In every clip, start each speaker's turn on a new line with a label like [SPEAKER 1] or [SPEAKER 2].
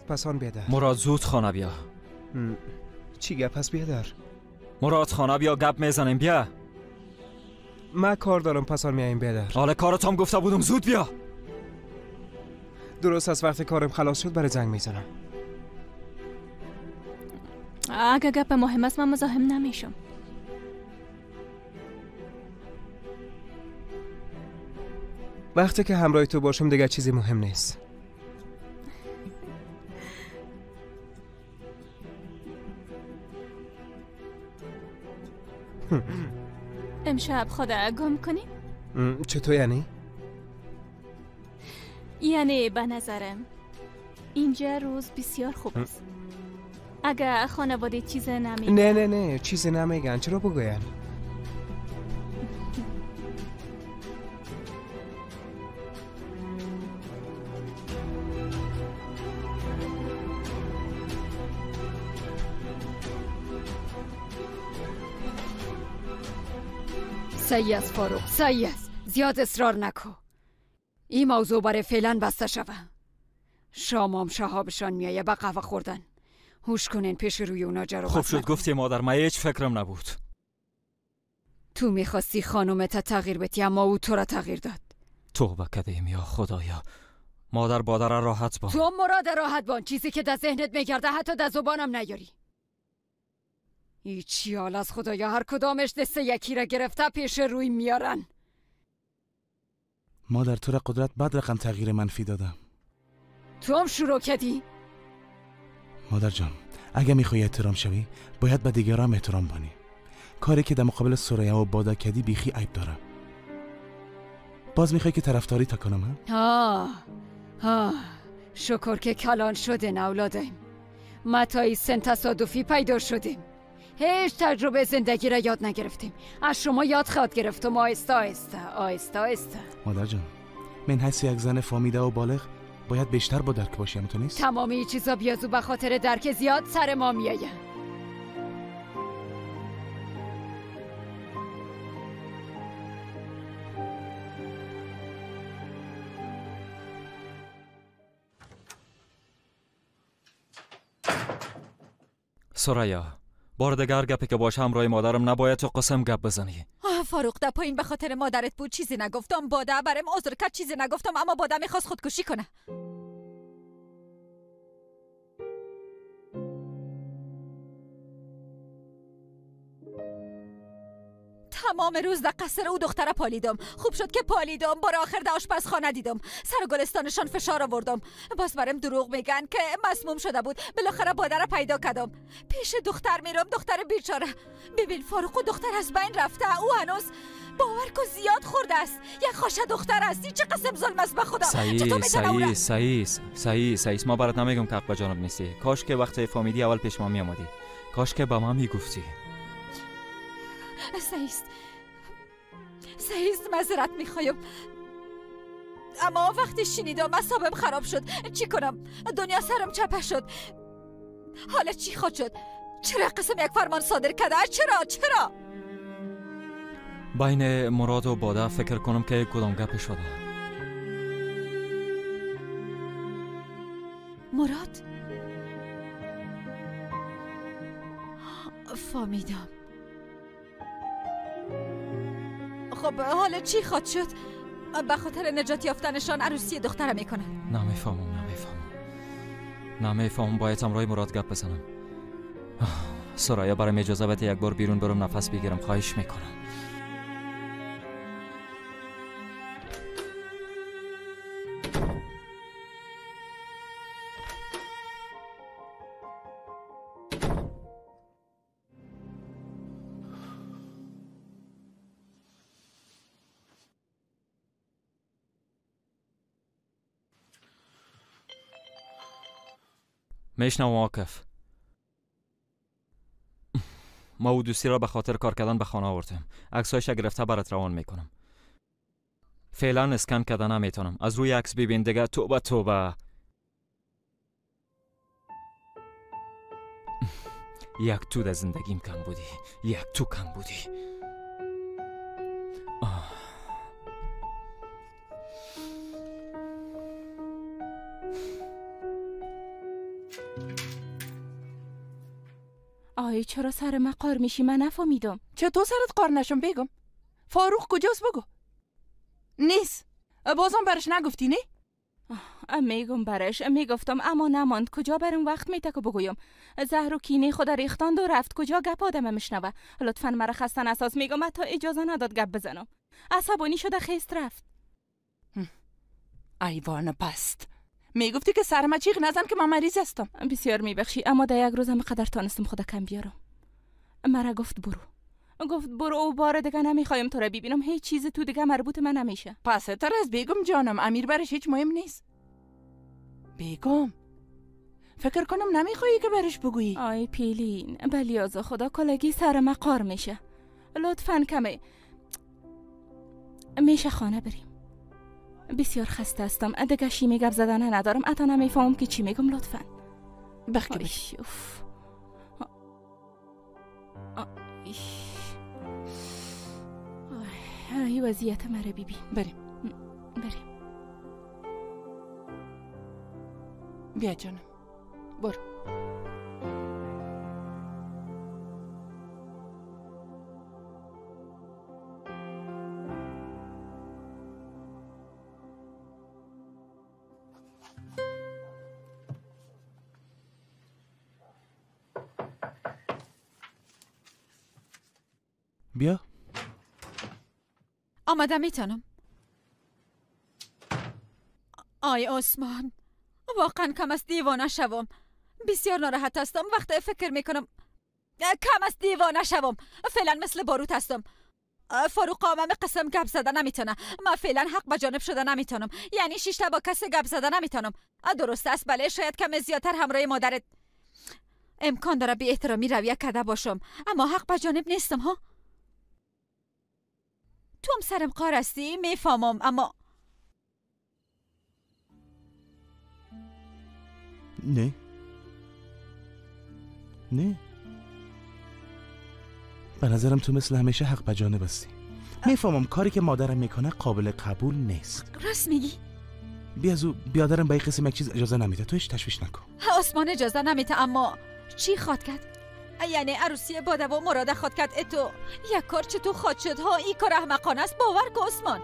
[SPEAKER 1] پسان بیادر.
[SPEAKER 2] مراد زود خانه بیا.
[SPEAKER 1] چی گپ هست بیادر؟
[SPEAKER 2] مراد خانه بیا، گپ میزنیم، بیا.
[SPEAKER 1] من کار دارم، پسان میایم بیادر.
[SPEAKER 2] حالا کارت هم گفته بودم، زود بیا.
[SPEAKER 1] درست از وقت کارم خلاص شد برای زنگ میزنم.
[SPEAKER 3] اگه گپ مهم است من مزاحم نمیشم.
[SPEAKER 1] وقتی که همراه تو باشم دیگه چیزی مهم نیست.
[SPEAKER 3] امشب خدا گم کنیم؟
[SPEAKER 1] چطور یعنی؟
[SPEAKER 3] یعنی به نظرم اینجا روز بسیار خوب است. اگه خانواده چیز نمیگن.
[SPEAKER 1] نه نه نه، چیزی نمیگن. چرا بگوین؟
[SPEAKER 4] صحیح است فاروق، صحیح است. زیاد اصرار نکن. این موضوع برای فعلا بسته شوه. شامام شهابشان میایه به قهوه خوردن. هوش کنین پیش روی اونا جرو.
[SPEAKER 2] خوب شد گفتی مادر، من هیچ فکرم نبود.
[SPEAKER 4] تو میخواستی خانومت تغییر بدی، اما او تو را تغییر داد.
[SPEAKER 2] توبه کردیم یا خدایا. مادر بادر راحت بان.
[SPEAKER 4] تو مراد راحت بان. چیزی که در ذهنت میگرده حتی در زبانم نیاری. هیچی حال از خدایا، هر کدامش دست یکی را گرفته پیش روی میارن.
[SPEAKER 5] مادر تو را قدرت بد رقم تغییر منفی دادم.
[SPEAKER 4] تو هم شروع کردی؟
[SPEAKER 5] مادر جان، اگه میخوای احترام شوی باید به دیگران احترام بانی. کاری که در مقابل سریا و بادا کردی بیخی عیب داره. باز میخوای که طرفداری تا کنم؟
[SPEAKER 4] ها ها، شکر که کلان شده اولادم. ما تا این سن تصادفی پیدا شدیم. هیچ تجربه زندگی را یاد نگرفتیم. از شما یاد خواهد گرفتم. آهسته آهسته آهسته آهسته.
[SPEAKER 5] مادر جان، من حس یک زن فامیده و بالغ باید بیشتر با درک باشیم، تو نیست؟
[SPEAKER 4] تمامی چیزا بیازو به خاطر درک زیاد سر ما میآید.
[SPEAKER 2] سریا، بار دیگر گپی که باشه همراه مادرم نباید تو قسم گپ بزنی.
[SPEAKER 6] فاروق در پایین به خاطر مادرت بود چیزی نگفتم. باده برم عذر کرد چیزی نگفتم، اما باده میخواست خودکشی کنه. تمام روز در قصر او دختره پالیدم. خوب شد که پالیدم. بار آخر در آشپزخانه دیدم. سر گلستانشان فشار آوردم. باز برم دروغ میگن که مسموم شده بود. بالاخره باده را پیدا کردم. پیش دختر میرم، دختر بیچاره. ببین فاروق و دختر از بین رفته. او هنوز باور کو زیاد خورده است. یک خاشه دختر است. چه قسم ظلم است به خدا.
[SPEAKER 2] صحیح صحیح صحیح صحیح صحیح. ما برات نمیگم که حق به جانب نیستی. کاش که وقتی فهمیدی اول پیش ما میآمدی. کاش که به ما میگفتی.
[SPEAKER 6] صحیح است، معذرت میخوایم، اما وقتی شنیدم اعصابم خراب شد. چی کنم؟ دنیا سرم چپه شد. حالا چی خواهد شد؟ چرا قسم یک فرمان صادر کرده؟ چرا چرا؟
[SPEAKER 2] بین مراد و باده فکر کنم که کدام گپ شده.
[SPEAKER 6] مراد؟ فهمیدم. خب حالا چی خواهد شد؟ به خاطر نجات یافتنشان عروسی دخترم میکنن.
[SPEAKER 2] نمیفهمم. باید همراه مراد گپ بزنم. سرایا برام اجازه بده یک بار بیرون برم نفس بگیرم، خواهش میکنم. میشنوم عاکف. ما او دوستی را به خاطر کار کردن به خانه آوردیم. عکسایش گرفته برات روان میکنم. فعلا اسکن کردن نمیتونم. از روی عکس ببین دیگه. توبه توبه. یک تو در زندگیم کم بودی. یک تو کم بودی. آه.
[SPEAKER 3] آی چرا سر من قار میشی؟ من نفهمیدم.
[SPEAKER 7] چطور سرت قار نشم بگم؟ فاروق کجاست بگو؟ نیست. بازم برش نگفتی نه؟
[SPEAKER 3] میگم برش، میگفتم اما نماند. کجا برم وقت میته که بگویم؟ زهر و کینه خود ریختاند و رفت. کجا گپ آدم میشنوه؟ لطفا مرا خستن اساس میگم حتی اجازه نداد گپ بزنم. عصبانی شده خیست رفت.
[SPEAKER 7] ایوان پست، میگفتی که سرم چیغ نزن که من مریض هستم.
[SPEAKER 3] بسیار میبخشی اما در یک روزم قدر تانستم خدا کم بیارم. مرا گفت برو، گفت برو و بار دیگه نمیخوایم تو را ببینم. هیچ چیز تو دیگه مربوط من نمیشه.
[SPEAKER 7] پس تر از بیگم جانم، امیر برش هیچ مهم نیست. بیگم فکر کنم نمیخوایی که برش بگویی.
[SPEAKER 3] آی پیلین بلیاز خدا کلگی سر مقار میشه. لطفا کمی میشه خانه بریم. بسیار خسته هستم، دیگه شیمی گپ زدن ندارم. حتی نمیفهمم که چی میگم. لطفا
[SPEAKER 7] بخی.
[SPEAKER 3] ای وضعیت مرا ببین.
[SPEAKER 7] بریم
[SPEAKER 3] بریم.
[SPEAKER 7] بیا جانم برو.
[SPEAKER 5] بیا.
[SPEAKER 6] آمده میتونم. آی عثمان واقعا کم از دیوانه شوم. بسیار ناراحت هستم وقتی فکر میکنم کم از دیوانه شوم. فعلا مثل باروت هستم. فاروق آمم قسم گپ زده نمیتونه. من فعلا حق به جانب شده نمیتونم. یعنی شیشتا با کسی گپ زده نمیتونم. درست است بله، شاید کم زیادتر همراه مادرت امکان داره بی احترامی رویه کرده باشم، اما حق به جانب نیستم ها. تو هم سرم قار هستی میفهمم، اما
[SPEAKER 5] نه نه، به نظرم تو مثل همیشه حق به جانب هستی. میفهمم کاری که مادرم میکنه قابل قبول نیست.
[SPEAKER 6] راست میگی.
[SPEAKER 5] بیا از او بیادرم به این قسم یک چیز اجازه نمیده، تو هیچ تشویش نکن.
[SPEAKER 6] عثمان اجازه نمیده، اما چی خواد کرد؟ یعنی عروسی باده و مراده خواد کرد. اتو یک کار چطور خواد شد ها؟ این کار احمقانه است، باور کن عثمان.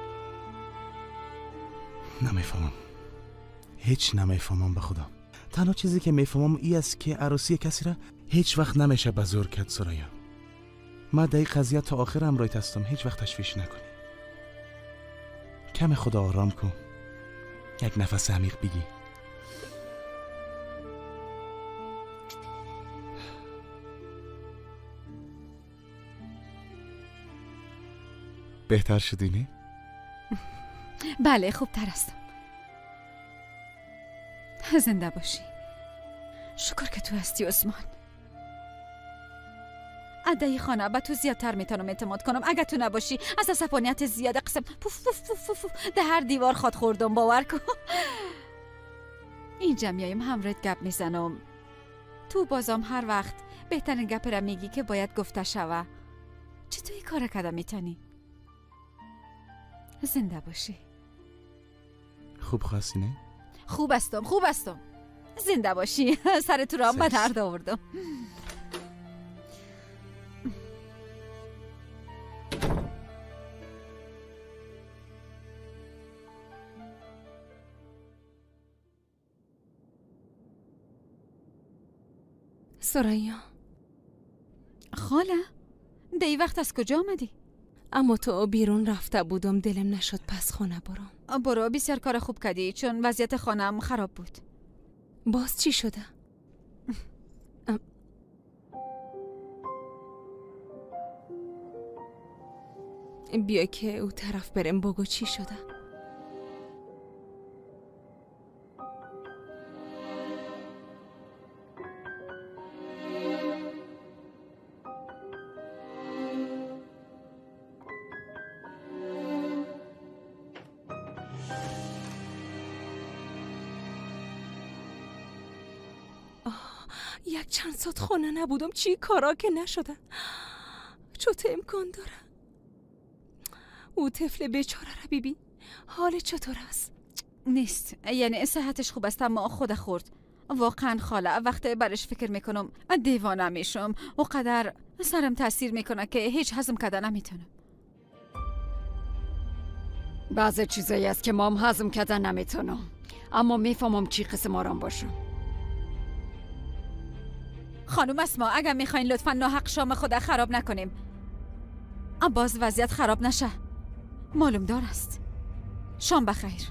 [SPEAKER 5] نمیفهمم، هیچ نمیفهمم به خدا. تنها چیزی که میفهمم ای است که عروسی کسی را هیچ وقت نمیشه به زور کرد. سرایا من در این قضیه تا آخر همراهت هستم، هیچ وقت تشویش نکنی. کم خدا آرام کن، یک نفس عمیق بگی. بهتر شدی نه؟
[SPEAKER 6] بله خوبتر هستم. زنده باشی. شکر که تو هستی عثمان. ادای خانه به تو زیادتر میتونم اعتماد کنم. اگه تو نباشی از عصبانیت زیاد قسم پوف پوف پوف پوف ده هر دیوار خواد خوردم، باور کن. اینجا میایم همراه گپ میزنم. تو بازم هر وقت بهترین گپ را میگی که باید گفته شوه. چطور این کار کردم میتونی؟ زنده باشی.
[SPEAKER 5] خوب خواستی نه؟
[SPEAKER 6] خوب هستم، خوب هستم. زنده باشی. سر تو را به درد آوردم.
[SPEAKER 8] سریا
[SPEAKER 6] خاله دی وقت از کجا آمدی؟
[SPEAKER 8] اما تو بیرون رفته بودم، دلم نشد پس خانه برم.
[SPEAKER 6] برو، بسیار کار خوب کردی چون وضعیت خانم خراب بود.
[SPEAKER 8] باز چی شده؟ بیا که او طرف برم بگو چی شده. یک چند ساعت خانه نبودم، چی کارا که نشده. چطور امکان داره؟ او طفل بیچاره را ببین، حال چطور است؟
[SPEAKER 6] نیست، یعنی صحتش خوب است اما خود خورد. واقعا خاله وقتی برش فکر میکنم دیوانه میشم. او قدر سرم تاثیر میکنه که هیچ هضم کردن نمیتونم.
[SPEAKER 4] بعض چیزایی است که مام هضم کردن نمیتونم، اما میفهمم چی قسم آرام باشم.
[SPEAKER 6] خانم اسما اگر میخواین لطفا ناحق شام خدا خراب نکنیم. باز وضعیت خراب نشه. معلوم دار است. شام بخیر.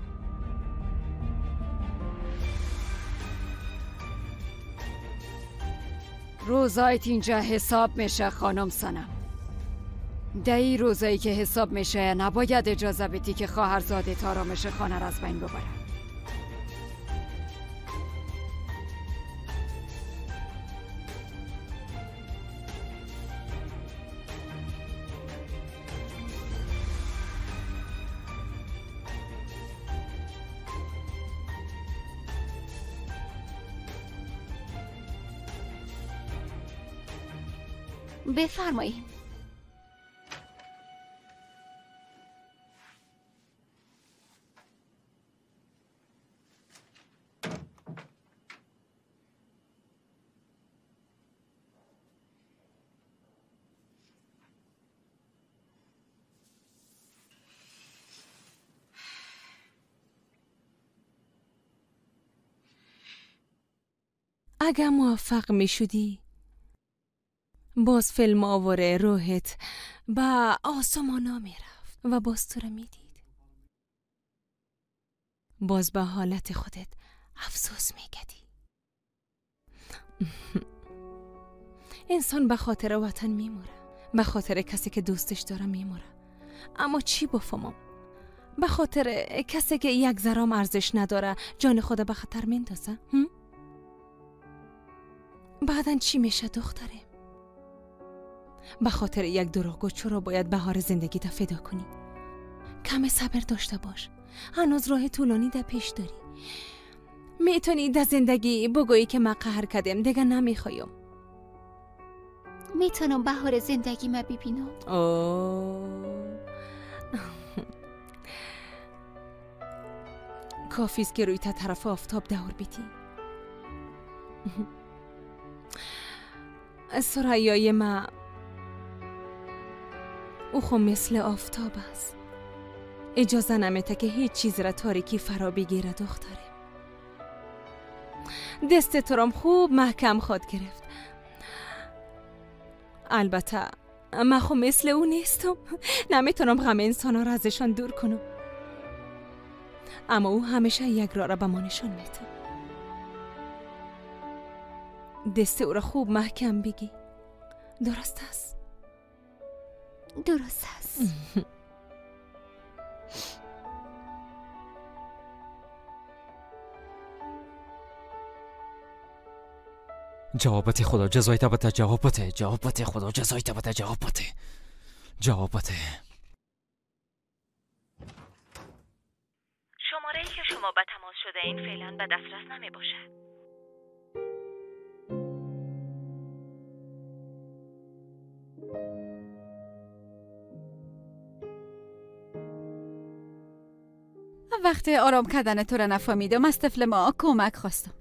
[SPEAKER 4] روزایت اینجا حساب میشه خانم سنم. دهی روزایی که حساب میشه نباید اجازه بدی که خواهرزاده تا آرامش خانه را از بین ببره.
[SPEAKER 9] بفرمایید.
[SPEAKER 8] اگر موفق می شدی باز فیلم آواره روحت به آسمانا می رفت و باز تو را می دید. باز به حالت خودت افسوس می کدی. انسان به خاطر وطن می موره، به خاطر کسی که دوستش داره می موره. اما چی بفهمم؟ به خاطر کسی که یک ذرام ارزش نداره جان خود به خطر میندازه. بعدن چی میشه دختره؟ به خاطر یک دروغگو چرا باید بهار زندگی تا فدا کنی؟ کم صبر داشته باش، هنوز راه طولانی در پیش داری. میتونی در زندگی بگویی که من قهر کردم دیگه نمیخوایم.
[SPEAKER 9] میتونم بهار زندگی ما ببینم؟
[SPEAKER 8] کافیست که روی تا طرف آفتاب دور بیتی. سرایای ما او خو مثل آفتاب است. اجازه نمیده که هیچ چیز را تاریکی فرا بگیره دختره. دست تو رام خوب محکم خواد گرفت. البته من خو مثل او نیستم، نمیتونم غم انسان را ازشان دور کنم، اما او همیشه یک راه را به ما نشان میده. دست او را خوب محکم بگی. درست است؟
[SPEAKER 9] درست است.
[SPEAKER 2] جوابت خدا جزای بده، جوابت، جوابت خدا جزای بده، جوابت، جوابت.
[SPEAKER 3] شماره ای که شما به تماس شده این فعلا به دسترس نمی باشد.
[SPEAKER 6] وقتی آرام کردن تو را نفهمیدم از طفل ما کمک خواستم.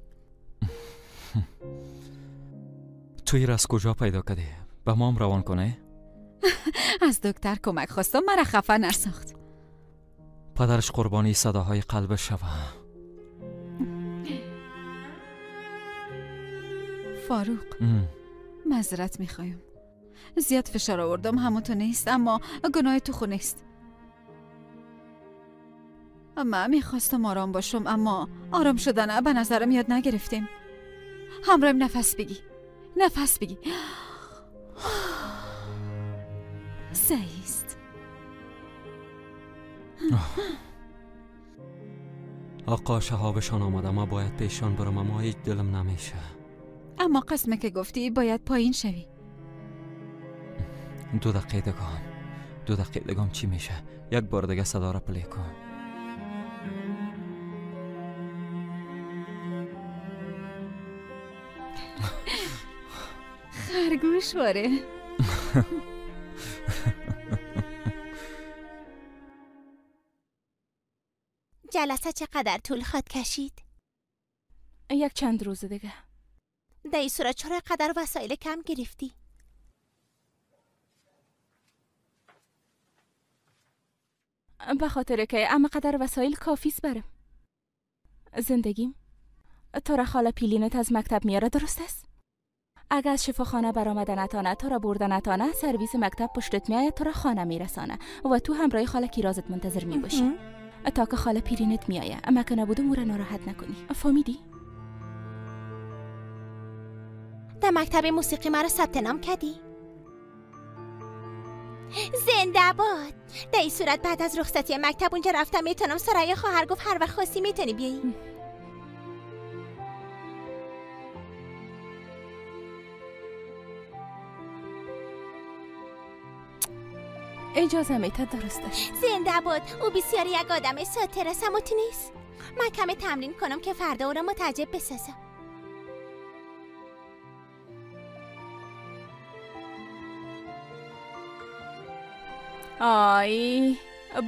[SPEAKER 2] توی را از کجا پیدا کردی؟ به مام روان کنه؟
[SPEAKER 6] از دکتر کمک خواستم، مرا خفه نساخت.
[SPEAKER 2] پدرش قربانی صداهای قلبش شوه.
[SPEAKER 6] فاروق معذرت میخوایم، زیاد فشار آوردم، همون تو نیست، اما گناه تو خو نیست. من میخواستم آرام باشم، اما آرام شدن به نظرم یاد نگرفتیم. همراهیم نفس بگی، نفس بگی. صحیح است.
[SPEAKER 2] آقا شهابشان آمده، ما باید پیشان برم، اما هیچ دلم نمیشه.
[SPEAKER 6] اما قسمه که گفتی باید پایین شوی.
[SPEAKER 2] 2 دقیقه دگام، 2 دقیقه دگام چی میشه؟ یک بار دیگه صدا را پلی کن.
[SPEAKER 6] خرگوش واره.
[SPEAKER 9] جلسه چقدر طول خواد کشید؟
[SPEAKER 3] یک چند روز دیگه.
[SPEAKER 9] در این صورت چرا قدر وسایل کم گرفتی؟
[SPEAKER 3] به خاطر که اما قدر وسایل کافیست برم. زندگیم تو را خاله پیلینت از مکتب میاره، درست است؟ اگه از شفاخانه برآمده نتانه، تو را برده نتانه، سرویس مکتب پشتت میآید، تو را خانه میرسانه و تو همراه خاله کیرازت منتظر میباشی تا که خاله پیرینت میآید. اما که نبودم او را ناراحت نکنی، فهمیدی؟
[SPEAKER 9] در مکتب موسیقی مرا ثبت نام کردی؟ زنده باد. در این صورت بعد از رخصتی مکتب اونجا رفتم میتونم. سرای خواهر گفت هر وقت خواستی میتونی بیایی.
[SPEAKER 3] اجازه میته، درست است.
[SPEAKER 9] زنده باد. او بسیار یک آدم ساتر است، اما تو نیست. من کم تمرین کنم که فردا او را متعجب بسازم.
[SPEAKER 3] آی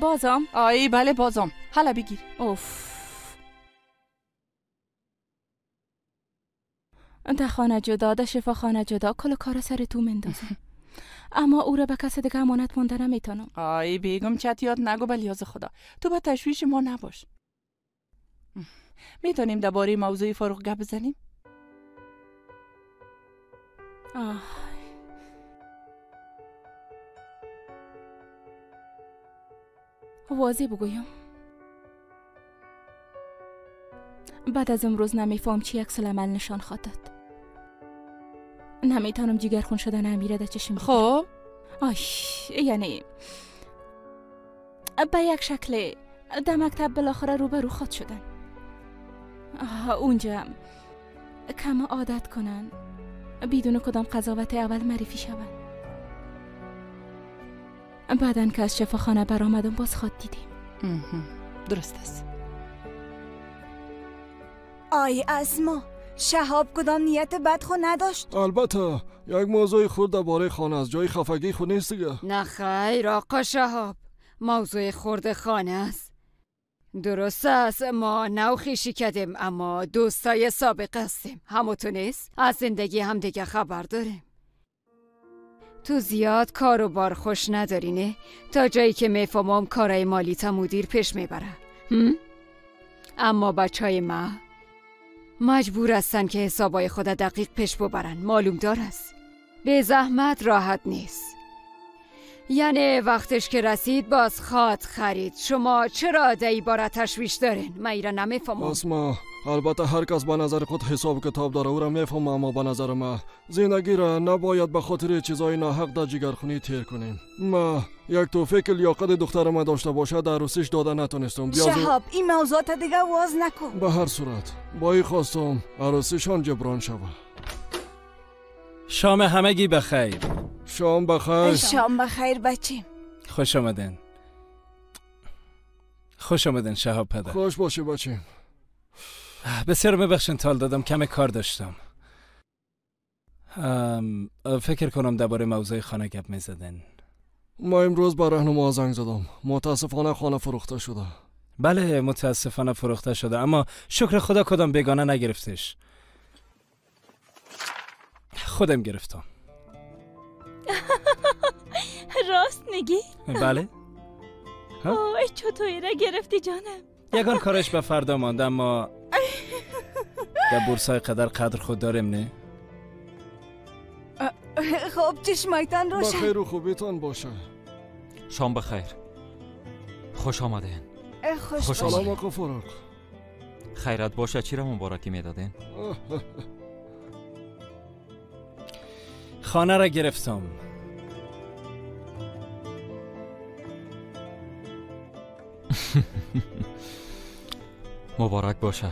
[SPEAKER 3] بازم.
[SPEAKER 7] آی بله بازم. حالا بگیر.
[SPEAKER 3] اوف. ده خانه جدا، ده شفاخانه جدا، کل کار سر تو مندازم. اما او را به کس دیگه امانت مونده نمیتونم.
[SPEAKER 7] آی بیگم چت یاد نگو، بلیاز خدا تو به تشویش ما نباش. میتونیم درباره موضوع فاروق گپ بزنیم؟
[SPEAKER 3] آه. واضح بگویم، بعد از امروز نمیفهم چی عکس العمل نشان خواهد داد. نمیتونم جیگرخون شدن امیره در چشم.
[SPEAKER 7] خب
[SPEAKER 3] آی یعنی به یک شکل در مکتب بالاخره روبرو خواد شدن. اونجا کم عادت کنن، بدون کدام قضاوت اول معرفی شون. بعدن که از شفاخانه برآمدم باز خواد دیدیم.
[SPEAKER 7] درست است.
[SPEAKER 10] آی اسما، شهاب کدام نیت بد خو نداشت؟
[SPEAKER 11] البته یک موضوع خورد درباره خانه از جای خفگی خو نیست دیگه.
[SPEAKER 4] نه خیر آقا شهاب، موضوع خورد خانه است. درست است ما نو خویشی کردیم، اما دوستای سابق هستیم. همو نیست از زندگی هم دیگه خبر داریم. تو زیاد کار و بار خوش نداری نه؟ تا جایی که میفهمم کارای مالی تا مدیر پیش میبره. اما بچهای ما مجبور هستن که حسابای خود دقیق پیش ببرن. معلوم دار است به زحمت راحت نیست. یعنی وقتش که رسید باز خواد خرید. شما چرا دایی باره تشویش دارین؟ من ایرا نمیفهمم.
[SPEAKER 11] اسما البته هر کس به نظر خود حساب کتاب داره، او را میفهمم، اما به نظر من زندگی را نباید به خاطر چیزای ناحق در جگرخونی تیر کنیم. ما یک توفیق لیاقت دختر ما داشته باشه در عروسیش داده نتونستم.
[SPEAKER 10] شهاب این موضوع تا دیگه واز نکن.
[SPEAKER 11] به هر صورت با این خواستم عروسیشان جبران شوه.
[SPEAKER 12] شام همگی بخیر.
[SPEAKER 11] شام بخیر.
[SPEAKER 10] شام بخیر بچیم.
[SPEAKER 12] خوش آمدن. خوش آمدن شهاب پدر.
[SPEAKER 11] خوش باشی بچیم.
[SPEAKER 12] بسیار ببخشین تال دادم، کم کار داشتم. فکر کنم درباره موضوع خانه گپ میزدن.
[SPEAKER 11] ما امروز با راهنما زنگ زدم. متاسفانه خانه فروخته شده.
[SPEAKER 12] بله متاسفانه فروخته شده، اما شکر خدا کدام بیگانه نگرفتش. خودم گرفتم.
[SPEAKER 8] راست میگی؟
[SPEAKER 12] بله.
[SPEAKER 8] آی چطوری را گرفتی جانم؟
[SPEAKER 12] یگان کارش به فردا مانده، اما در بورسای قدر قدر خود داریم نه؟
[SPEAKER 10] خب چشمایتان روشن.
[SPEAKER 11] بخیر و خوبیتان باشه.
[SPEAKER 2] شام بخیر. خوش آمدین.
[SPEAKER 10] خوش
[SPEAKER 11] سلام آقا فاروق.
[SPEAKER 2] خیرت باشه. چی را مبارکی میدادین؟
[SPEAKER 12] خانه را گرفتم.
[SPEAKER 2] مبارک باشه.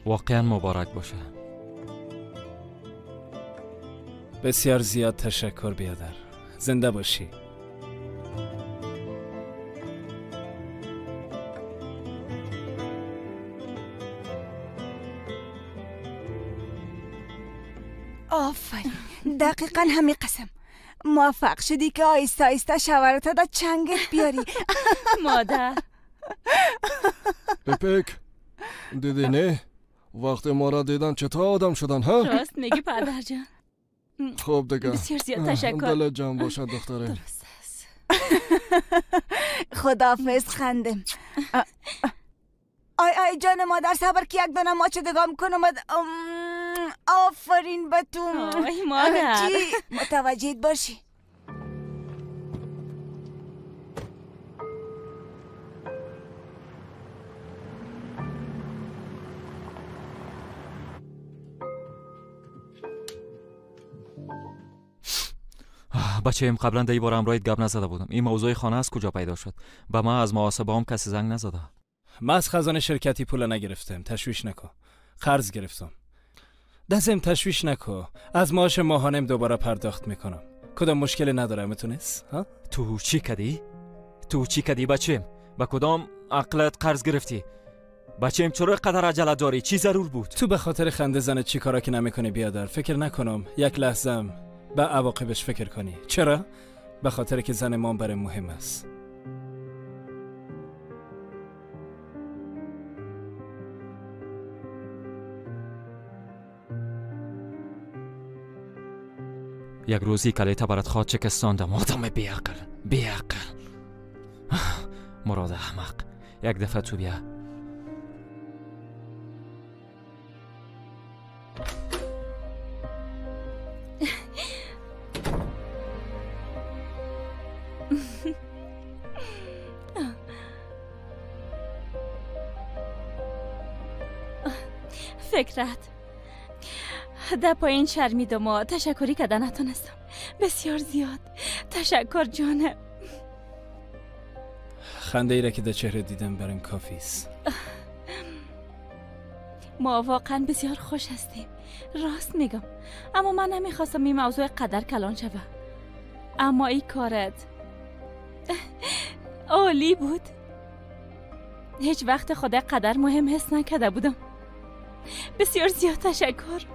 [SPEAKER 2] واقعا مبارک باشه.
[SPEAKER 12] بسیار زیاد تشکر بیادر. زنده باشی.
[SPEAKER 10] آفرین، دقیقا همین قسم موفق شدی که آیسته آیسته شوهرت دا چنگت بیاری.
[SPEAKER 8] مادر
[SPEAKER 11] اپک دیدی نه؟ وقتی ما را دیدن چطور آدم شدن ها؟
[SPEAKER 3] راست میگی پدر جان.
[SPEAKER 11] خوب دیگه.
[SPEAKER 3] بسیار زیاد تشکر.
[SPEAKER 11] دل جان باشد دختره.
[SPEAKER 3] درست است.
[SPEAKER 10] خداحافظ خنده. آی آی جان مادر صبر که یک دانه ماچ دگام کنم. آفرین به تو.
[SPEAKER 3] آی مادر.
[SPEAKER 10] چی؟ متوجهت باشی.
[SPEAKER 2] بچه‌م قبلا در این باره همراهت گپ نزده بودم. این موضوع خانه از کجا پیدا شد؟ به ما از محاسبه هم کسی زنگ نزده.
[SPEAKER 12] من از خزانه شرکتی پول نگرفتم، تشویش نکن. قرض گرفتم. دزم تشویش نکن. از معاش ماهانم دوباره پرداخت میکنم. کدام مشکلی نداره میتونست؟ ها؟
[SPEAKER 2] تو چی کدی؟ تو چی کدی بچه‌م؟ با کدام عقلت قرض گرفتی؟ بچه‌م چرا قدر عجله داری؟ چی ضرور بود؟
[SPEAKER 12] تو به خاطر خنده زن چی کارا که نمیکنی بیادر. فکر نکنم یک لحظه به عواقبش فکر کنی. چرا؟ به خاطر که زن ما برای مهم است.
[SPEAKER 2] یک روزی کلیتا برات خواهد چکستاندم. آدم بیعقل، بیعقل، مراد احمق. یک دفعه تو بیا.
[SPEAKER 3] فکرت در پایین شرمیدم و تشکری کده نتونستم. بسیار زیاد تشکر جانم.
[SPEAKER 12] خنده ای را که در چهره دیدم برام کافی است.
[SPEAKER 3] ما واقعا بسیار خوش هستیم. راست میگم، اما من نمیخواستم این موضوع قدر کلان شوه. اما این کارت عالی بود. هیچ وقت خدا قدر مهم حس نکرده بودم. بسیار زیاد تشکر.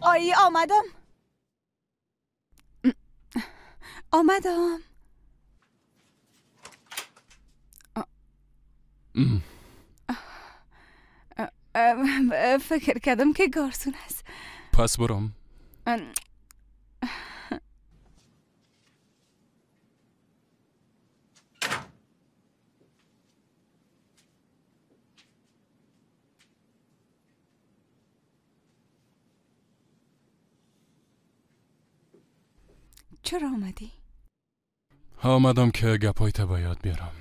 [SPEAKER 10] آی آمدم آمدم. فکر کردم که گارسون است.
[SPEAKER 13] پس برم.
[SPEAKER 10] چرا آمدی؟
[SPEAKER 13] آمدم که گپایت به یاد بیارم.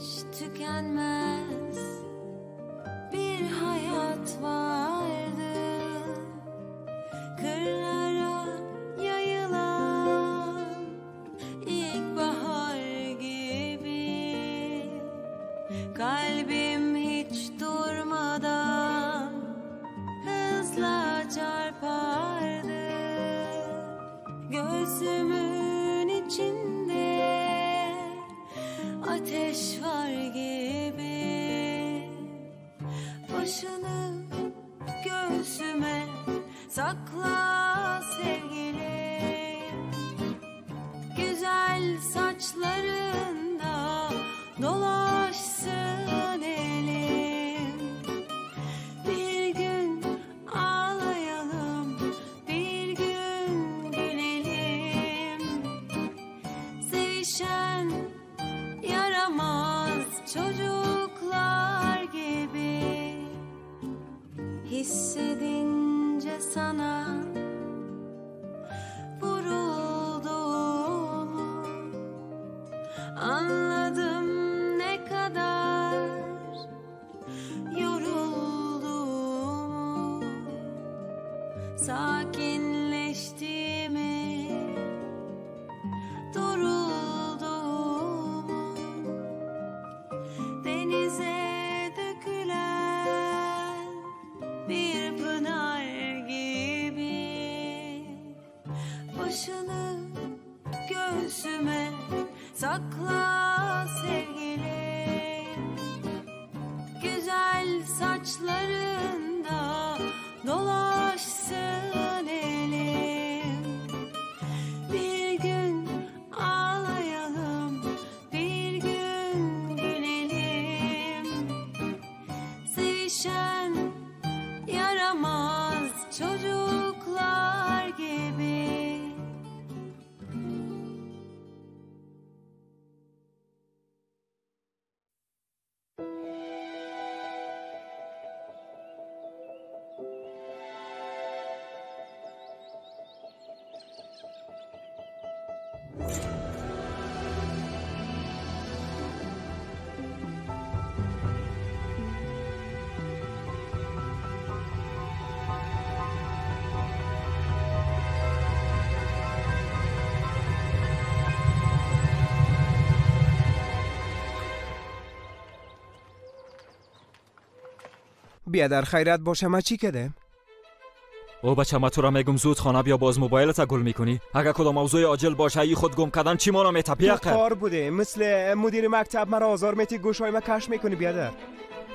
[SPEAKER 14] hiç tükenmez bir hayat vardı. Kırlara yayılan ilkbahar gibi. Kalbim hiç durmadan hızla çarpardı. Gözümün içinde ateş var gibi. Başını göğsüme sakla sevgilim. Güzel saçlarında dolaşsın elim. Bir gün ağlayalım, bir gün gülelim. Sevişen yaramaz çocuklar gibi. Hissedince sana vurulduğumu anladım, ne kadar yorulduğumu, sakinleştiğimi, durulduğumu, denize dökülen bir pınar gibi. Başını göğsüme sakla sevgilim. Güzel saçlarında dolaşsın elim. Bir gün ağlayalım, bir gün gülelim. Sevişen yaramaz çocuklar gibi.
[SPEAKER 1] بیا در خیرت باشه، ما چی کردم؟
[SPEAKER 2] او بچه، ما تو را میگم زود خانه بیا، باز موبایلت گل میکنی. اگر کدام موضوع عاجل باشه ای خود گم کردن چی ما را میته؟
[SPEAKER 1] تو کار بوده، مثل مدیر مکتب مرا آزار میتی، گوشهای ما کش میکنی. بیادر،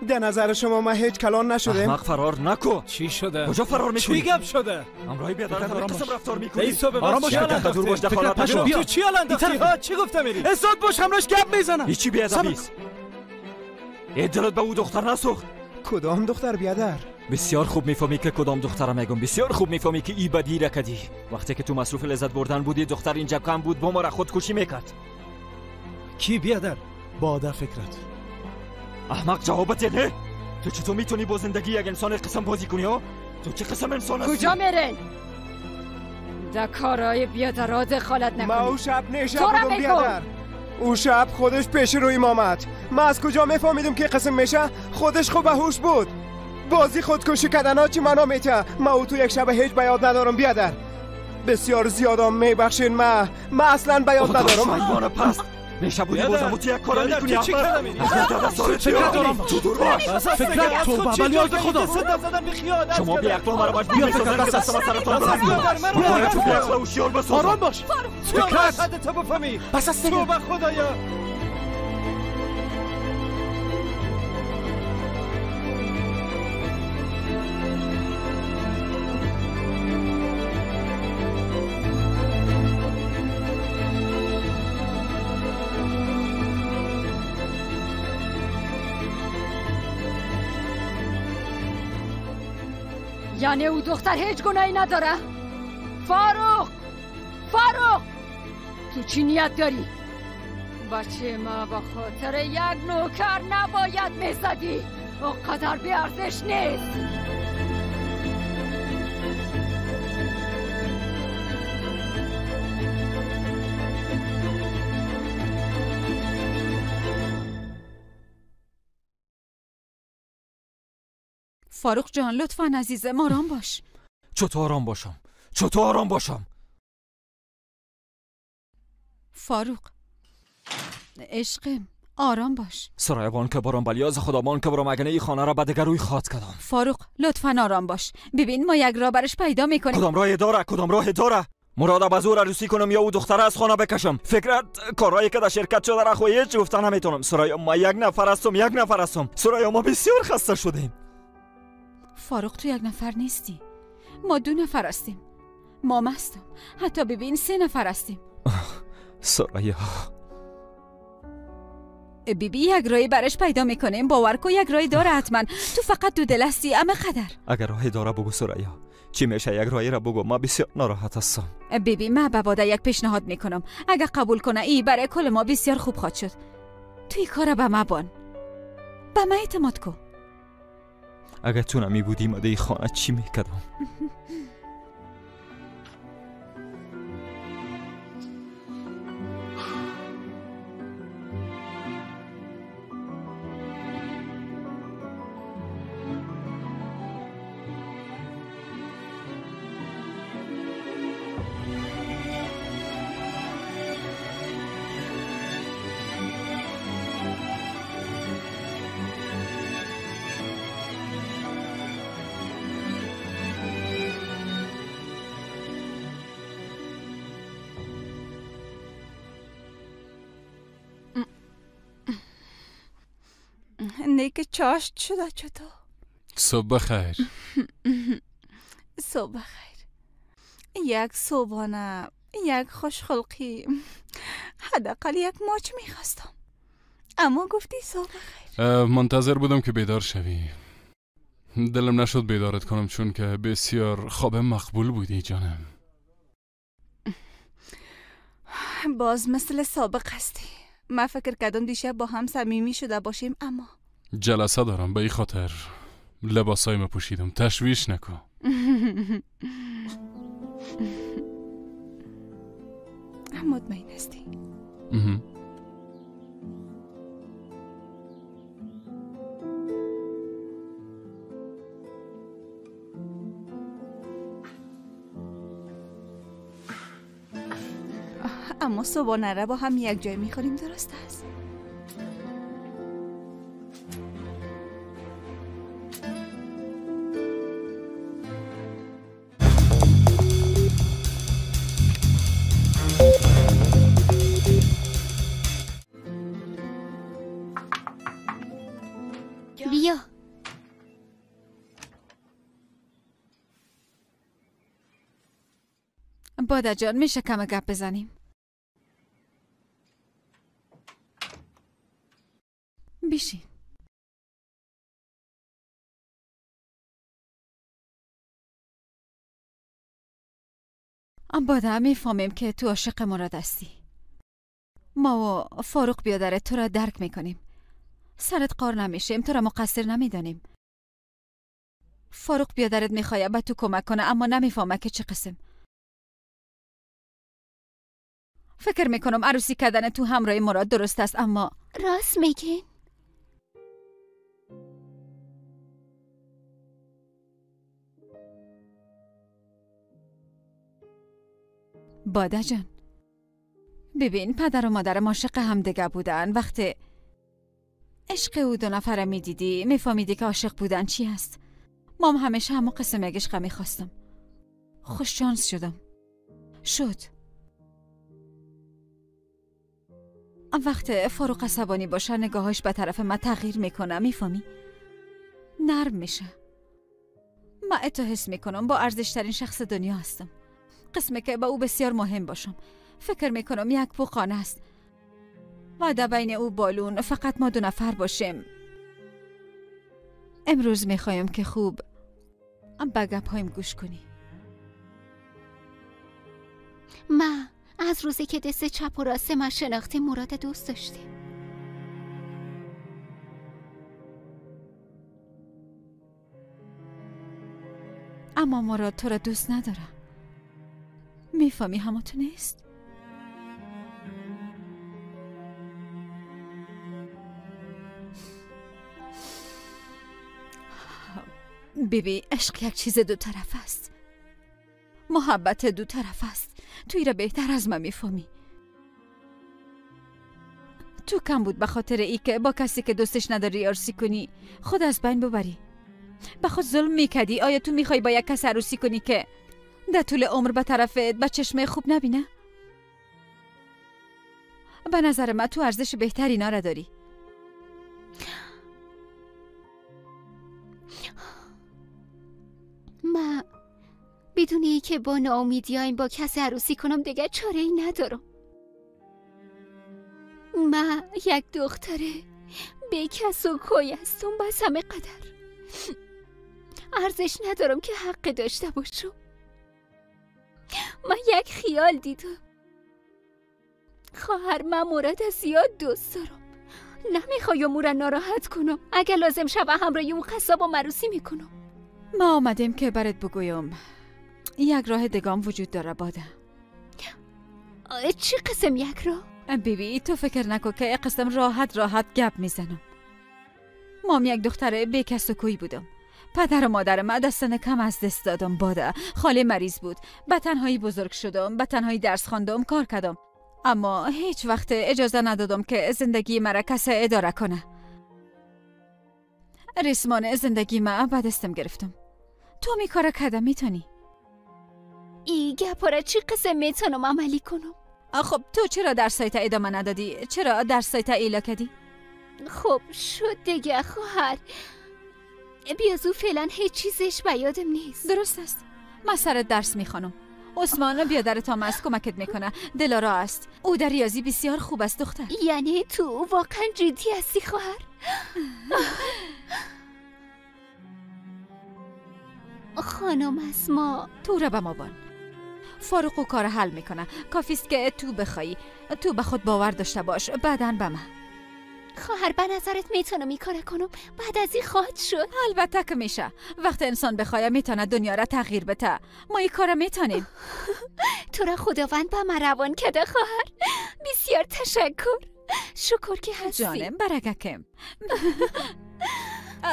[SPEAKER 1] در نظر شما ما هیچ کلان نشدیم؟
[SPEAKER 2] احمق، فرار نکو.
[SPEAKER 12] چی شده؟
[SPEAKER 2] کجا فرار میکنی؟
[SPEAKER 12] چی گپ شده؟
[SPEAKER 2] همراهی بیادر تو قسم رفتار میکنی.
[SPEAKER 12] ای صبح
[SPEAKER 2] آرام باش، دور باش، دخالت نشو.
[SPEAKER 12] تو چی الان انداختی؟ ها چی گفتم میری؟
[SPEAKER 5] استاد باش، همراهش گپ میزنم.
[SPEAKER 2] هیچی بیادبی است. ای دلت به او دختر نسوخت.
[SPEAKER 1] کدام دختر بیادر؟
[SPEAKER 2] بسیار خوب میفهمی که کدام دخترم میگم. بسیار خوب میفهمی که ای بدی را کدی. وقتی که تو مصروف لذت بردن بودی، دختر اینجا کم بود، با ما را خودکشی میکرد.
[SPEAKER 12] کی بیادر؟
[SPEAKER 5] باده فکرت.
[SPEAKER 2] احمق، جوابت نه. تو چطور میتونی با زندگی یک انسان قسم بازی کنی؟ ها تو چه قسم انسان هستی؟
[SPEAKER 4] کجا میرن؟ در کارهای بیادر دخالت نکنی.
[SPEAKER 1] ما او شب نشه بودم بیادر. او شب خودش پیش روی آمد. ما از کجا میفهمیدم که قسم میشه؟ خودش خوب هوش بود. بازی خودکشی کردن ها چی منو میته؟ ما او تو یک شب هیچ بیاد ندارم بیادر. بسیار زیادم میبخشین، ما اصلا بیاد ندارم.
[SPEAKER 2] پس میشه بودی بازم تو یک کارا میکنی.
[SPEAKER 12] چی کردم میری؟
[SPEAKER 2] تو دور باش.
[SPEAKER 5] فکرت تو ولی یاد خدا
[SPEAKER 2] شما بی عقل مرا باش بیا فکرت دست سرتان بلند. تو بی عقل هوشیار بساز.
[SPEAKER 5] آرام باش.
[SPEAKER 12] فکرت تو بفهمی.
[SPEAKER 5] بس است
[SPEAKER 12] تو به خدایا.
[SPEAKER 4] یعنی او دختر هیچ گناهی نداره؟ فاروق، فاروق، تو چی نیت داری؟ بچه ما با خاطر یک نوکر نباید میزدی. اونقدر بی ارزش نیست.
[SPEAKER 6] فاروق جان لطفا عزیزم آرام باش.
[SPEAKER 2] چطور آرام باشم؟ چطور آرام باشم؟
[SPEAKER 6] فاروق عشقم آرام باش.
[SPEAKER 2] سرای بان که برام بلیاز خدا بان که برام اگه این خانه را به دیگر روی خواد کردم.
[SPEAKER 6] فاروق لطفا آرام باش. ببین ما یک راه برش پیدا میکنیم.
[SPEAKER 2] کدام راه داره؟ کدام راه داره؟ مراد به زور عروسی کنم یا او دختره از خانه بکشم؟ فکرت کارهایی که در شرکت شده را خو هیچ گفتن نمیتونم. سرای ما یک نفر هستم، یک نفر هستم. سرای ما بسیار خسته شدیم.
[SPEAKER 6] فاروق تو یک نفر نیستی، ما دو نفر هستیم. ما هستم، حتی ببین 3 نفر هستیم.
[SPEAKER 2] سریا
[SPEAKER 6] بی بی یک رای برش پیدا میکنیم، باور کو یک رای داره حتما. تو فقط دو دل هستی اما قدر.
[SPEAKER 2] اگر راه داره بگو سریا، چی میشه یک رای را بگو، ما بسیار ناراحت هستم.
[SPEAKER 6] بی بی من به باده یک پیشنهاد میکنم، اگر قبول کنه ای برای کل ما بسیار خوب خواهد شد. توی کار به ما بان، به ما اعتماد کو.
[SPEAKER 2] اگر تو نمی بودی ما دی خانه چی میکردم؟
[SPEAKER 10] نیک چاشت شده چطور؟
[SPEAKER 13] صبح بخیر.
[SPEAKER 10] صبح بخیر. یک صبحانه، یک خوشخلقی، حداقل یک ماچ میخواستم، اما گفتی صبح بخیر.
[SPEAKER 13] منتظر بودم که بیدار شوی. دلم نشد بیدارت کنم چون که بسیار خواب مقبول بودی جانم.
[SPEAKER 10] باز مثل سابق هستی. من فکر کردم دیشب با هم صمیمی شده باشیم، اما
[SPEAKER 13] جلسه دارم، به این خاطر لباسای پوشیدم. تشویش نکن.
[SPEAKER 10] مطمئن هستی؟ اما صبحانه را با هم یک جای میخوریم، درست است؟
[SPEAKER 9] بیا.
[SPEAKER 6] باده جان میشه کم گپ بزنیم؟ بیشین. باده میفهمیم که تو عاشق مراد هستی. ما و فاروق بیادره تو را درک میکنیم. سرت قار نمیشیم، تو را مقصر نمیدانیم. فاروق بیادرت میخواه به تو کمک کنه، اما نمیفهمه که چه قسم. فکر میکنم عروسی کردن تو همراه مراد درست است، اما
[SPEAKER 9] راست میگین؟
[SPEAKER 6] باده جان ببین، پدر و مادر عاشق همدیگه بودن. وقتی عشق او دو نفره میدیدی میفهمیدی که عاشق بودن چی هست. مام همیشه همون قسم یک عشق میخواستم. خوش شانس شدم. شد. وقتی فاروق عصبانی باشه نگاهاش به طرف من تغییر میکنه، میفهمی؟ نرم میشه. من اتو حس میکنم با ارزشترین شخص دنیا هستم. قسمه که با او بسیار مهم باشم. فکر میکنم یک پوقانه است و در بین او بالون فقط ما دو نفر باشیم. امروز میخوایم که خوب به گپ هایم گوش کنی.
[SPEAKER 9] ما از روزی که دست چپ و راست من شناخته مراد دوست داشتیم.
[SPEAKER 6] اما مراد تو را دوست نداره. میفهمی همه تو نیست؟ بیبی عشق یک چیز دو طرف است. محبت دو طرف است. تو ای را بهتر از من میفهمی. تو کم بود به خاطر ای که با کسی که دوستش نداری عروسی کنی خود از بین ببری. به خود ظلم میکردی. آیا تو میخوای با یک کس عروسی کنی که در طول عمر به طرفت به چشم خوب نبینه؟ به نظر من تو ارزش بهتری ناره داری.
[SPEAKER 15] من بدون ای که با ناامیدیایم با کسی عروسی کنم دیگه چاره ای ندارم. من یک دختره بی کس و کوی هستم، بس همه قدر ارزش ندارم که حق داشته باشم. من یک خیال دیدم. خواهر من مراد زیاد دوست دارم. نمیخوایم او را ناراحت کنم. اگر لازم شوه همراه اون قصاب و عروسی میکنم.
[SPEAKER 6] ما آمدیم که برات بگویم یک راه دگام وجود داره باده.
[SPEAKER 15] چی قسم یک راه؟
[SPEAKER 6] بیبی تو فکر نکن که قسم راحت راحت گپ میزنم. مام یک دختر بی کس و کوی بودم. پدر و مادر من دستن کم از دست دادم باده. خاله مریض بود. به تنهایی بزرگ شدم، به تنهایی درس خواندم، کار کردم. اما هیچ وقت اجازه ندادم که زندگی مرا کسی اداره کنه. ریسمان زندگی من به دستم گرفتم. تو می کار کردم میتونی.
[SPEAKER 15] ای گپارا چی قسم میتونم عملی کنم؟
[SPEAKER 6] خب تو چرا در سایت ادامه ندادی؟ چرا در سایت ایلا کردی؟
[SPEAKER 15] خب شد دیگه خواهر. بیازو فعلا هیچ چیزش به یادم نیست.
[SPEAKER 6] درست است. من سر درس میخوانم. عثمان بیادر تام است، کمکت میکنه. دلارا است. او در ریاضی بسیار خوب است دختر.
[SPEAKER 15] یعنی تو واقعا جدی هستی خواهر؟ خانم اسما
[SPEAKER 6] تو را به ما بان. فاروق و کار حل میکنه. کافیست که تو بخوایی. تو به خود باور داشته باش. بعداً به من.
[SPEAKER 15] خواهر به نظرت میتونم این کار کنم؟ بعد از این خواهد شد؟
[SPEAKER 6] البته که میشه. وقت انسان بخواه میتونه دنیا را تغییر بده. ما این کار میتونیم.
[SPEAKER 15] تو را خداوند به من روان کرده خواهر. بسیار تشکر. شکر که هستی.
[SPEAKER 6] جانم برککم.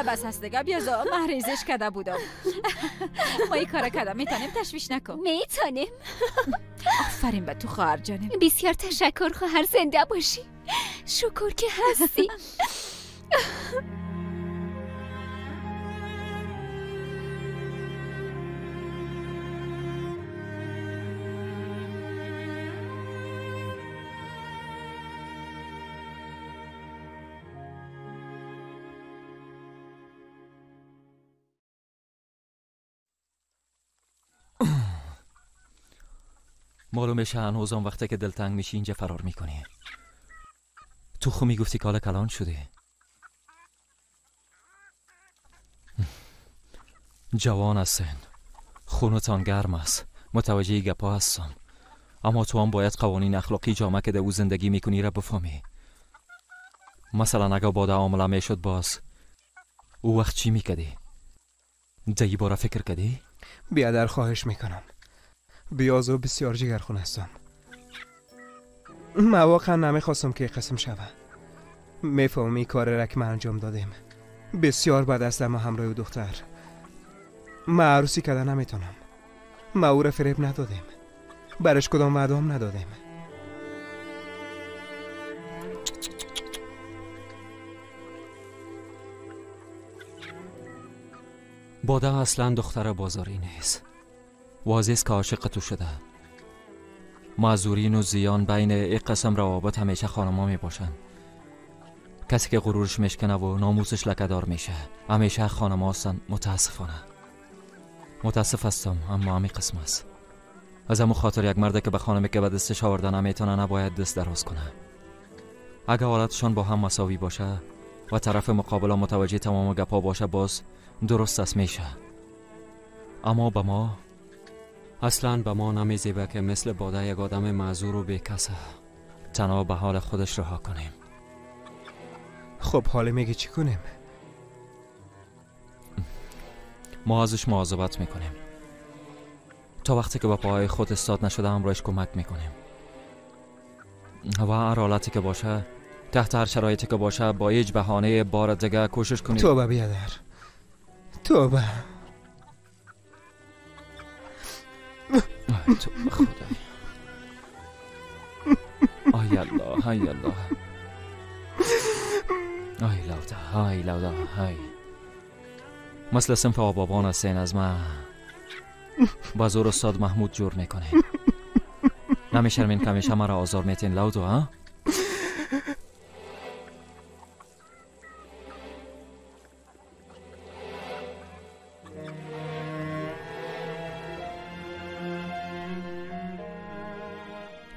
[SPEAKER 6] بس هست دیگه. بیازا مریضش کده بودم. ما این کار کده میتونیم. تشویش نکن.
[SPEAKER 15] میتونیم.
[SPEAKER 6] آفرین به تو خواهر جانم.
[SPEAKER 15] بسیار تشکر خواهر. زنده باشی. شکر که هستی.
[SPEAKER 2] معلوم میشه هنوز آن وقته که دلتنگ میشی اینجا فرار میکنی. تو خو میگفتی که حالا کلان شده. جوان هستین، خونتان گرم است، متوجه گپا هستم، اما تو هم باید قوانین اخلاقی جامعه که در او زندگی میکنی را بفهمی. مثلا اگه باده عامله میشد باز او وقت چی میکردی؟ دی باره فکر کردی؟
[SPEAKER 1] بیادر خواهش میکنم بیازو بسیار جگرخون هستم. من واقعا نمیخواستم که قسم شوه. میفهمی کار را که من انجام دادیم بسیار بد است. ما همراه دختر من عروسی کرده نمیتونم. ما او را فریب ندادیم، برش کدام وعده هم ندادیم.
[SPEAKER 2] باده اصلا دختر بازاری نیست. واضح است که عاشق تو شده. معذورین و زیان بین یک قسم روابط همیشه خانما می باشن. کسی که غرورش میشکنه و ناموسش لکه‌دار میشه همیشه خانما هستن. متاسفانه متاسف هستم، اما همین قسم است. از همون خاطر یک مرد که به خانمی که به دستش آوردن نمیتونه نباید دست دراز کنه. اگه حالتشان با هم مساوی باشه و طرف مقابل متوجه تمام گپا باشه باز درست است میشه. اما به ما اصلا به ما نمیزیبه که مثل باده یک آدم معذور و بیکسه تنها به حال خودش رها کنیم.
[SPEAKER 1] خب حالا میگی چی کنیم؟
[SPEAKER 2] ما ازش مواظبت میکنیم تا وقتی که با پاهای خود استاد نشده همراهش کمک میکنیم و هر حالتی که باشه، تحت هر شرایطی که باشه، با هیچ بهانه بار دیگه کوشش کنیم.
[SPEAKER 1] توبه بیادر، توبه
[SPEAKER 2] توبه خدای. آی الله آی الله آی لاودا آی لاودا آی. مثل صنف آبابان هستین از من با زور استاد محمود جور میکنه. نمیشرمین که همیشه مرا آزار میتین لاودو ها؟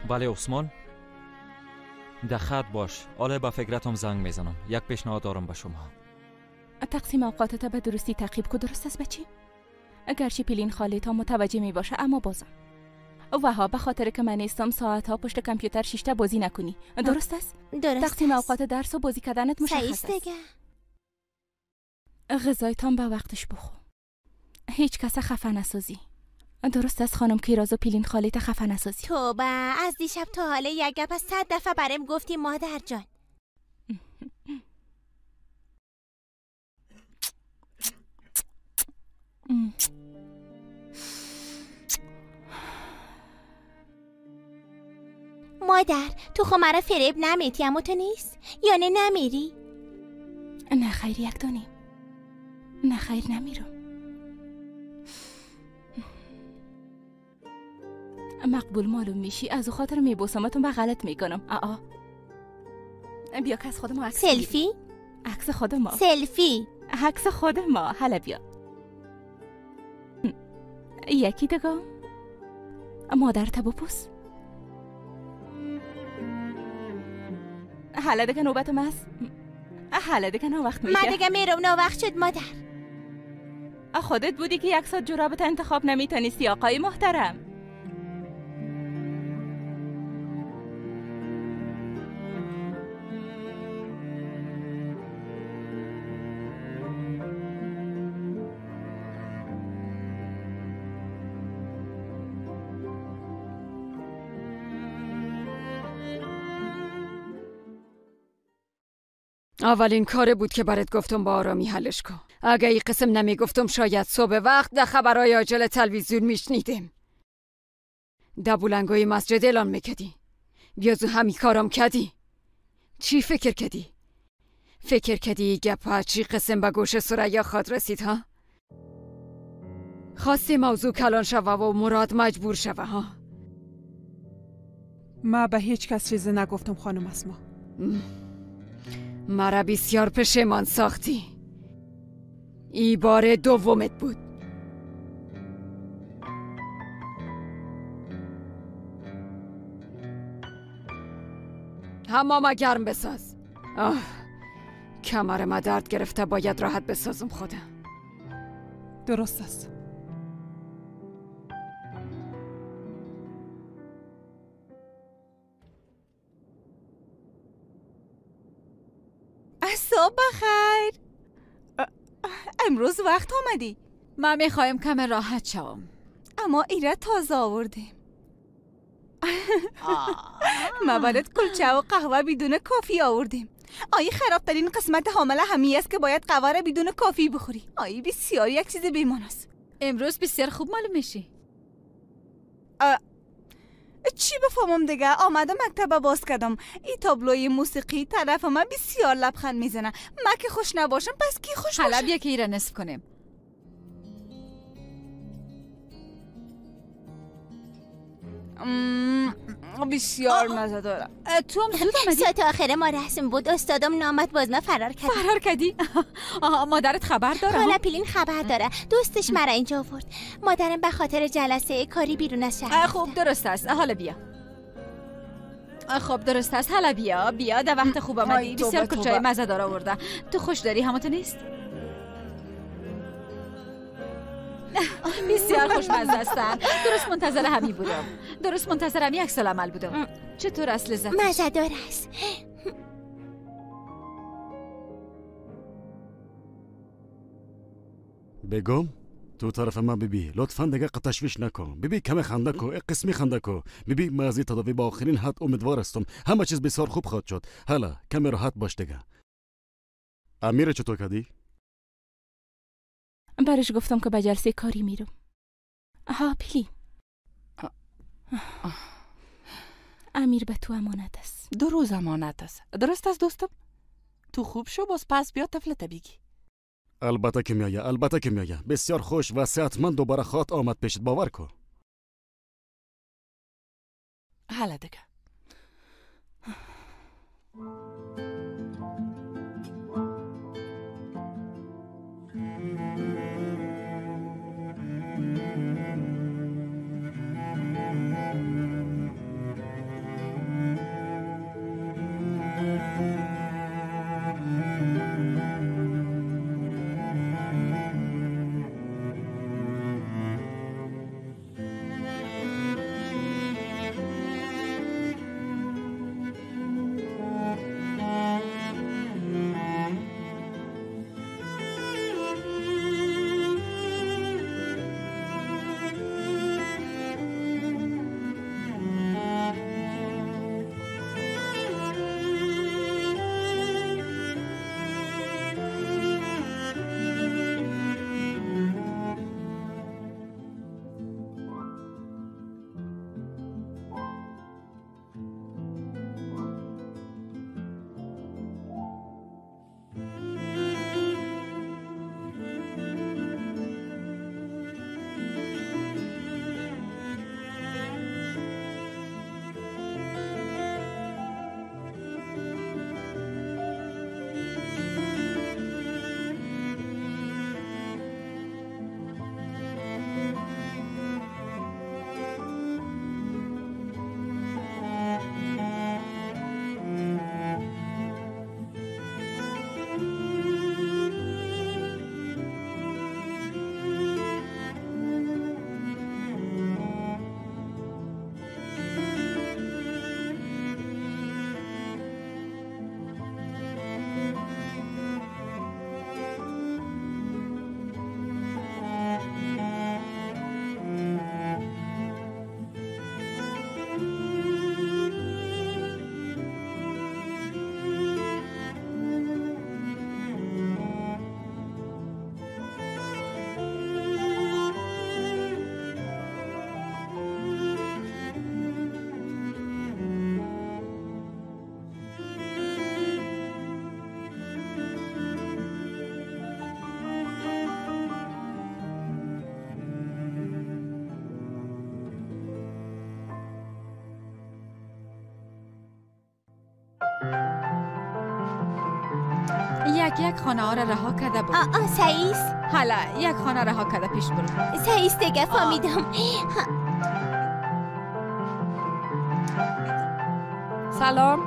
[SPEAKER 2] بله عثمان در خط باش. حالا به فکرتم زنگ میزنم. یک پیشنهاد دارم به شما.
[SPEAKER 3] تقسیم اوقاتت به درستی تعقیب کو. درست است بچی؟ اگرچه پیلین خاله تا متوجه می باشه اما بازم وها به خاطر که من نیستم ساعت ها پشت کامپیوتر شیشته بازی نکنی. درست است؟
[SPEAKER 9] درست.
[SPEAKER 3] تقسیم اوقات درس و بازی کردنت مشخص است. غذایتان به وقتش بخو. هیچ کس خفه نسازی. درست است خانم کیراز و پیلین خاله تا خفه نسازی.
[SPEAKER 9] توبه از دیشب تا حاله یک گپ از 100 دفعه برام گفتی مادر جان. مادر تو خو مرا فریب نمیتی اما تو نیست؟ یعنی نمیری؟
[SPEAKER 3] نه خیر یک دانیم. نه خیر نمیرم. مقبول معلوم میشی از او خاطر میبوسمتون به غلط میکنم. آ بیا که از خود ما عکس
[SPEAKER 9] سلفی؟
[SPEAKER 3] عکس خود ما
[SPEAKER 9] سلفی
[SPEAKER 3] عکس خود ما. حالا بیا یکی دیگه مادر تا بپوس. حالا دیگه نوبت ماست. حالا دیگه نو وقت میشه.
[SPEAKER 9] من دیگه میرم نو وقت شد مادر.
[SPEAKER 3] خودت بودی که یک ساعت جورابت انتخاب نمیتونستی آقای محترم.
[SPEAKER 4] اولین کار بود که برات گفتم با آرامی حلش کن. اگه این قسم نمیگفتم شاید صبح وقت در خبرهای عاجل تلویزیون میشنیدیم. در بلنگوی مسجد اعلان میکردی. بیازو همی کارم کردی. چی فکر کردی؟ فکر کردی گپا چی قسم به گوش ثریا خواد رسید ها؟ خواستی موضوع کلان شوه و مراد مجبور شوه ها؟
[SPEAKER 7] ما به هیچ کس چیزی نگفتم خانم اسما.
[SPEAKER 4] مرا بسیار پشیمان ساختی. ای بار دومت بود. حمام گرم بساز. آه، کمر ما درد گرفته، باید راحت بسازم خودم.
[SPEAKER 7] درست است.
[SPEAKER 10] صبح بخیر. امروز وقت آمدی.
[SPEAKER 6] من میخوایم کم راحت شوم.
[SPEAKER 10] اما ایره تازه آوردیم. ما برات کلچه و قهوه بدون کافی آوردیم. آیی خرابترین قسمت حامله همی است که باید قهوه را بدون کافی بخوری. آیی بسیار یک چیز بیمان است.
[SPEAKER 6] امروز بسیار خوب معلوم میشی.
[SPEAKER 10] چی بفهمم دیگه؟ آمدم مکتب باز کردم، این تابلوی موسیقی طرف من بسیار لبخند میزنه. من که خوش نباشم پس کی خوش باشه؟
[SPEAKER 6] حالا بیا که ایره نصف کنیم.
[SPEAKER 10] بسیار مزه داره.
[SPEAKER 6] تو هم زود آمدی؟
[SPEAKER 9] ساعت آخر ما رسم بود، استادم نامد، باز من فرار کردم.
[SPEAKER 6] فرار کردی؟ آها، مادرت خبر داره؟
[SPEAKER 9] خاله پیلین خبر داره، دوستش مرا اینجا آورد. مادرم به خاطر جلسه کاری بیرون از شهر.
[SPEAKER 6] خوب درست است، حالا بیا. خب درست است، حالا بیا بیا، در وقت خوب آمدی. بسیار کلچای مزه دار آورده. تو خوش داری همون تو نیست؟ بسیار خوشمزه هستن. درست منتظر همی بودم. درست منتظر همی یک سال عمل بودم. چطور است لذت؟
[SPEAKER 9] مزه دار است.
[SPEAKER 16] بگم تو طرف من ببی، لطفا دیگه تشویش نکن. ببی کم خنده کو، قسمی خنده کو. ببی من از این تداوی با آخرین حد امیدوار هستم. همه چیز بسیار خوب خواهد شد. حالا کم راحت باش دیگه. امیر چطور کردی؟
[SPEAKER 3] برش گفتم که به جلسه کاری میرم. ها پیلین، امیر به تو امانت است.
[SPEAKER 7] 2 روز امانت است. درست است دوستم؟ تو خوب شو، باز پس بیا طفلت بگی.
[SPEAKER 16] البته که میایه، البته که میایه. بسیار خوش و صحتمند دوباره خواهد آمد پیشت، باور کن.
[SPEAKER 7] حالا دیگه.
[SPEAKER 6] یک خانه ها را رها کرده بود.
[SPEAKER 9] آه سعیس.
[SPEAKER 6] حالا یک خانه رها کرده پیش برو.
[SPEAKER 9] سعیس دیگه فهمیدم.
[SPEAKER 7] سلام.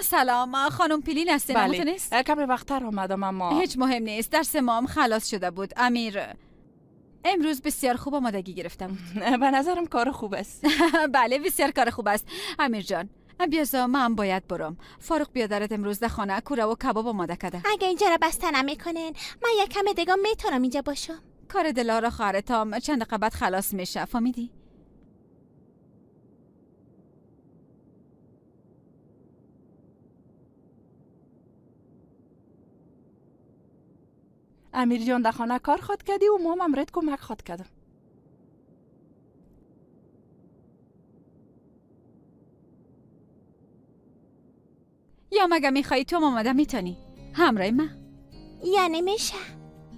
[SPEAKER 6] سلام خانم پیلین هستین؟
[SPEAKER 7] بله.
[SPEAKER 6] نیست؟
[SPEAKER 7] کمی وقت‌تر آمدم اما
[SPEAKER 6] هیچ مهم نیست، درس ما هم خلاص شده بود. امیر امروز بسیار خوب آمادگی گرفته بود.
[SPEAKER 7] به نظرم کار خوب است.
[SPEAKER 6] بله بسیار کار خوب است. امیر جان بیازا من باید برم. فاروق بیادرت امروز در خانه کوره و کباب آماده کرده.
[SPEAKER 9] اگه اینجا را بسته نمیکنین من یک کم دیگه میتونم اینجا باشم.
[SPEAKER 6] کار دلارا خواهرتام چند دقیقه بعد خلاص میشه، فهمیدی؟
[SPEAKER 7] امیر جان در خانه کار خواد کردی و ما هم رد کمک خواد کردم.
[SPEAKER 6] یا مگه میخوایی تو آماده میتونی همراه من؟
[SPEAKER 9] یا نمیشه.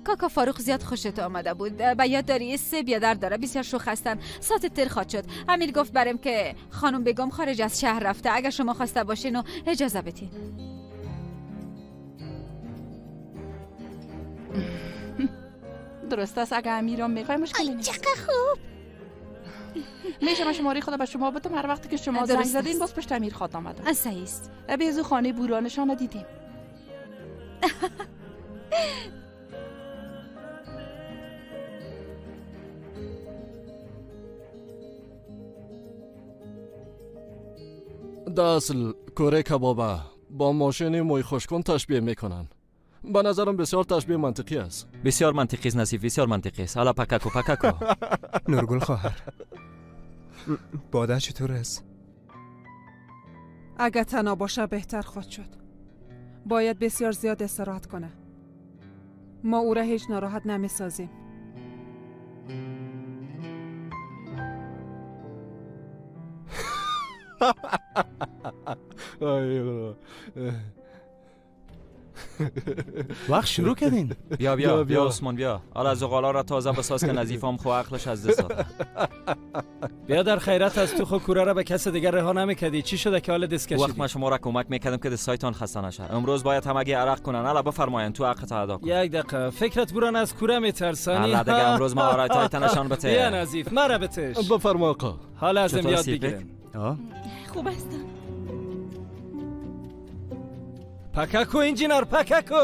[SPEAKER 6] کاکا فاروق زیاد خوشت آمده بود. به یاد داری 3 بیادر داره، بسیار شوخ هستن. ساعت تیر خواد شد. امیر گفت برم که خانم بگم خارج از شهر رفته، اگر شما خواسته باشین و اجازه بدین.
[SPEAKER 7] درست است، اگه امیرم میخوای مشکلی نیست.
[SPEAKER 9] چقدر خوب.
[SPEAKER 7] میشه من شماره خدا به شما بدم، هر وقتی که شما زنگ زدین باز پشت امیر خواد آمدم.
[SPEAKER 6] صحیح است.
[SPEAKER 7] بیزو خانه بورانشان دیدیم.
[SPEAKER 11] در اصل کوره کبابه با ماشین موی خشکن تشبیه میکنن. به نظرم بسیار تشبیه منطقی است.
[SPEAKER 2] بسیار منطقی است نصیب، بسیار منطقی است. حالا پکاکو پکاکو.
[SPEAKER 1] نورگل خواهر باده چطور است؟
[SPEAKER 17] اگه تنها باشه بهتر خواهد شد. باید بسیار زیاد استراحت کنه.
[SPEAKER 7] ما او را هیچ ناراحت نمیسازیم.
[SPEAKER 5] وقت شروع کردین.
[SPEAKER 2] بیا بیا بیا عثمان بیا. حالا زغالا را تازه بساز که نظیفام خو عقلش از دست داد.
[SPEAKER 12] بیا در خیرت از تو خو کوره را به کس دیگر رها نمیکردی. چی شده که حال دست کشیدی؟
[SPEAKER 2] وقت ما شما را کمک میکردم که دستایتان خسته نشه. امروز باید همگی عرق کنن. الا بفرمایین تو عقل ادا کن.
[SPEAKER 12] یک دقیقه فکرت بران از کوره میترسانی.
[SPEAKER 2] الا دیگه امروز مهارت های نشان بده.
[SPEAKER 12] بیا نظیف مرا بتش.
[SPEAKER 11] بفرما آقا.
[SPEAKER 12] حالا ازم یاد بگیرم.
[SPEAKER 3] خوب هستم.
[SPEAKER 12] پککو انجینر پککو.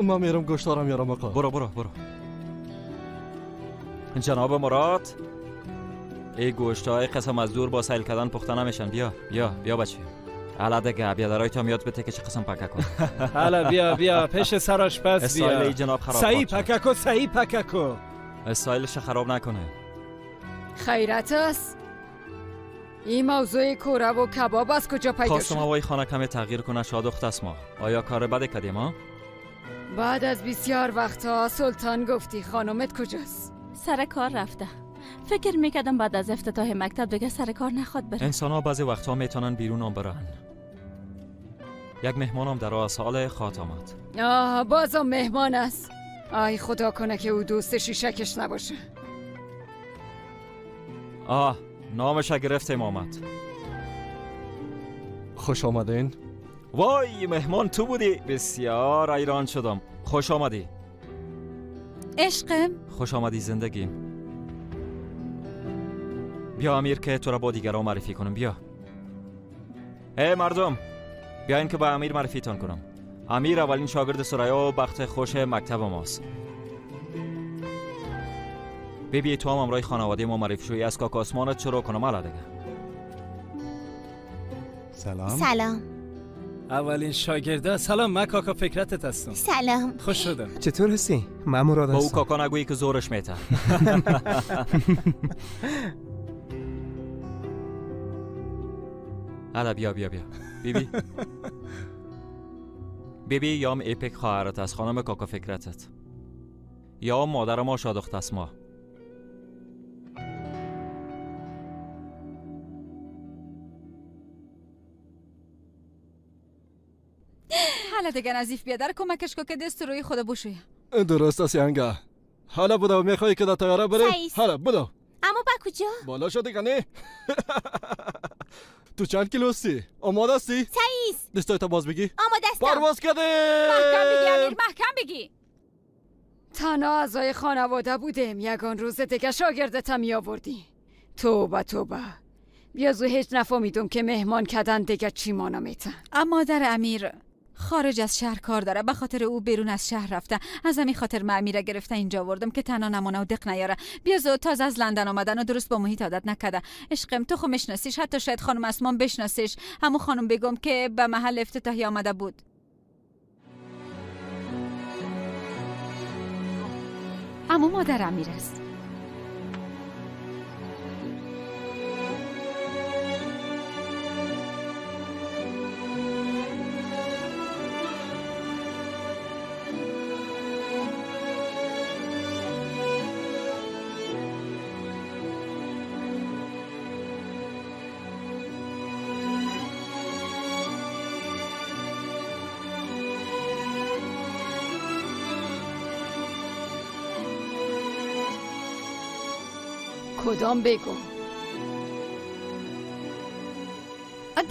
[SPEAKER 11] ما میرم گوشتارم میارم آقا.
[SPEAKER 2] برو برو برو. جناب مراد ای گوشتای قسم از دور با سیل کردن پخته نمیشن. بیا بیا بیا بچه. حالا دیگه بیا درای تا میاد بته که چه قسم پککو.
[SPEAKER 12] حالا بیا بیا پیش سر آشپز بیا.
[SPEAKER 2] استایل جناب خراب.
[SPEAKER 12] صحیح پککو صحیح پککو.
[SPEAKER 2] استایلش خراب نکنه.
[SPEAKER 4] خیرت است. این موضوع کوره و کباب از کجا پیدا شد؟
[SPEAKER 2] خواستم هوای خانه کمی تغییر کنه. شادخت است ما. آیا کار بده کردیم ها؟
[SPEAKER 4] بعد از بسیار وقتها سلطان گفتی خانمت کجاست؟
[SPEAKER 3] سر کار رفته. فکر میکردم بعد از افتتاح مکتب دیگه سر کار نخواد بره.
[SPEAKER 2] انسان ها بعضی وقتها میتونن بیرون هم برن. یک مهمانم در راه سال خواهد آمد.
[SPEAKER 4] آه بازم مهمان است. آی خدا کنه که او دوست شیشکش نباشه.
[SPEAKER 2] آه نامش گرفتیم آمد.
[SPEAKER 11] خوش آمدین.
[SPEAKER 2] وای مهمان تو بودی. بسیار حیران شدم. خوش آمدی.
[SPEAKER 6] عشقم.
[SPEAKER 2] خوش آمدی زندگیم. بیا امیر که تو را با دیگران معرفی کنم. بیا. ای مردم بیاین که با امیر معرفیتان کنم. امیر اولین شاگرد ثریا و بخت خوش مکتب ماست. ببی تو هم امرای خانواده ما معرفی شوی. از کاکا آسمانت شروع کنم. حالا دیگه.
[SPEAKER 5] سلام.
[SPEAKER 9] سلام.
[SPEAKER 12] اولین شاگرده. سلام من کاکا فکرتت هستم.
[SPEAKER 9] سلام.
[SPEAKER 12] خوش شدم.
[SPEAKER 1] چطور هستی؟ من مراد هستم.
[SPEAKER 2] با او کاکا نگویی که زورش میته. حالا بیا بیا بیا. بیبی بیبی یام ایپک خواهرت است، خانم کاکا فکرتت. یا مادر ما شادخت است ما.
[SPEAKER 6] حالا دیگه نظیف بیادر کمکش کو که دست روی خود بشوی.
[SPEAKER 11] درست است ینگه. حالا بدو میخوای که در طیاره بری؟ حالا بدو.
[SPEAKER 9] اما با کجا؟
[SPEAKER 11] بالا شو دیگه نه. تو چند کیلو هستی؟ آماده هستی؟
[SPEAKER 9] سعیس.
[SPEAKER 11] دستایت باز بگی.
[SPEAKER 9] آماده هستم.
[SPEAKER 11] پرواز کردیم.
[SPEAKER 6] محکم بگی امیر، محکم بگی.
[SPEAKER 4] تنها اعضای خانواده بودیم. یگان روز دیگه شاگردتم میآوردی. توبه توبه. بیازو هیچ نفهمیدم که مهمان کردن دیگه چی مانا میته.
[SPEAKER 6] اما در امیر خارج از شهر کار داره، به خاطر او بیرون از شهر رفته. از همین خاطر من امیره گرفته اینجا آوردم که تنها نمانه و دق نیاره. بیازو تازه از لندن آمدن و درست با محیط عادت نکرده. عشقم تو خو میشناسیش، حتی شاید خانم اسمان بشناسیش. همون خانم بگم که به محل افتتاحی آمده بود. اما مادر امیر است.
[SPEAKER 4] کدام بگم؟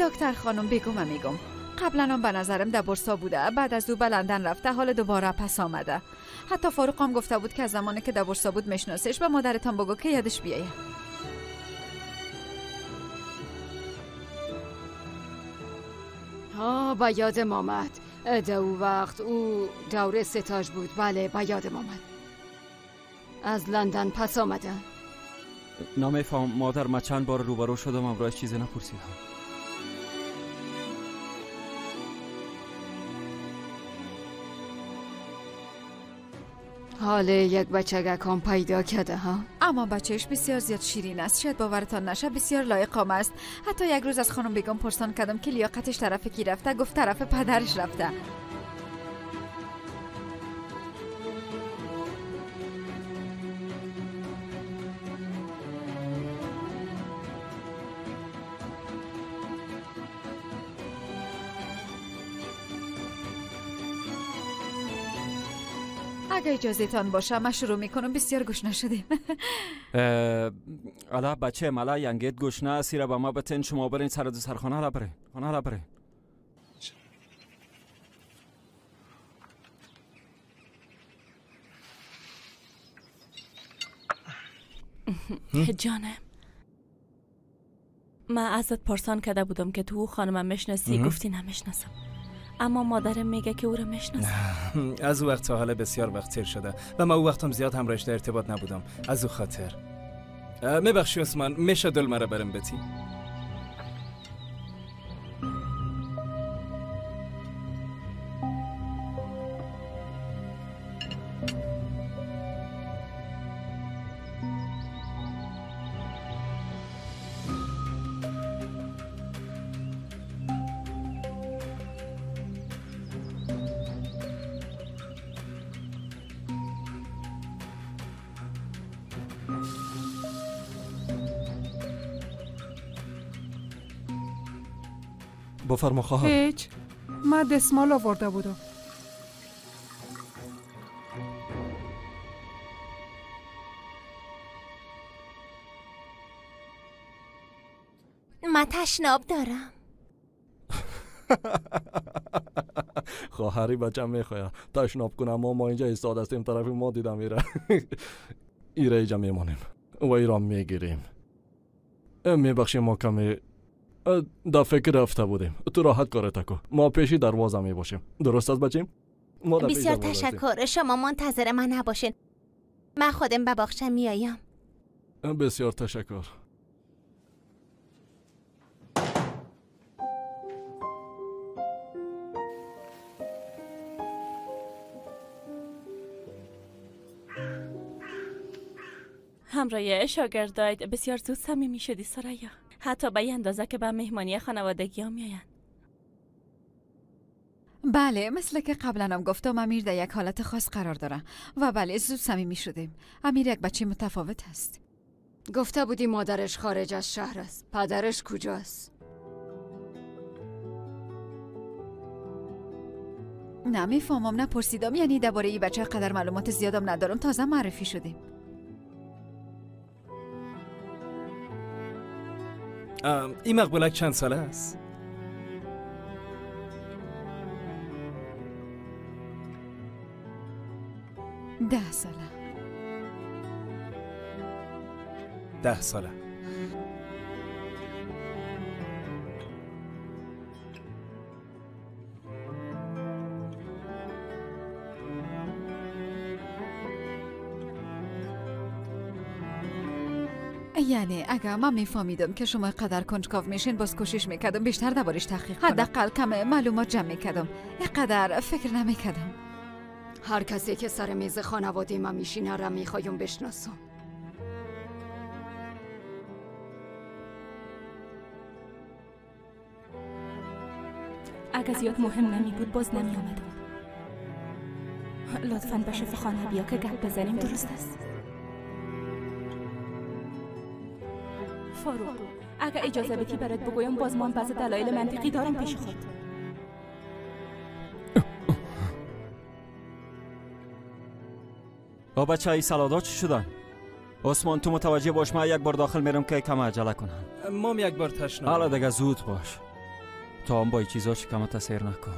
[SPEAKER 6] دکتر خانم بگم میگم قبلا هم به نظرم در بورسا بوده، بعد از او به لندن رفته، حال دوباره پس آمده. حتی فاروق هم گفته بود که از زمانی که در بورسا بود میشناسش. به مادرتان بگو که یادش بیایه.
[SPEAKER 4] ها با یادم آمد. در او وقت او دوره ستاژ بود. بله با یادم آمد. از لندن پس آمده.
[SPEAKER 2] نمیفهم مادر، من چند بار روبرو شدم امروز چیزی نپرسیدم.
[SPEAKER 4] حال یک بچگکان پیدا کرده ها؟
[SPEAKER 6] اما بچهش بسیار زیاد شیرین است. شاید باورتان نشه بسیار لایق است. حتی یک روز از خانم بیگم پرسان کردم که لیاقتش طرف کی رفته، گفت طرف پدرش رفته. اگه اجازه تان باشه من شروع میکنم، بسیار گشنه شدیم.
[SPEAKER 2] الا بچه مالا ینگت گشنه سیره با ما بتن، شما برین سر سرخانه را برین، خانه را برین.
[SPEAKER 3] جانم من ازت پرسان کرده بودم که تو خانمم میشناسی، گفتی نمیشناسم، اما مادرم میگه که او را میشناسم.
[SPEAKER 12] از او وقت تا حالا بسیار وقت تیر شده و من او وقتم زیاد همراهش در ارتباط نبودم، از او خاطر. میبخشی عثمان، میشه دل مرا برم بتی؟
[SPEAKER 11] بفرما خواهر.
[SPEAKER 7] هیچ، من دستمال آورده بودم.
[SPEAKER 9] من تشناب دارم.
[SPEAKER 11] خواهری بچه میخواه تشناب کنم، ما اینجا ایستاده هستیم، طرف ما دیدم ایره ایره اینجا میمانیم و ایران میگیریم. میبخشیم ما کمی در فکر رفته بودیم. تو راحت کارت کو، ما پیشی دروازه می باشیم. درست است بچیم؟ ما
[SPEAKER 9] بسیار تشکر، شما منتظر من نباشین، من خودم به باغچه میایم.
[SPEAKER 11] بسیار تشکر.
[SPEAKER 3] همراه شاگردایت بسیار زود صمیمی شدی سریا، حتی به این اندازه که به مهمانی خانوادگی ها میآیند.
[SPEAKER 6] بله، مثل که قبلا هم گفتم امیر در یک حالت خاص قرار داره و بله زود صمیمی شدیم. امیر یک بچه متفاوت است.
[SPEAKER 4] گفته بودی مادرش خارج از شهر است، پدرش کجاست؟
[SPEAKER 6] نمیفهمم، نپرسیدم، یعنی درباره این بچه قدر معلومات زیادم ندارم، تازه معرفی شدیم.
[SPEAKER 12] این مقبولک چند ساله است؟
[SPEAKER 6] 10 ساله.
[SPEAKER 12] 10 ساله.
[SPEAKER 6] یعنی اگر من میفهمیدم که شما قدر کنجکاو میشین باز کوشش میکردم بیشتر دربارش تحقیق کنم، حداقل کم معلومات جمع میکردم، اینقدر فکر نمیکردم.
[SPEAKER 4] هر کسی که سر میز خانواده من میشینه را میخوایم بشناسم.
[SPEAKER 3] اگر زیاد مهم نمی بود باز نمی آمدم. لطفاً به شفاخانه بیا که گپ بزنیم، درست است؟ فاروق، اگر اجازه بدی برات بگویم باز من بعض دلایل منطقی دارم پیش خود.
[SPEAKER 2] با بچه ای سلادا چی شدن؟ عثمان تو متوجه باش، من یک بار داخل میرم که کم عجله کنم.
[SPEAKER 12] مام یک بار تشناب.
[SPEAKER 2] حالا دیگه زود باش، تا هم با این چیزا شکمت سیر نکن.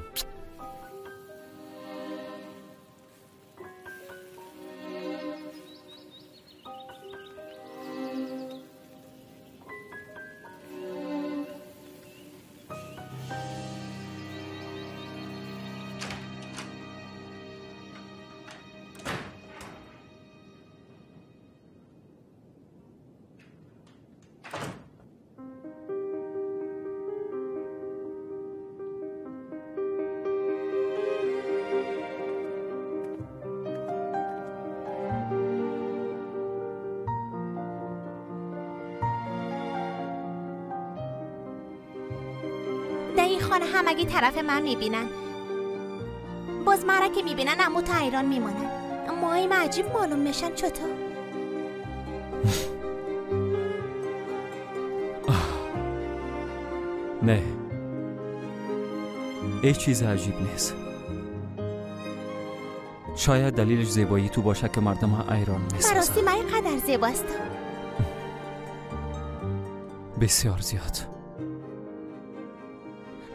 [SPEAKER 9] خانه همگی طرف من میبینن. باز مرا که میبینن اما تا ایران میمانن. مایم عجیب معلوم میشن چطور؟
[SPEAKER 2] نه، هیچ چیز عجیب نیست. شاید دلیلش زیبایی تو باشه که مردم ها ایران میسازن.
[SPEAKER 9] براستی من اینقدر زیباستم؟
[SPEAKER 2] بسیار زیاد.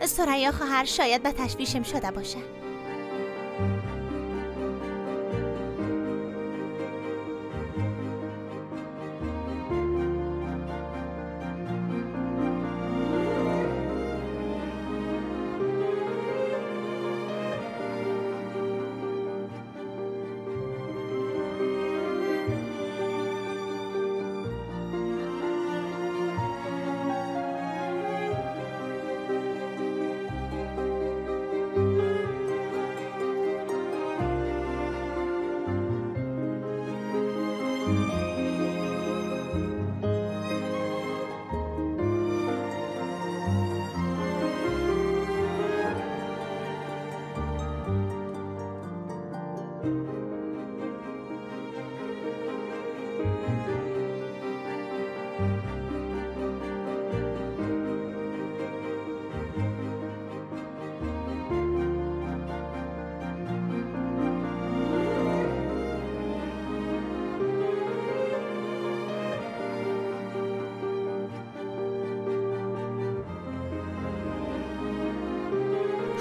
[SPEAKER 9] ثریا خواهر شاید به تشویشم شده باشه.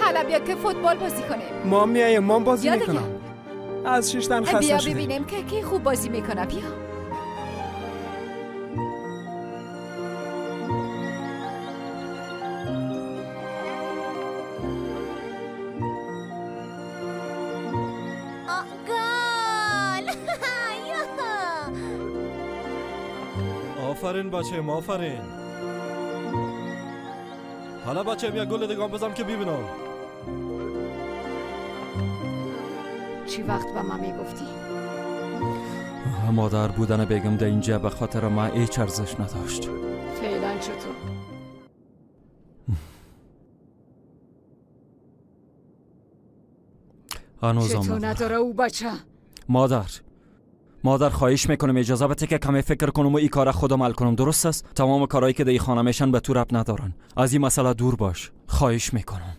[SPEAKER 6] حالا بیا که فوتبال بازی کنیم.
[SPEAKER 1] ما میایم، ما بازی میکنم. از شیشتن خسته
[SPEAKER 6] بیا
[SPEAKER 1] شدیم.
[SPEAKER 6] ببینیم که کی خوب بازی میکنه. بیا.
[SPEAKER 9] گل.
[SPEAKER 11] آفرین بچه، آفرین. حالا بچه بیا گل دیگه بزن که ببینم.
[SPEAKER 4] چی وقت به من میگفتی؟
[SPEAKER 2] مادر بودن بیگم در اینجا به خاطر من هیچ ارزش نداشت.
[SPEAKER 4] فعلا چطور؟
[SPEAKER 2] هنوز
[SPEAKER 4] چطور نداره او بچه؟
[SPEAKER 2] مادر خواهش میکنم اجازه بده که کمی فکر کنم و این کار خودم حل کنم. درست است؟ تمام کارهایی که در این خانه میشن به تو ربط ندارن. از این مسئله دور باش. خواهش میکنم.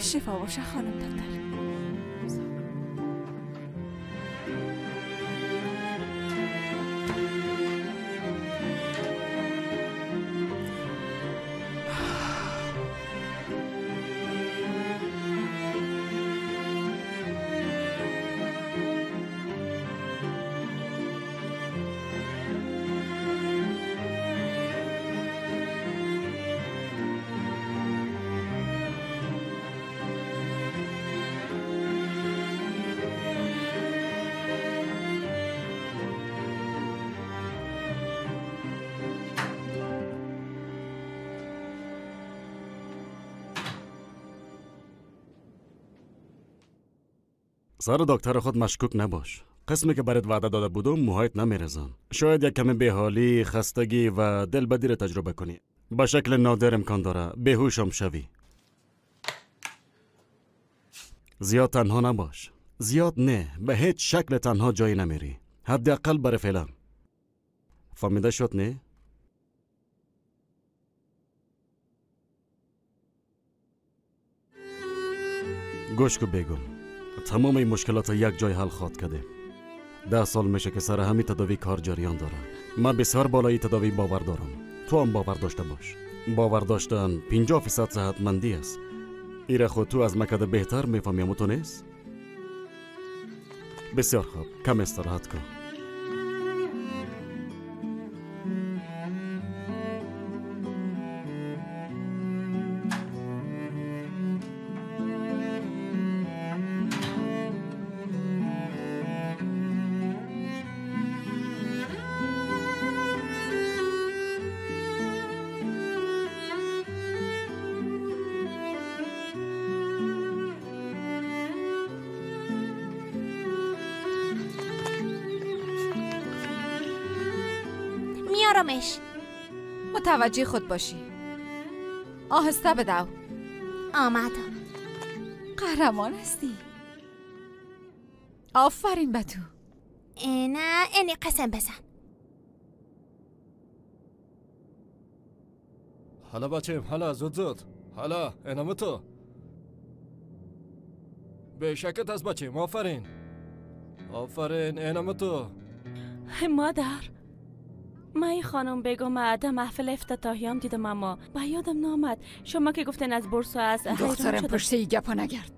[SPEAKER 10] شفا باشه خانم دکتر.
[SPEAKER 16] سر دکتر خود مشکوک نباش. قسمی که برات وعده داده بودم موهایت نمیرزن. شاید یک کمی بیحالی، خستگی و دلبدی را تجربه کنی. به شکل نادر امکان داره بیهوش هم شوی. زیاد تنها نباش. زیاد نه، به هیچ شکل تنها جایی نمیری. حداقل برای فعلا. فهمیده شد نه؟ گوش کو بگم. تمام این مشکلات یک جای حل خواد کرده. 10 سال میشه که سر همین تداوی کار جریان داره. من بسیار بالای تداوی باور دارم. تو هم باور داشته باش. باور داشتن 50% صحتمندی است. ایره خود تو از مکده بهتر میفهمی، اما تو نیست؟ بسیار خوب، کم استراحت کن.
[SPEAKER 9] میبرمش.
[SPEAKER 6] متوجه خود باشی. آهسته بدو.
[SPEAKER 9] آمدم.
[SPEAKER 6] قهرمان هستی. آفرین به تو.
[SPEAKER 9] نه اینی قسم بزن.
[SPEAKER 11] حالا بچیم، حالا زود زود. حالا اینم تو. به شکت از بچیم. آفرین آفرین، اینم تو.
[SPEAKER 3] مادر، من این خانم بگم عدم محفل افتتاحیام دیدم، اما به یادم نامد. شما که گفتن از بورسا از
[SPEAKER 4] دخترم پشت ای گپا نگرد.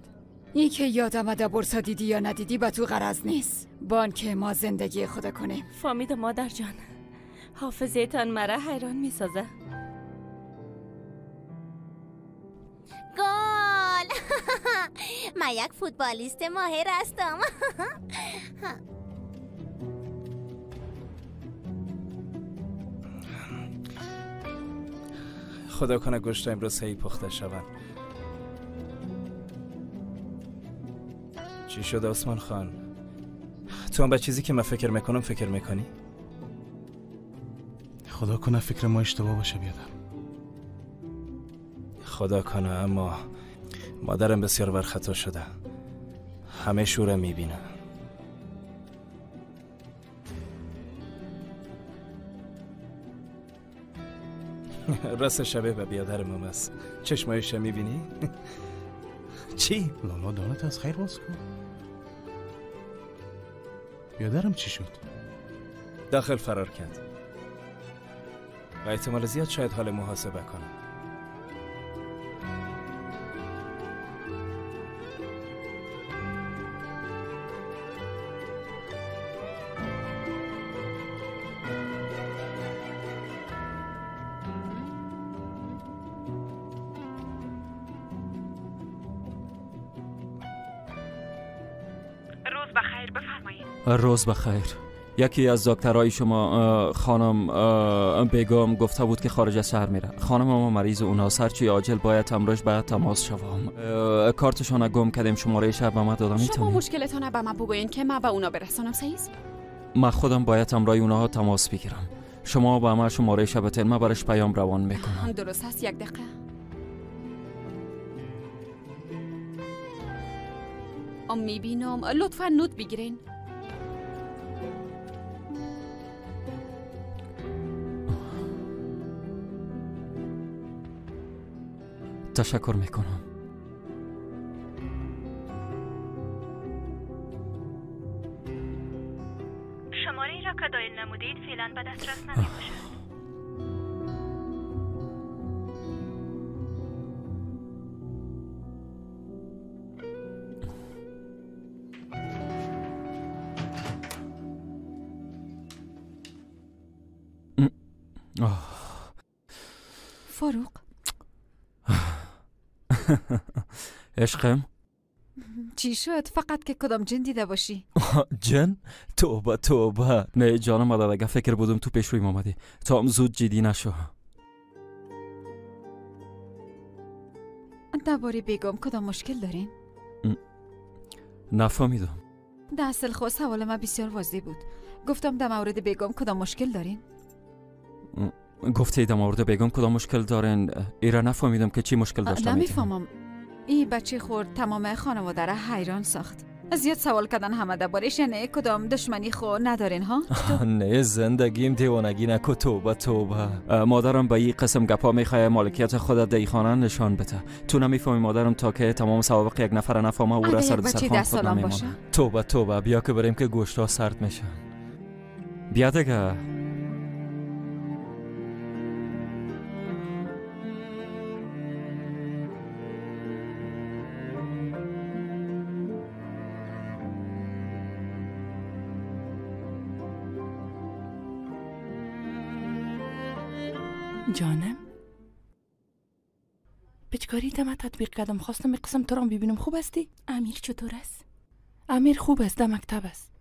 [SPEAKER 4] ای که یادم ده بورسا دیدی یا ندیدی به تو غرض نیست. بانک ما زندگی خدا کنیم.
[SPEAKER 3] فامید مادر جان، حافظه تان مرا حیران میسازه.
[SPEAKER 9] گل. من یک فوتبالیست ماهر هستم.
[SPEAKER 12] خدا کنه گوشت امروز صحیح پخته شوند. چی شد عثمان خان؟ تو هم به چیزی که من فکر میکنم فکر میکنی؟
[SPEAKER 5] خدا کنه فکر ما اشتباه باشه بیادم.
[SPEAKER 12] خدا کنه، اما مادرم بسیار برخطا شده. همه شوره میبینه. راست شبه به بیادرم است. چشمایش میبینی؟ چی؟
[SPEAKER 5] لالا دانت از خیر باز کن. بیادرم چی شد؟
[SPEAKER 12] داخل فرار کرد و احتمال زیاد شاید حال محاسبه کنه.
[SPEAKER 2] روز بخیر. یکی از دکترای شما خانم بیگم گفته بود که خارج از شهر میره. خانم ما مریض اونها، هرچی عاجل باید امروز باید تماس شوم. کارتشان گم کردیم، شماره شب به ما دادم.
[SPEAKER 17] شما مشکلتان به من بگوین که من به اونا برسانم. صحیح؟
[SPEAKER 2] من خودم باید امرای اونها تماس بگیرم. شما به ما شماره شب من برش پیام روان میکنم.
[SPEAKER 17] درست است. یک دقیقه. میبینم. لطفا نوت بگیرین.
[SPEAKER 2] تشکر میکنم.
[SPEAKER 18] شماره را که دایل نمودید فعلا به دسترس نمیباشد.
[SPEAKER 6] فاروق.
[SPEAKER 2] عشقم
[SPEAKER 6] چی شد؟ فقط که کدام جن دیده باشی؟
[SPEAKER 2] جن؟ توبه توبه. نه جانم اگه فکر بودم تو پیش رویم آمدی. تا هم زود جدی نشو.
[SPEAKER 6] درباره بیگم کدام مشکل دارین؟
[SPEAKER 2] نفهمیدم.
[SPEAKER 6] در اصل خود سوال من بسیار واضح بود. گفتم در مورد بیگم کدام مشکل دارین؟
[SPEAKER 2] گفتی در مورد بیگم کدام مشکل دارین؟ ایرا نفهمیدم که چی مشکل داشتم.
[SPEAKER 6] نمیفهمم. این بچه خورد تمام خانواده را حیران ساخت. زیاد سوال کردن همه دربارش، یعنی کدام دشمنی خو ندارین ها؟
[SPEAKER 2] نه زندگیم دیوانگی نکو. توبه توبه. مادرم به این قسم گپا میخواه مالکیت خود در خانه نشان بده. تو نمیفهمی مادرم تا که تمام سوابق یک نفر نفهمه او را سر سرخان خود نمیمانه. توبه توبه. بیا که بریم که گوشتا سرد میشه. بیا دیگه.
[SPEAKER 7] جانم پچکاری تم تطبیق کردم، خواستم قسم تو را ببینم. خوب هستی؟
[SPEAKER 3] امیر چطور است؟
[SPEAKER 7] امیر خوب است، در مکتب است.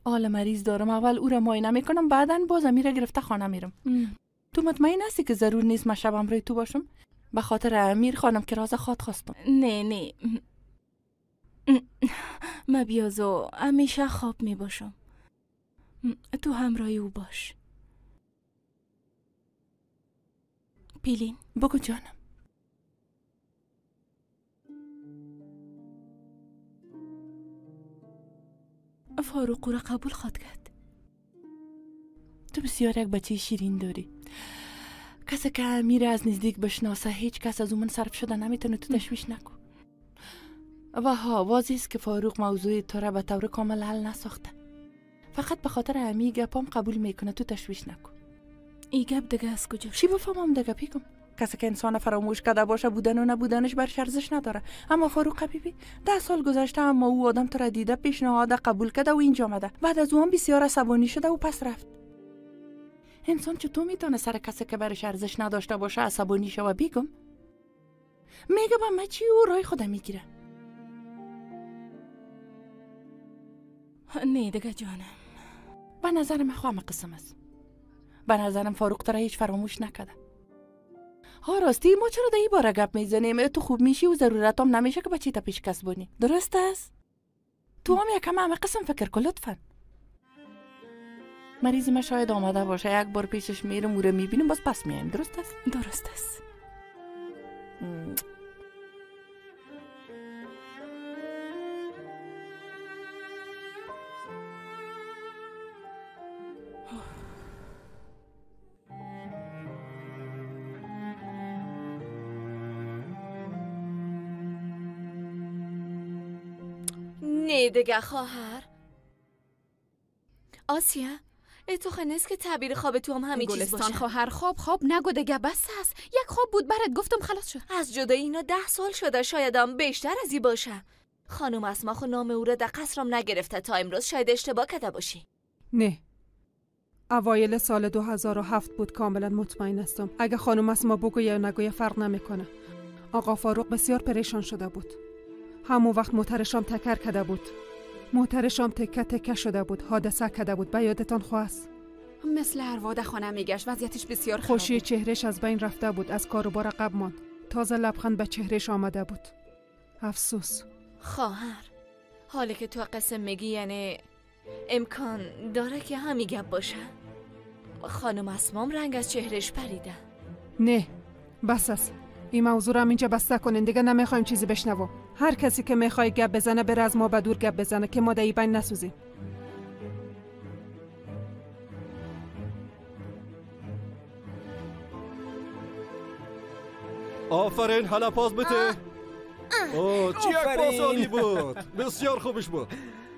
[SPEAKER 7] حال مریض دارم، اول او را معاینه میکنم، بعدا باز امیر گرفته خانه میرم. تو مطمئن هستی که ضرور نیست من شب همراه تو باشم؟ به خاطر امیر خانم که راز خواد خواستم.
[SPEAKER 3] نه نه من بیازو همیشه خواب می باشم، تو همراه او باش. پیلین.
[SPEAKER 7] بگو جانم.
[SPEAKER 3] فاروق را قبول خواد کرد.
[SPEAKER 7] تو بسیار یک بچه شیرین داری. کسی که امیر از نزدیک بشناسه هیچ کس از او منصرف شده نمیتونه. تو تشویش نکن. و ها، واضح است که فاروق موضوع تو را به طور کامل حل نساخته. فقط به خاطر امی گپام قبول میکنه. تو تشویش نکن.
[SPEAKER 3] ای گپ دیگه از کجا؟
[SPEAKER 7] چی بفهمم دیگه پیکم؟ کسی که انسان فراموش کرده باشه بودن و نبودنش برش ارزش نداره. اما فاروق حبیبی 10 سال گذشته، اما او آدم تو را دیده، پیشنهاد قبول کرده و اینجا آمده. بعد از او هم بسیار عصبانی شده و پس رفت. انسان چطور میتونه سر کسی که برش ارزش نداشته باشه عصبانی شوه؟ بیگم میگه با من چی، او رای خودم میگیره.
[SPEAKER 3] نه دیگه جانم،
[SPEAKER 7] به نظر من خواهم قسم است. به نظرم فاروق تو را هیچ فراموش نکرده. ها راستی ما چرا در این باره گپ میزنیم؟ تو خوب میشی و ضرورت هم نمیشه که بچه تا پیش کس بونی. درست است؟ تو هم یکم همه قسم فکر کن لطفا. مریض ما شاید آمده باشه، یک بار پیشش میرم او را میبینم باز پس میایم. درست است؟
[SPEAKER 3] درست است.
[SPEAKER 6] نه دیگه خواهر آسیا، ای تو نیست که تعبیر خواب تو هم همین چیز
[SPEAKER 17] گلستان
[SPEAKER 6] باشه.
[SPEAKER 17] خواهر خواب خواب نگو دیگه، بس است. یک خواب بود برات گفتم خلاص شد.
[SPEAKER 6] از جدایی اینا 10 سال شده، شاید هم بیشتر از این باشه. خانم اسما خو نام او را در قصرم نگرفته تا امروز، شاید اشتباه کرده باشی.
[SPEAKER 19] نه، اوایل سال 2007 بود، کاملا مطمئن هستم. اگه خانم اسما بگوید یا نگوید فرق نمیکنه. آقا فاروق بسیار پریشان شده بود. همون وقت موترشام تکر کرده بود. موترشام تکه تکه شده بود، حادثه کرده بود. به یادتان خواست؟
[SPEAKER 17] مثل هر واده خانه میگشت، وضعیتش بسیار خراب.
[SPEAKER 19] خوشی چهرهش از بین رفته بود، از کاروبار عقب ماند. تازه لبخند به چهرهش آمده بود. افسوس.
[SPEAKER 6] خواهر، حالی که تو قسم میگی یعنی امکان داره که همین گپ باشه. خانم اسمام رنگ از چهرهش پریده.
[SPEAKER 19] نه بس است. این موضوع رو هم اینجا بسته کنین دیگه، نمیخوایم چیزی بشنوم. هر کسی که میخوای گپ بزنه بره از ما به دور گپ بزنه که ما در این بین نسوزیم.
[SPEAKER 11] آفرین، حالا پاس بده. اوه چی یک پاس عالی بود، بسیار خوبش بود.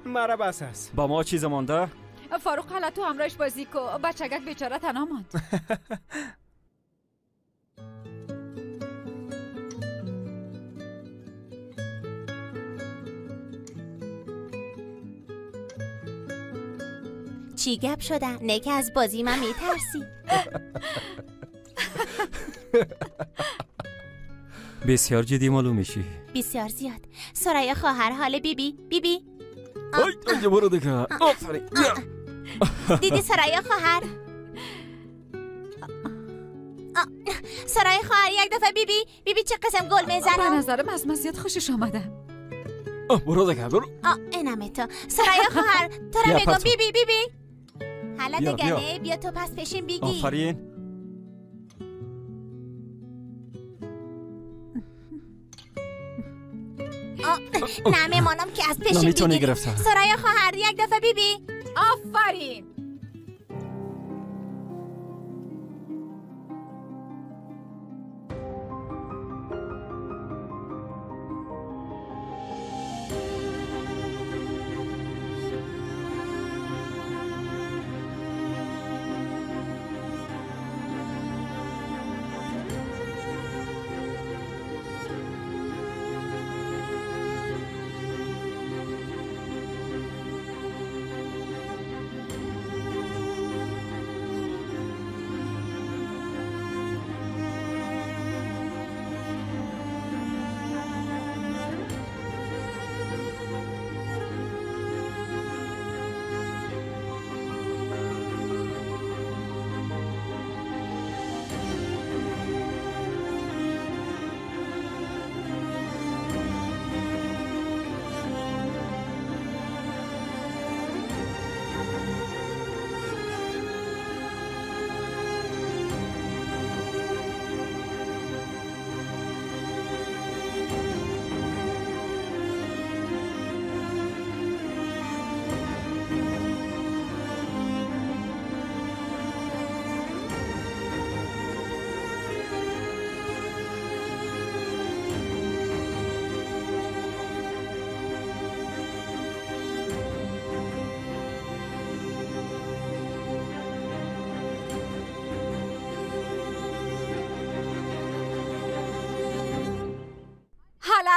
[SPEAKER 1] مرا بس است.
[SPEAKER 2] با ما چیز مانده؟
[SPEAKER 6] فاروق حالا تو همراهش بازی کو، بچگک بیچاره تنها ماند.
[SPEAKER 9] چی گپ شده؟ نه که از بازی من میترسی.
[SPEAKER 2] بسیار جدی معلوم میشی.
[SPEAKER 9] بسیار زیاد. سریا خواهر حال بیبی بیبی.
[SPEAKER 2] ای برو دیگه. آفرین.
[SPEAKER 9] دیدی سریا خواهر؟ سریا خواهر یک دفعه بیبی بیبی چه قسم گل میزنم.
[SPEAKER 6] به نظرم از من زیاد خوشش آمده.
[SPEAKER 2] برو دیگه برو.
[SPEAKER 9] اینم تو سریا خواهر تو را میگم بیبی بیبی. حالا دیگه نه، بیا تو پس پیشیم بیگی.
[SPEAKER 2] آفرین.
[SPEAKER 9] نه میمانم که از پیشیم بگیری. سریا خواهر یک دفعه بیبی.
[SPEAKER 6] آفرین.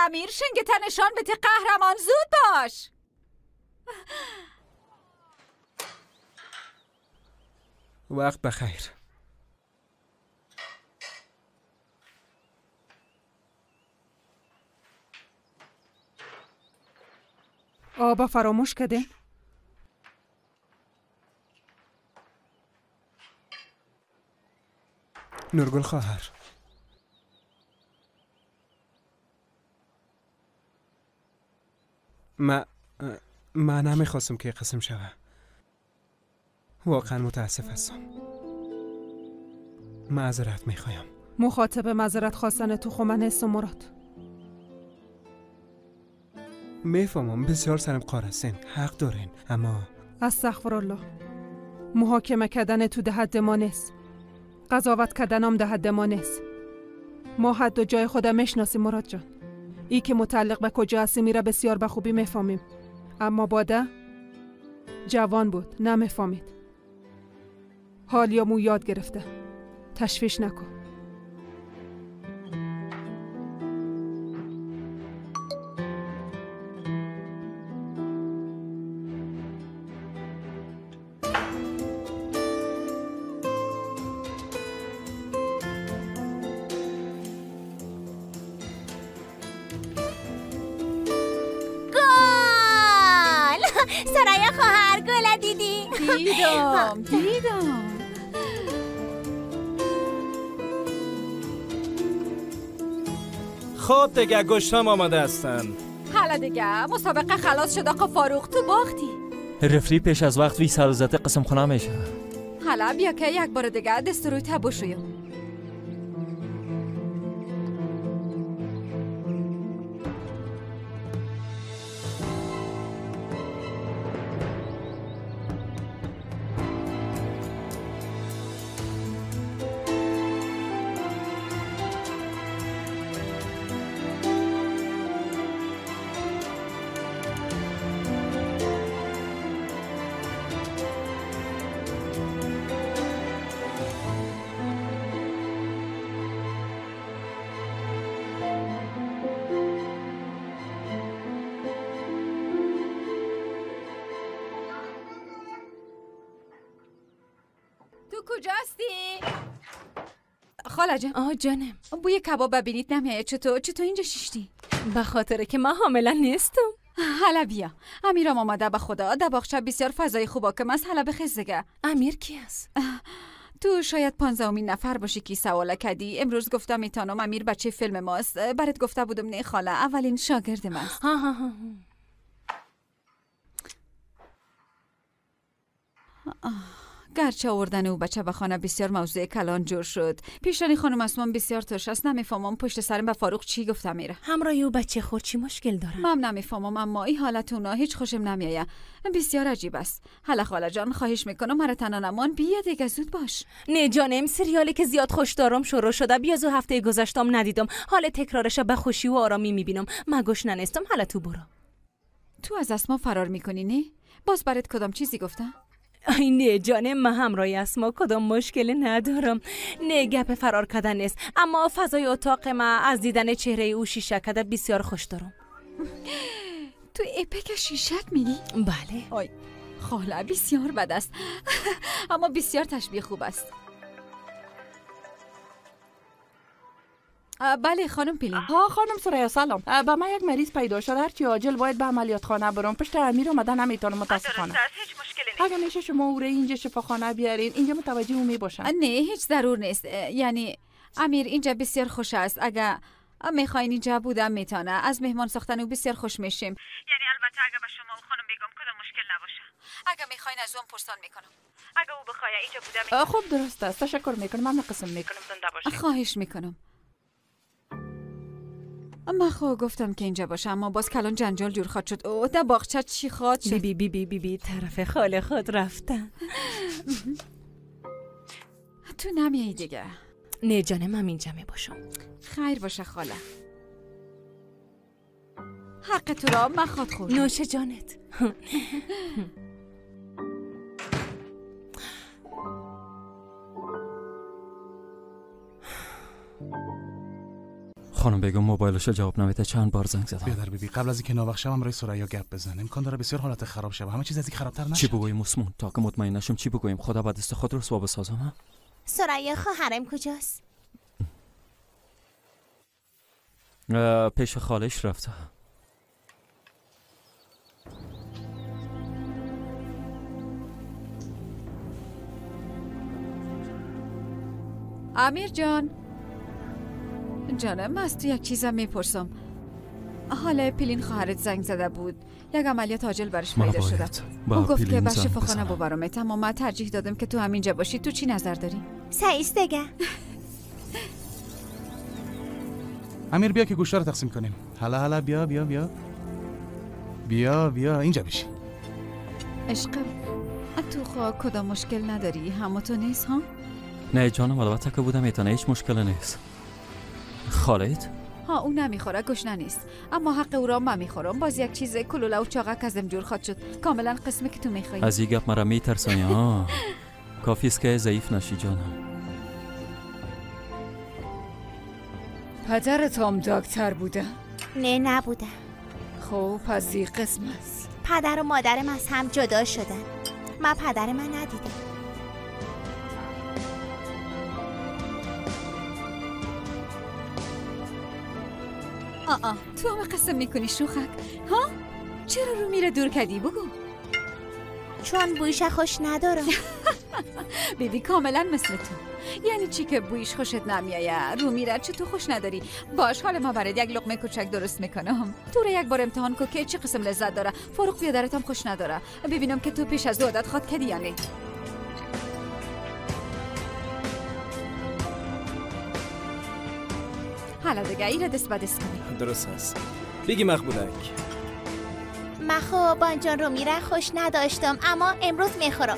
[SPEAKER 6] امیر شنگت نشان بده قهرمان، زود باش.
[SPEAKER 1] وقت بخیر.
[SPEAKER 19] آبا فراموش کردین؟
[SPEAKER 1] نورگل خواهر، ما نمیخواستم که قسم شوه. واقعا متاسف هستم. معذرت میخوایم.
[SPEAKER 19] مخاطب معذرت خواستن تو خو من هستم مراد.
[SPEAKER 1] میفهمم بسیار سرم قار هستین، حق دارین، اما
[SPEAKER 19] استغفرالله. محاکمه کردن تو ده حد ما نیست، قضاوت کردنم ده حد ما نیست. ما حد و جای خودم میشناسیم مراد جان. ای که متعلق به کجا هستی میره بسیار به خوبی میفهمیم، اما باده جوان بود نمیفهمید. حال یا مو یاد گرفته. تشویش نکن.
[SPEAKER 9] سرای خواهر گل دیدی؟
[SPEAKER 6] دیدم دیدم.
[SPEAKER 12] خب دیگه گشتم آماده هستن.
[SPEAKER 6] حالا دیگه مسابقه خلاص شد آقا فاروق، تو باختی.
[SPEAKER 2] رفری پیش از وقت وی سرزده قسم خونه میشه.
[SPEAKER 6] حالا بیا که یک بار دیگه دست روی تبوشویم. کجاستی؟ خاله جان.
[SPEAKER 8] آه جانم.
[SPEAKER 6] بوی کباب ببینید نمیایه. چطور اینجا شیشتی؟
[SPEAKER 8] به خاطر که من حامله نیستم.
[SPEAKER 6] حالا بیا امیرم آماده به خدا. در باغچه بسیار فضای خوب حاکم است. حالا بخیز دیگه.
[SPEAKER 8] امیر کی است؟
[SPEAKER 6] تو شاید 15مین نفر باشی که سوال کردی. امروز گفتم میتونم امیر بچه فیلم ماست. برات گفته بودم نه خاله، اولین شاگرد ماست.
[SPEAKER 8] ها.
[SPEAKER 6] گرچه آوردن او بچه به خانه بسیار موضوع کلان جور شد. پیشانی خانم اسمان بسیار ترش است. نمیفهمم پشت سرم به فاروق چی گفتم میره.
[SPEAKER 8] همراه او بچه خود چی مشکل داره؟
[SPEAKER 6] من نمیفهمم، اما این حالت اونا هیچ خوشم نمیآید. بسیار عجیب است. حالا خاله جان خواهش میکنم مرا تنها نمان، بیا دیگه زود باش.
[SPEAKER 8] نه جانم، سریالی که زیاد خوش دارم شروع شده. بیازو هفته گذشتم ندیدم. حال تکرارش به خوشی و آرامی میبینم. من گشنه نیستم. حالا تو برو.
[SPEAKER 6] تو از اسما فرار میکنی نه؟ باز برات کدام چیزی گفتم؟
[SPEAKER 8] ای نه جانم، من همراه اسما کدام مشکلی ندارم. نه گپ فرار کردن نیست، اما فضای اتاق ما از دیدن چهره او شیشه کده بسیار خوش دارم.
[SPEAKER 6] تو اپک شیشک میگی؟
[SPEAKER 8] بله.
[SPEAKER 6] آی خاله بسیار بد است. اما بسیار تشبیه خوب است. بله خانم پیلین.
[SPEAKER 7] ها خانم سریا سلام. با من یک مریض پیدا شد، هرچی عاجل باید به عملیات خانه برم. پشت امیر اومدن نمیتونم متاسفانه.
[SPEAKER 18] هیچ مشکلی نیست.
[SPEAKER 7] اگه میشه شما او را اینجا شفاخانه بیارین، اینجا متوجه او میباشن.
[SPEAKER 6] نه هیچ ضرور نیست. یعنی امیر اینجا بسیار خوش است. اگه میخواین اینجا بودم میتونه. از مهمان ساختن او بسیار خوش میشیم. یعنی البته اگه به شما و خانم بیگم کدام مشکل نباشه. اگه میخواین از اون پرسان میکنم. اگه او بخواد اینجا بودم.
[SPEAKER 7] خب درست است. تشکر میکنم. من قسم میکنم زنده باشین.
[SPEAKER 6] خواهش میکنم. من خو گفتم که اینجا باشه، اما باز کلان جنجال جور خواد شد. او در باغچه چی خواد شد؟
[SPEAKER 8] بی بی بی بی بی طرف خاله خود رفتن.
[SPEAKER 6] تو نمیایی دیگه؟
[SPEAKER 8] نه جانم، من اینجا می باشم.
[SPEAKER 6] خیر باشه خاله. حق تو را من خواد خوردم.
[SPEAKER 8] نوش جانت.
[SPEAKER 2] خانم بگم موبایلش جواب نمیده، چند بار زنگ زدم.
[SPEAKER 5] بیادر بیبی قبل از اینکه ناوخت شوم برای ثریا گپ بزن. امکان داره بسیار حالت خراب شه، همه چیز از این خرابتر نشه.
[SPEAKER 2] چی بگوییم عثمان؟ تا که مطمئن نشم چی بگوییم؟ خدا با دست خود رسوا بسازم.
[SPEAKER 9] ثریا خواهرم کجاست؟
[SPEAKER 2] پیش خالش رفته.
[SPEAKER 6] امیر جان، جانم از تو یک چیزم میپرسم. حالا پیلین خواهرت زنگ زده بود، یک عملیات عاجل برش پیدا شده. اون گفت که به شفاخانه ببرم، اما من ترجیح دادم که تو همینجا باشی. تو چی نظر داری؟
[SPEAKER 9] سعیست دیگه.
[SPEAKER 5] امیر بیا که گوشتا رو تقسیم کنیم. هلا هلا بیا بیا بیا بیا بیا اینجا بشی.
[SPEAKER 6] عشقم تو خواه کدام مشکل نداری؟ همه تو نیست ها؟
[SPEAKER 2] نه جانم البته که بودم ایتانه هیچ مشکل نیست. خالد؟
[SPEAKER 6] ها او نمیخوره، گشنه نیست، اما حق او را من میخورم. باز یک چیز کلوله و چاقک ازم جور خواد شد، کاملا قسمی که تو میخوایی.
[SPEAKER 2] از این گپ مرا میترسانی ها. کافی است که ضعیف نشی جانم.
[SPEAKER 4] پدرت هم دکتر بوده؟
[SPEAKER 9] نه نبوده.
[SPEAKER 4] خب پس این قسم است.
[SPEAKER 9] پدر و مادرم از هم جدا شدن، من پدر من ندیدم.
[SPEAKER 6] آه تو هم قسم میکنی شوخک ها؟ چرا رو میره دور کدی؟ بگو.
[SPEAKER 9] چون بویش خوش ندارم.
[SPEAKER 6] بیبی کاملا مثل تو. یعنی چی که بویش خوشت نمیایه؟ رو میره چه تو خوش نداری؟ باش حال ما برات یک لقمه کوچک درست میکنم، تو رو یک بار امتحان کو که چه قسم لذت داره. فاروق بیادرت هم خوش نداره، ببینم که تو پیش از دو عادت خواد کدی یا نه. حالا دیگه ایره دست به دست کنی.
[SPEAKER 12] درست است. بگی مقبولک.
[SPEAKER 9] من خب بانجان رو میره خوش نداشتم، اما امروز میخورم.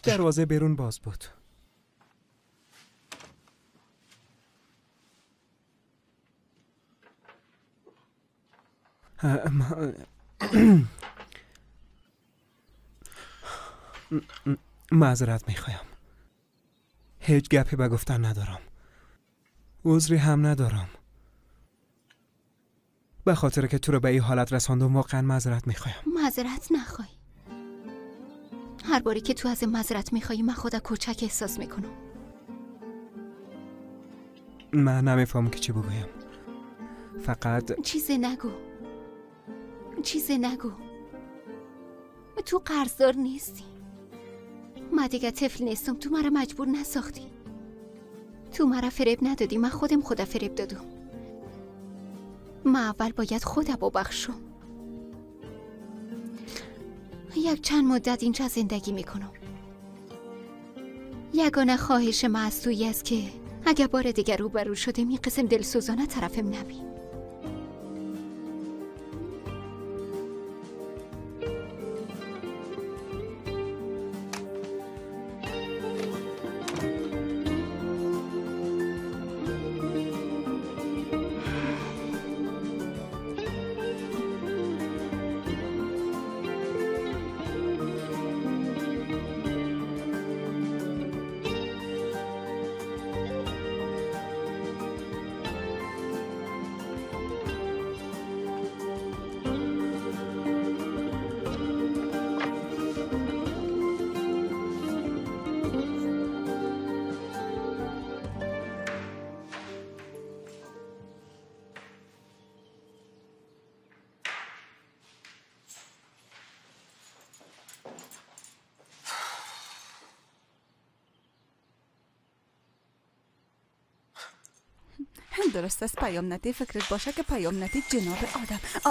[SPEAKER 1] دروازه بیرون باز بود. معذرت میخوایم، هیچ گپی به گفتن ندارم، عذری هم ندارم. به خاطر که تو رو به این حالت رساندم واقعا معذرت میخوایم.
[SPEAKER 15] معذرت نخوای. هر باری که تو از معذرت میخوایی من خودم کوچک احساس میکنم.
[SPEAKER 1] من نمیفهمم که چی بگویم. فقط
[SPEAKER 15] چیزی نگو، چیزی نگو. تو قرضدار نیستی. من دیگه طفل نیستم. تو مرا مجبور نساختی، تو مرا فریب ندادی، من خودم خدا فریب دادم. من اول باید خودم ببخشم. یک چند مدت اینجا زندگی میکنم. یگانه خواهش من از تویی است که اگه بار دیگر روبرو شدیم این قسم دلسوزانه طرفم نبی.
[SPEAKER 10] درست است پیام ندی، فکرت باشه که پیام ندی جناب آدم. آ.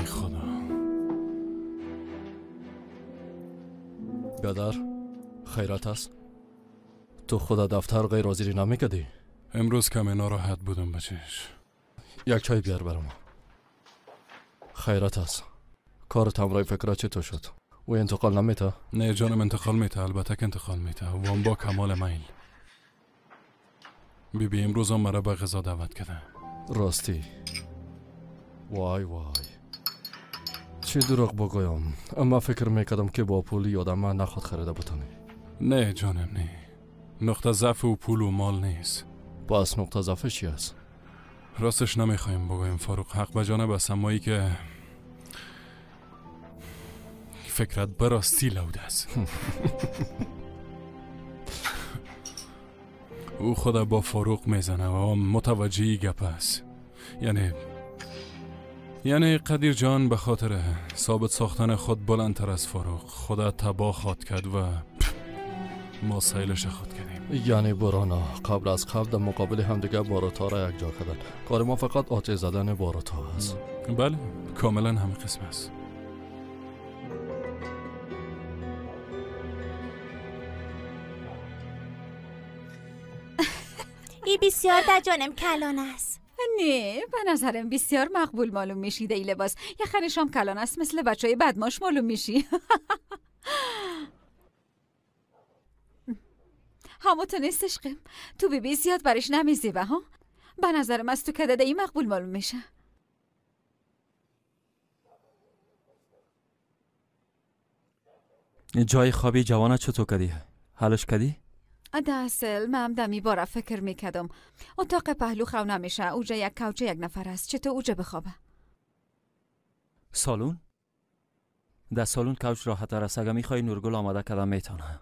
[SPEAKER 13] ای خدا.
[SPEAKER 11] بیادر خیرات است. تو خدا دفتر غیر حاضری نمیکردی؟
[SPEAKER 13] امروز کمی ناراحت بودم بچش.
[SPEAKER 11] یک چای بیار برام. خیرات است. کارت همراه فکرات چطور شد؟ او انتقال نمیته؟
[SPEAKER 13] نه جانم انتقال میته، البته که انتقال میته و هم با کمال میل. بی بی امروز هم مرا به غذا دعوت کرده.
[SPEAKER 11] راستی؟ وای وای چه دروغ بگویم، اما فکر میکردم که با پول یادم من نخواد خریده بتانی.
[SPEAKER 13] نه جانم نه، نقطه ضعف و پول و مال نیست.
[SPEAKER 11] پس نقطه ضعف چی است؟
[SPEAKER 13] راستش نمیخوایم بگویم فاروق، حق به جانب است، اما ای که فکرت براستی لود است. او خدا با فاروق میزنه و متوجهی گپ است. یعنی قدیر جان به خاطر ثابت ساختن خود بلندتر از فاروق خدا تباه خواد کرد و ما سیلش خود کردیم.
[SPEAKER 11] یعنی برانا قبل از قبل در مقابل همدیگه باروتا را یک جا کردن. کار ما فقط آتش زدن باروتا است.
[SPEAKER 13] بله کاملا همه قسم است.
[SPEAKER 9] ای بسیار در جانم کلان است.
[SPEAKER 6] نه به نظرم بسیار مقبول معلوم میشی در ای لباس. یه خنشام کلان است، مثل بچه های بدماش معلوم میشی. همو تو نیست عشقم، تو بی بی زیاد برش نمیزیبه ها. به نظرم از تو کدده ای مقبول معلوم میشه.
[SPEAKER 2] جای خوابی جوانه چطور کدی؟ حلش کدی؟
[SPEAKER 6] ده اصل من دمی بارا فکر میکردم. اتاق پهلو خو نمیشه، اوجا یک کوچه یک نفر است، چطور اوجا بخوابه؟
[SPEAKER 2] سالون؟ در سالون کوچ راحت تر است. اگه میخوای نورگل آماده کردم میتونه.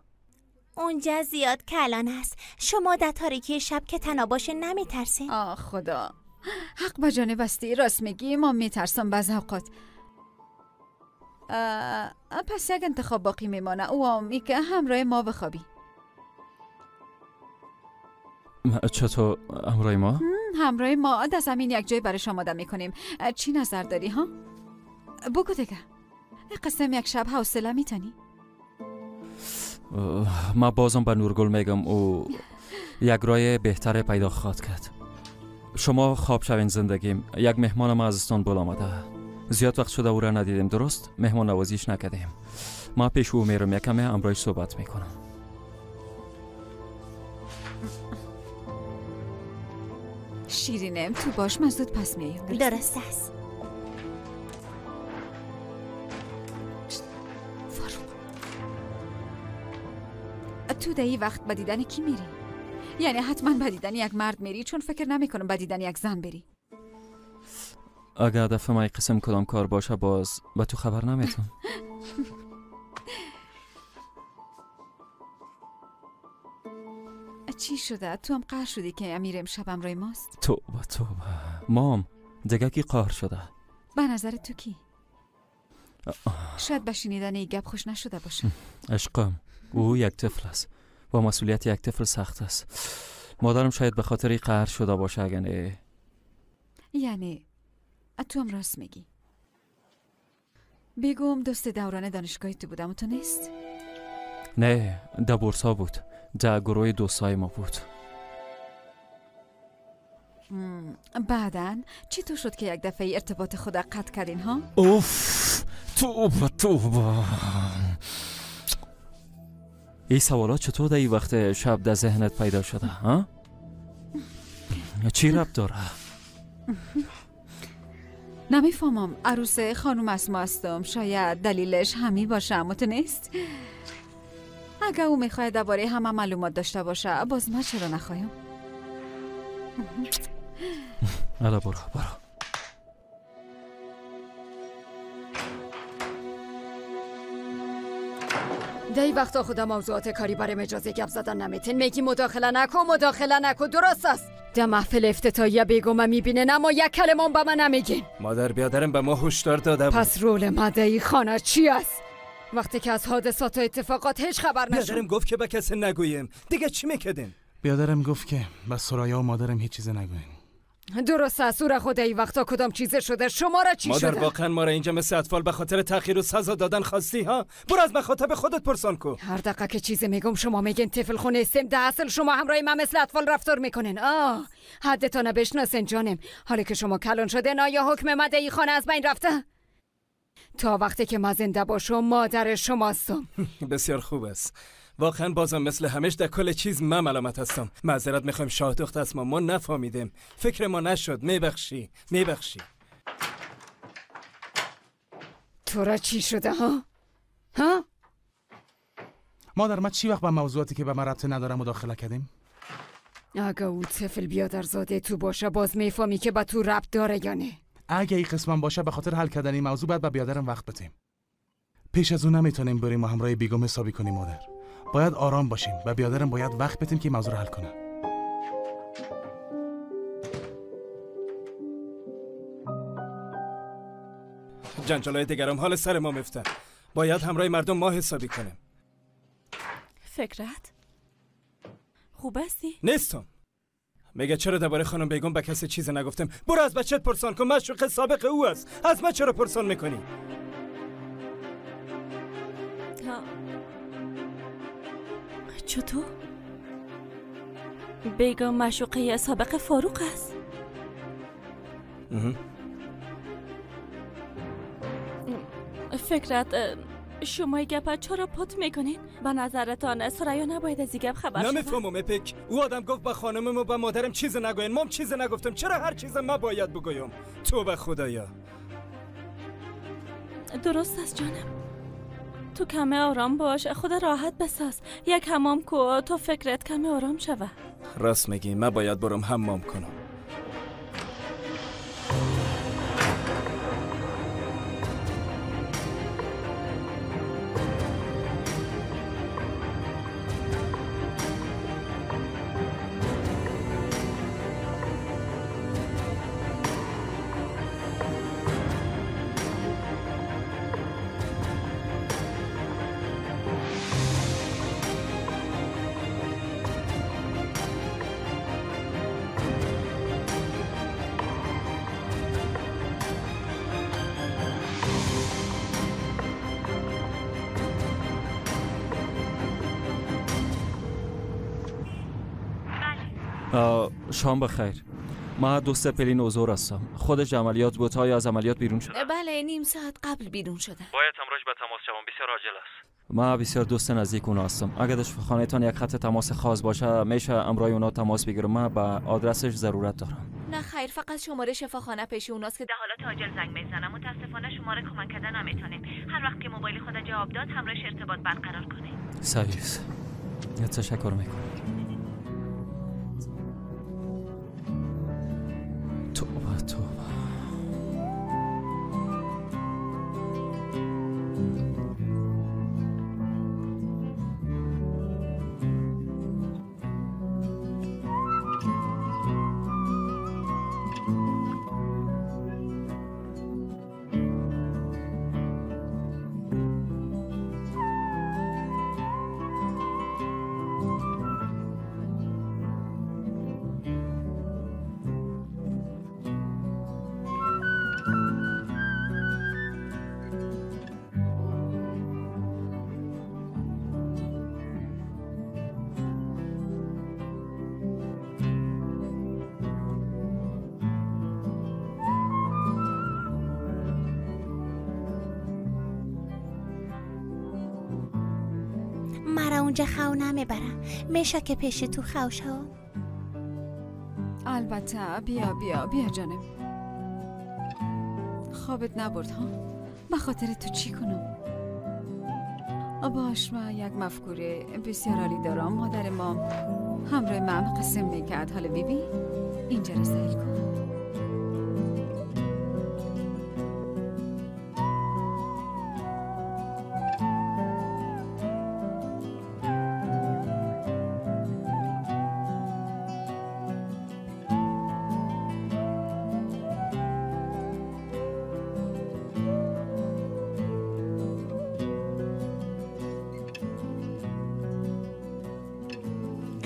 [SPEAKER 9] اونجا زیاد کلان است. شما در تاریکی شب که تنها باشه نمیترسین؟
[SPEAKER 6] آه خدا، حق به جانب استی، راست میگی، ما میترسم بعض اوقات. پس یک انتخاب باقی میمانه، او هم ای که همراه ما بخوابی.
[SPEAKER 2] چطور همراه ما؟
[SPEAKER 6] همراه ما در زمین یک جای برش آماده میکنیم. چی نظر داری ها؟ بگو دیگه. قسم یک شب حوصله میتونی؟
[SPEAKER 2] ما بازم به نورگل میگم او یک رای بهتر پیدا خواهد کرد. شما خواب شوین زندگیم. یک مهمان ما از استانبول آمده، زیاد وقت شده او را ندیدیم، درست مهمان نوازیش نکردیم. ما پیش او میرم، یکم همراهش صحبت میکنم.
[SPEAKER 6] شیرینم تو باش، من زود پس میایم.
[SPEAKER 9] درست است.
[SPEAKER 6] فاروق تو در این وقت به دیدن کی میری؟ یعنی حتما به دیدن یک مرد میری؟ چون فکر نمیکنم به دیدن یک زن بری.
[SPEAKER 2] اگر هدف من قسم کدام کار باشه باز به تو خبر نمیتون.
[SPEAKER 6] چی شده؟ تو هم قهر شدی که امیر امشب همراه ماست؟
[SPEAKER 2] توبه توبه مام، دیگه کی قهر شده؟
[SPEAKER 6] به نظر تو کی؟ شاید به شنیدن این گپ خوش نشده باشه.
[SPEAKER 2] عشقم او یک طفل است و مسئولیت یک طفل سخت است. مادرم شاید به خاطر قهر شده باشه. اگه نه
[SPEAKER 6] یعنی تو هم راست میگی. بگم دوست دوران دانشگاهی تو بودم و تو نیست؟
[SPEAKER 2] نه، در بورسا بود، در گروه دوستای ما بود.
[SPEAKER 6] بعداً چی تو شد که یک دفعه ارتباط خود قطع کردین ها؟
[SPEAKER 2] اوف توبه توبه. این سوالات چطور در این وقت شب در ذهنت پیدا شده ها؟ چی ربط داره؟
[SPEAKER 6] نمیفهمم. عروس خانم اسما هستم، شاید دلیلش همی باشه، اما تو نیست. اگه او میخواد درباره همه معلومات داشته باشه باز ما چرا نخوایم؟
[SPEAKER 2] حالا برو برو.
[SPEAKER 4] دی وقتا خدا موضوعات کاری برای اجازه گپ زدن نمیتین. میگی مداخله نکن مداخله نکن، درست است. در محفل افتتاحیه بیگم میبینه اما یک کلمه به من نمیگین.
[SPEAKER 12] مادر بیادرم به ما هشدار داده بود.
[SPEAKER 4] پس رول مدعی خانه چی است؟ وقتی که از حادثات و اتفاقات هیچ خبر نشد.
[SPEAKER 12] بیادرم گفت که به کسی نگوییم. دیگه چی میکردیم؟
[SPEAKER 5] بیادرم گفت که به سرایا و مادرم هیچ چیز نگوییم.
[SPEAKER 4] درست است، او را خود ای وقتا کدام چیزه شده؟ شما را چی شده؟
[SPEAKER 12] مادر واقعا ما را اینجا مثل اطفال به خاطر تأخیر و سزا دادن خواستی ها؟ برو از مخاطب خودت پرسان کو.
[SPEAKER 4] هر دقیقه که چیزی میگم شما میگین طفل خونه استم، ده اصل شما همراه من مثل اطفال رفتار میکنین. آه حدتان بشناسین جانم. حالا که شما کلان شده آیا حکم مده ای خانه از بین رفته؟ تا وقتی که ما زنده باشم مادر شماستم.
[SPEAKER 12] بسیار خوب است. واقعا بازم مثل همیش در کل چیز من ملامت هستم. معذرت میخوایم شاه دخت از ما نفهمیدیم، فکر ما نشد. میبخشی میبخشی.
[SPEAKER 4] تو را چی شده ها؟ ها؟
[SPEAKER 5] مادر ما چی وقت به موضوعاتی که به من ربط نداره مداخله کردیم؟
[SPEAKER 4] اگه او طفل بیادرزاده تو باشه باز میفهمی که به تو ربط داره یا نه.
[SPEAKER 5] اگه این قسمم باشه به خاطر حل کردن این موضوع باید به بیادرم وقت بدیم. پیش از اون نمیتونیم بریم و همراه بیگم حسابی کنیم مادر. باید آرام باشیم و بیادرم باید وقت بدیم که موضوع رو حل کنه.
[SPEAKER 12] جنجالای دیگرم حال سر ما میفته. باید همراه مردم ما حسابی کنیم.
[SPEAKER 3] فکرت خوب هستی؟
[SPEAKER 12] نیستم. میگه چرا درباره خانم بیگم به کسی چیزی نگفتم؟ برو از بچت پرسان کن، معشوق سابق او است. از من چرا پرسان میکنی؟
[SPEAKER 3] چطور؟ بیگم معشوقه سابق فاروق است. فکرت شما گپ چرا پات میکنین؟ به نظرتان ثریا نباید از این گپ خبر شود؟
[SPEAKER 12] نمیفهمم اپک. او آدم گفت به خانمم و به مادرم چیز نگوین، مام چیز نگفتم. چرا هر چیز ما باید بگویم؟ توبه خدایا.
[SPEAKER 3] درست است جانم، تو کمه آرام باش، خود راحت بساز. یک حمام کو تا فکرت کمه آرام شوه.
[SPEAKER 12] راست میگی، من باید برم حمام کنم.
[SPEAKER 2] شام بخیر. ما دوست پلین اوزور هستم. خودش عملیات بود. آیا از عملیات بیرون شد؟
[SPEAKER 8] بله، نیم ساعت قبل بیرون شدم.
[SPEAKER 2] باید همراهش به تماس شوم، بسیار عاجل است. ما بسیار دوست نزدیک اونا هستم. اگر در شفاخانه‌تان یک خط تماس خاص باشه میشه همراه اونا تماس بگیرم. ما به آدرسش ضرورت دارم.
[SPEAKER 8] نه خیر، فقط شماره شفاخانه پیش اوناست که در حالت عاجل زنگ میزنم. متاسفانه شماره کمک کردن نمیتونیم. هر وقت که موبایل خود جواب داد همراهش ارتباط برقرار کنه.
[SPEAKER 2] صحیح است. تشکر میکنم. توبه توبه.
[SPEAKER 9] اونجا خو نمیبرم. میشه که پیش تو خو شوم؟
[SPEAKER 4] البته. بیا بیا بیا جانم. خوابت نبرد ها؟ به خاطر تو چی کنم؟ باش، من یک مفکوره بسیار عالی دارم. مادر ما همراه من قسم میکرد. حالا بیبی اینجا را سیل کن.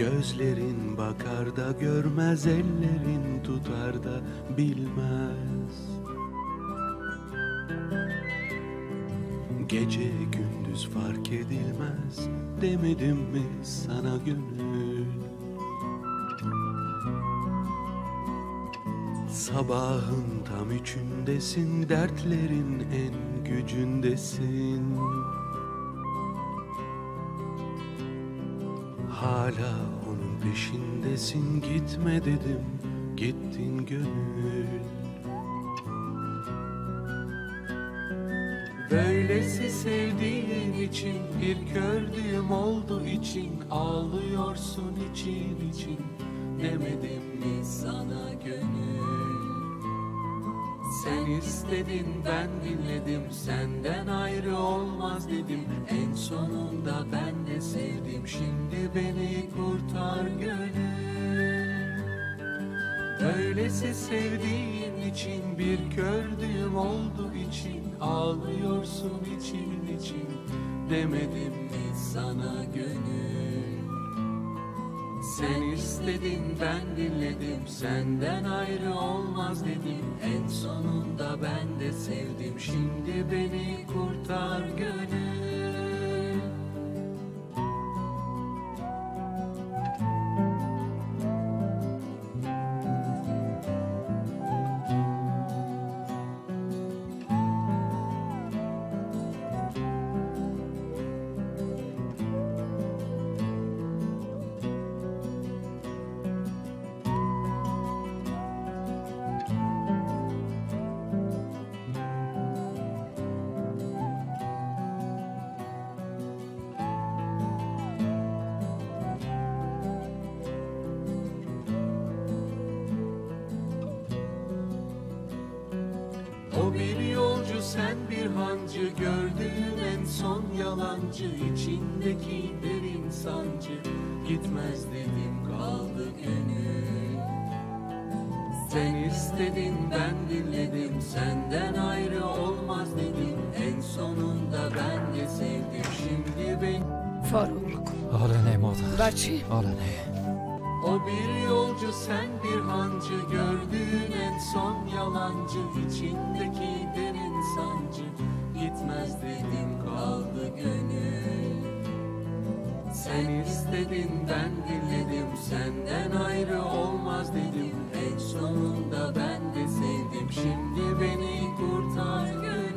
[SPEAKER 20] Gözlerin bakar da görmez, ellerin tutar da bilmez. Gece gündüz fark edilmez, demedim mi sana gönül? Sabahın tam üçündesin, dertlerin en gücündesin. Hala onun peşindesin, gitme dedim, gittin gönül. Böylesi sevdiğin için bir kördüğüm oldu için, ağlıyorsun için için, demedim mi sana gönül? Sen istedin, ben dinledim, senden ayrı olmaz dedim. En sonunda ben de sevdim, şimdi beni kurtar gönül. Öylesi sevdiğin için bir kördüğüm oldu için, ağlıyorsun için için, demedim mi sana gönül? Sen istedin, ben dinledim, senden ayrı olmaz dedim. En sonunda ben de sevdim, şimdi beni kurtar gönül. O bir yolcu, sen bir hancı, gördüğün en son yalancı, içindeki derin sancı, gitmez dedim kaldı gönül. Sen istedin, ben dinledim, senden ayrı olmaz dedim. En sonunda ben de sevdim, şimdi beni...
[SPEAKER 4] Faruk.
[SPEAKER 2] Hala ne moder?
[SPEAKER 4] Бачи.
[SPEAKER 2] Hala ne?
[SPEAKER 20] O bir yolcu, sen bir hancı, gördüğün en son yalancı, içindeki derin sancı, gitmez dedim kaldı gönül. Sen istedin, ben dinledim, senden ayrı olmaz dedim. En sonunda ben de sevdim, şimdi beni kurtar gönül.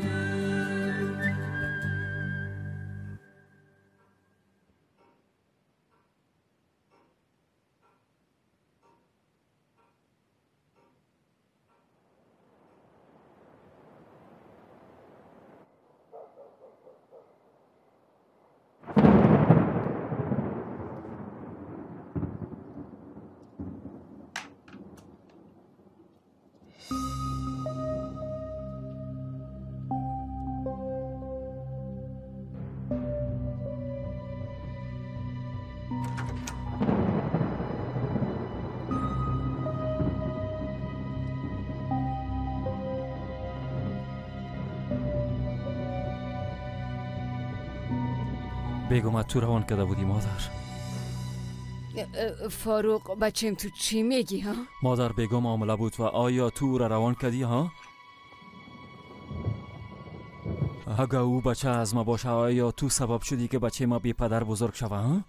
[SPEAKER 2] بگم تو روان کرده بودی مادر.
[SPEAKER 4] فاروق بچیم تو چی میگی ها؟
[SPEAKER 2] مادر بگم حامله بود و آیا تو را روان کردی ها؟ اگه او بچه از ما باشه آیا تو سبب شدی که بچه ما بی پدر بزرگ شوه ها؟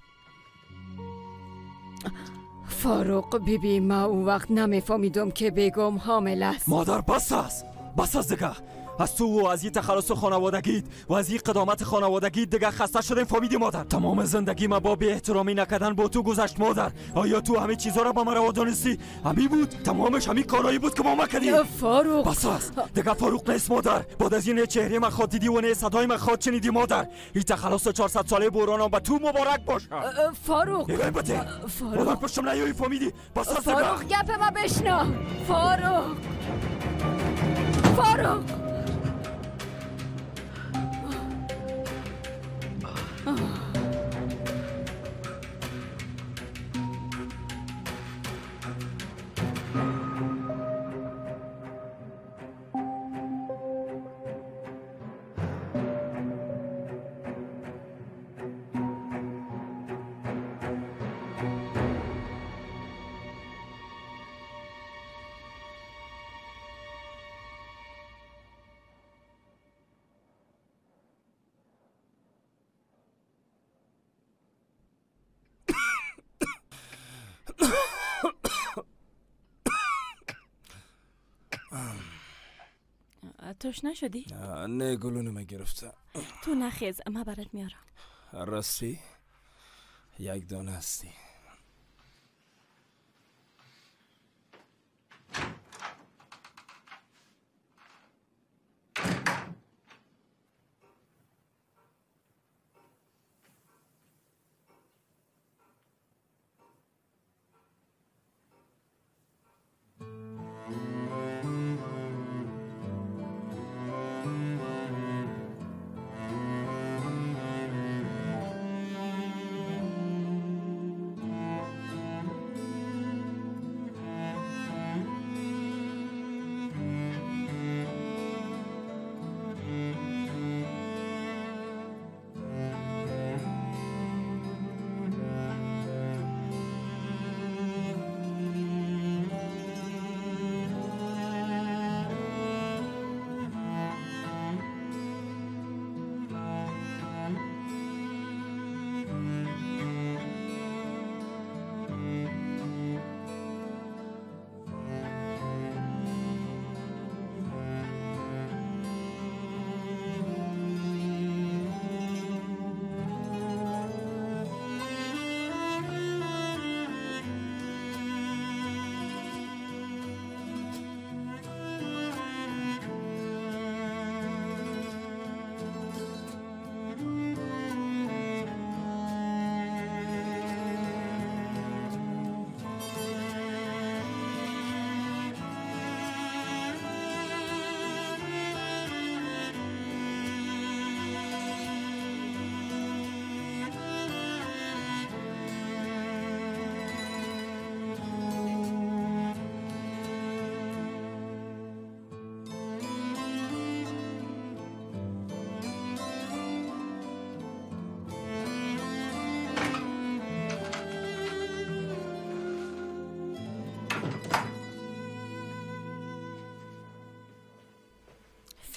[SPEAKER 4] فاروق بیبی ما او وقت نمیفهمیدم که بگم حامله است.
[SPEAKER 2] مادر بس است، بس است دیگه. از تو و از این تخلص خانوادگیت و از این قدامت خانوادگیت دیگه خسته شدیم فهمیدی مادر. تمام زندگی ما با بی احترامی نکردن با تو گذشت مادر. آیا تو همه چیزا را با مرا دانستی؟ همی بود تمامش، همین کارایی بود که با ما کردی.
[SPEAKER 4] فاروق
[SPEAKER 2] بس است دیگه، فاروق نیست مادر. بعد از این چهره ما خود دیدی و نه صدای ما خود شنیدی مادر. این تخلص 400 ساله بورانم به تو مبارک باشه.
[SPEAKER 4] فاروق
[SPEAKER 2] فاروق مادر پشتم نیایی فهمیدی؟ بس است دیگه.
[SPEAKER 4] فاروق گپ ما بشنو. فاروق فاروق
[SPEAKER 3] توش نشدی؟
[SPEAKER 12] نه گلونم گرفته.
[SPEAKER 3] تو نخیز، ما برات میارم.
[SPEAKER 12] راستی یک دانه هستی.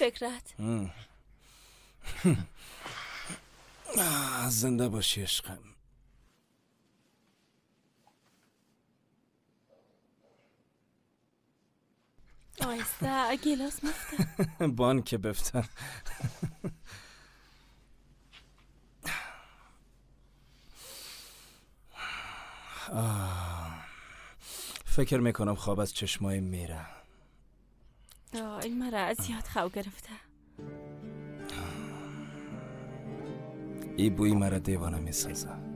[SPEAKER 3] فکرت
[SPEAKER 12] زنده باشی عشقم.
[SPEAKER 3] آیسته گیلاس مفته.
[SPEAKER 12] بان که بفته. فکر میکنم خواب از چشمای میره.
[SPEAKER 3] این مرا از یاد خو گرفته.
[SPEAKER 12] ای بوی مرا دیوانه میسازه.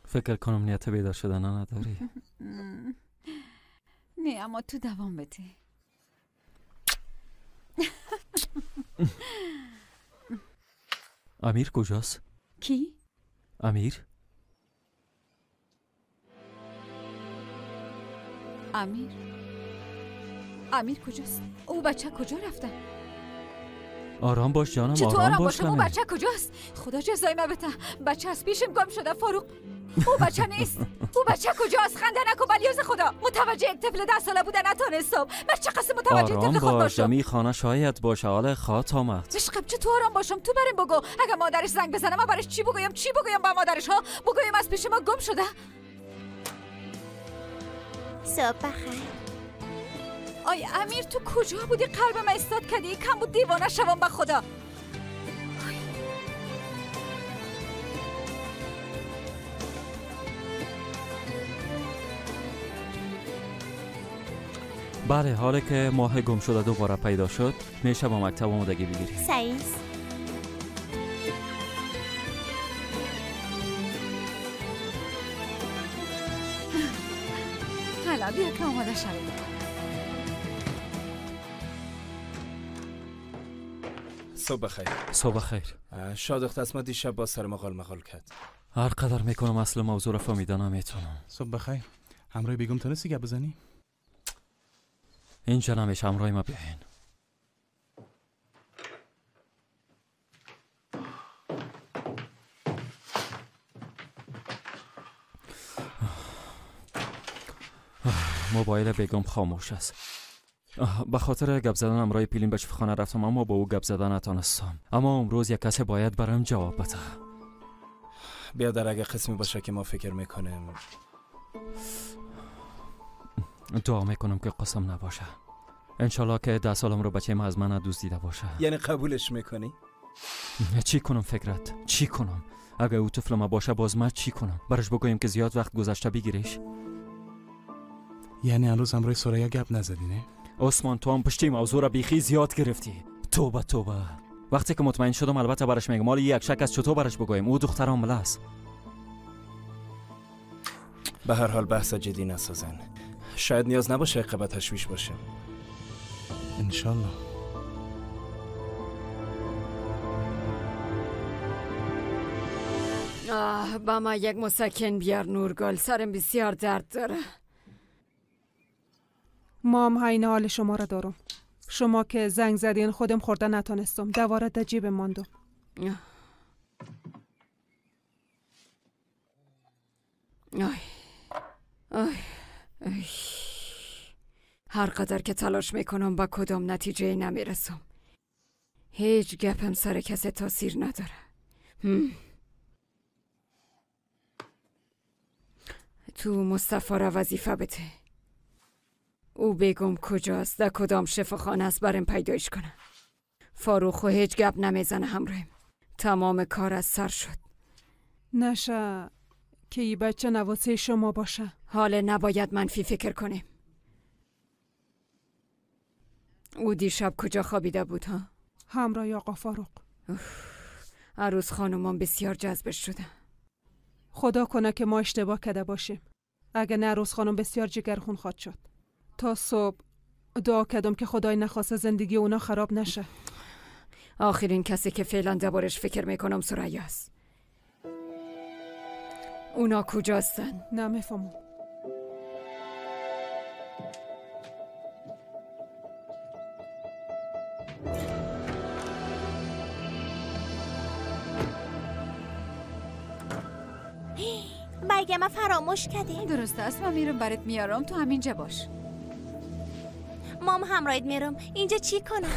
[SPEAKER 21] فکر کنم نیت بیدار شدن نداری.
[SPEAKER 6] نه اما تو دوام بده.
[SPEAKER 21] امیر کجاست؟
[SPEAKER 6] کی؟
[SPEAKER 21] امیر؟
[SPEAKER 6] امیر؟ امیر کجاست؟ او بچه کجا رفته؟
[SPEAKER 21] آرام باش جانم،
[SPEAKER 6] چطور
[SPEAKER 21] آرام باش.
[SPEAKER 6] او بچه کجاست؟ خدا جزای من بده. بچه از پیشم گم شده فاروق. او بچه نیست. او بچه کجاست؟ خنده نکن بلیاز خدا. متوجه یک طفل 10 ساله بوده نتونستم. من چه قصد متوجه طفل خود باشم؟
[SPEAKER 21] آرام باش، خانه شاید باشه. حال خواهد آمد.
[SPEAKER 6] عشقم چطور آرام باشم؟ تو بریم بگو. اگه مادرش زنگ بزنه من برش چی بگویم؟ چی بگویم با مادرش ها؟ بگویم از پیش ما گم شده.
[SPEAKER 9] صبح بخیر.
[SPEAKER 6] آی امیر تو کجا بودی؟ قلبم استاد کردی. کم بود دیوانه شوم به خدا.
[SPEAKER 21] بله، حالا که ماه گم شده دوباره پیدا شد میشه با مکتب آمادگی بگیری.
[SPEAKER 9] سعیز
[SPEAKER 6] حالا بیا که آماده شوید.
[SPEAKER 12] صبح بخیر.
[SPEAKER 21] صبح بخیر.
[SPEAKER 12] شادخت اسما دیشب با سر مقال مقال کرد.
[SPEAKER 21] هر قدر میکنم اصل موضوع را فهمیده نمیتونم.
[SPEAKER 5] صبح بخیر. همراه بیگم تونستی گپ بزنی؟
[SPEAKER 21] اینجا نمیشه، همراه ما بیاین. موبایل بیگم خاموش است. به خاطر گپ زدن همراه پیلین به شفاخانه رفتم، اما با او گپ زدن نتانستم. اما امروز یک کسی باید برایم جواب بده.
[SPEAKER 12] بیادر اگه قسمی باشه که ما فکر میکنیم،
[SPEAKER 21] دعا میکنم که قسم نباشه. انشالله که 10 سالم رو بچه ما از من دزدیده باشه.
[SPEAKER 12] یعنی قبولش میکنی؟
[SPEAKER 21] چی کنم فکرت؟ چی کنم؟ اگه او طفل ما باشه باز من چی کنم؟ براش بگویم که زیاد وقت گذشته بگیریش؟
[SPEAKER 5] یعنی هنوز همراه سریا گپ نزدی نه؟
[SPEAKER 21] عثمان تو هم پشتی موضوع را بیخی زیاد گرفتی. توبه توبه. وقتی که مطمئن شدم البته براش میگم. حالا یک شک از چطور براش بگویم؟ او دختر حامله است.
[SPEAKER 12] به هر حال بحث جدی نسازن. شاید نیاز نباشه که به تشویش باشه.
[SPEAKER 5] انشالله.
[SPEAKER 4] آه با ما یک مسکن بیار نورگل، سرم بسیار درد داره.
[SPEAKER 19] مام هین حال شما را دارم. شما که زنگ زدین خودم خورده نتانستم. دواره در جیب ماندم.
[SPEAKER 4] آی آی آی. هر قدر که تلاش میکنم با کدام نتیجه نمیرسم. هیچ گپم سر کسی تاثیر نداره. تو مصطفی را وظیفه بده. او بگم کجاست، در کدام شفاخانه است، برم پیدایش کنم. فاروق هیچ گپ نمیزنه همراهیم. تمام کار از سر شد.
[SPEAKER 19] نشه که ای بچه نواسه شما باشه.
[SPEAKER 4] حال نباید منفی فکر کنیم. او دیشب کجا خوابیده بود ها؟
[SPEAKER 19] همراه آقا فاروق.
[SPEAKER 4] عروس خانمان بسیار جذبش شده.
[SPEAKER 19] خدا کنه که ما اشتباه کرده باشیم. اگه نه عروس خانم بسیار جگرخون خواهد شد. تا صبح دعا کردم که خدای نخواسته زندگی اونا خراب نشه.
[SPEAKER 4] آخرین کسی که فعلا دربارش فکر میکنم ثریا است. اونا کجاستن؟
[SPEAKER 19] نمیفهمم.
[SPEAKER 9] مگه من فراموش کردیم؟
[SPEAKER 6] درست است، من میرم برات میارم، تو همینجا باش.
[SPEAKER 9] مام همراهت میرم. اینجا چی کنم؟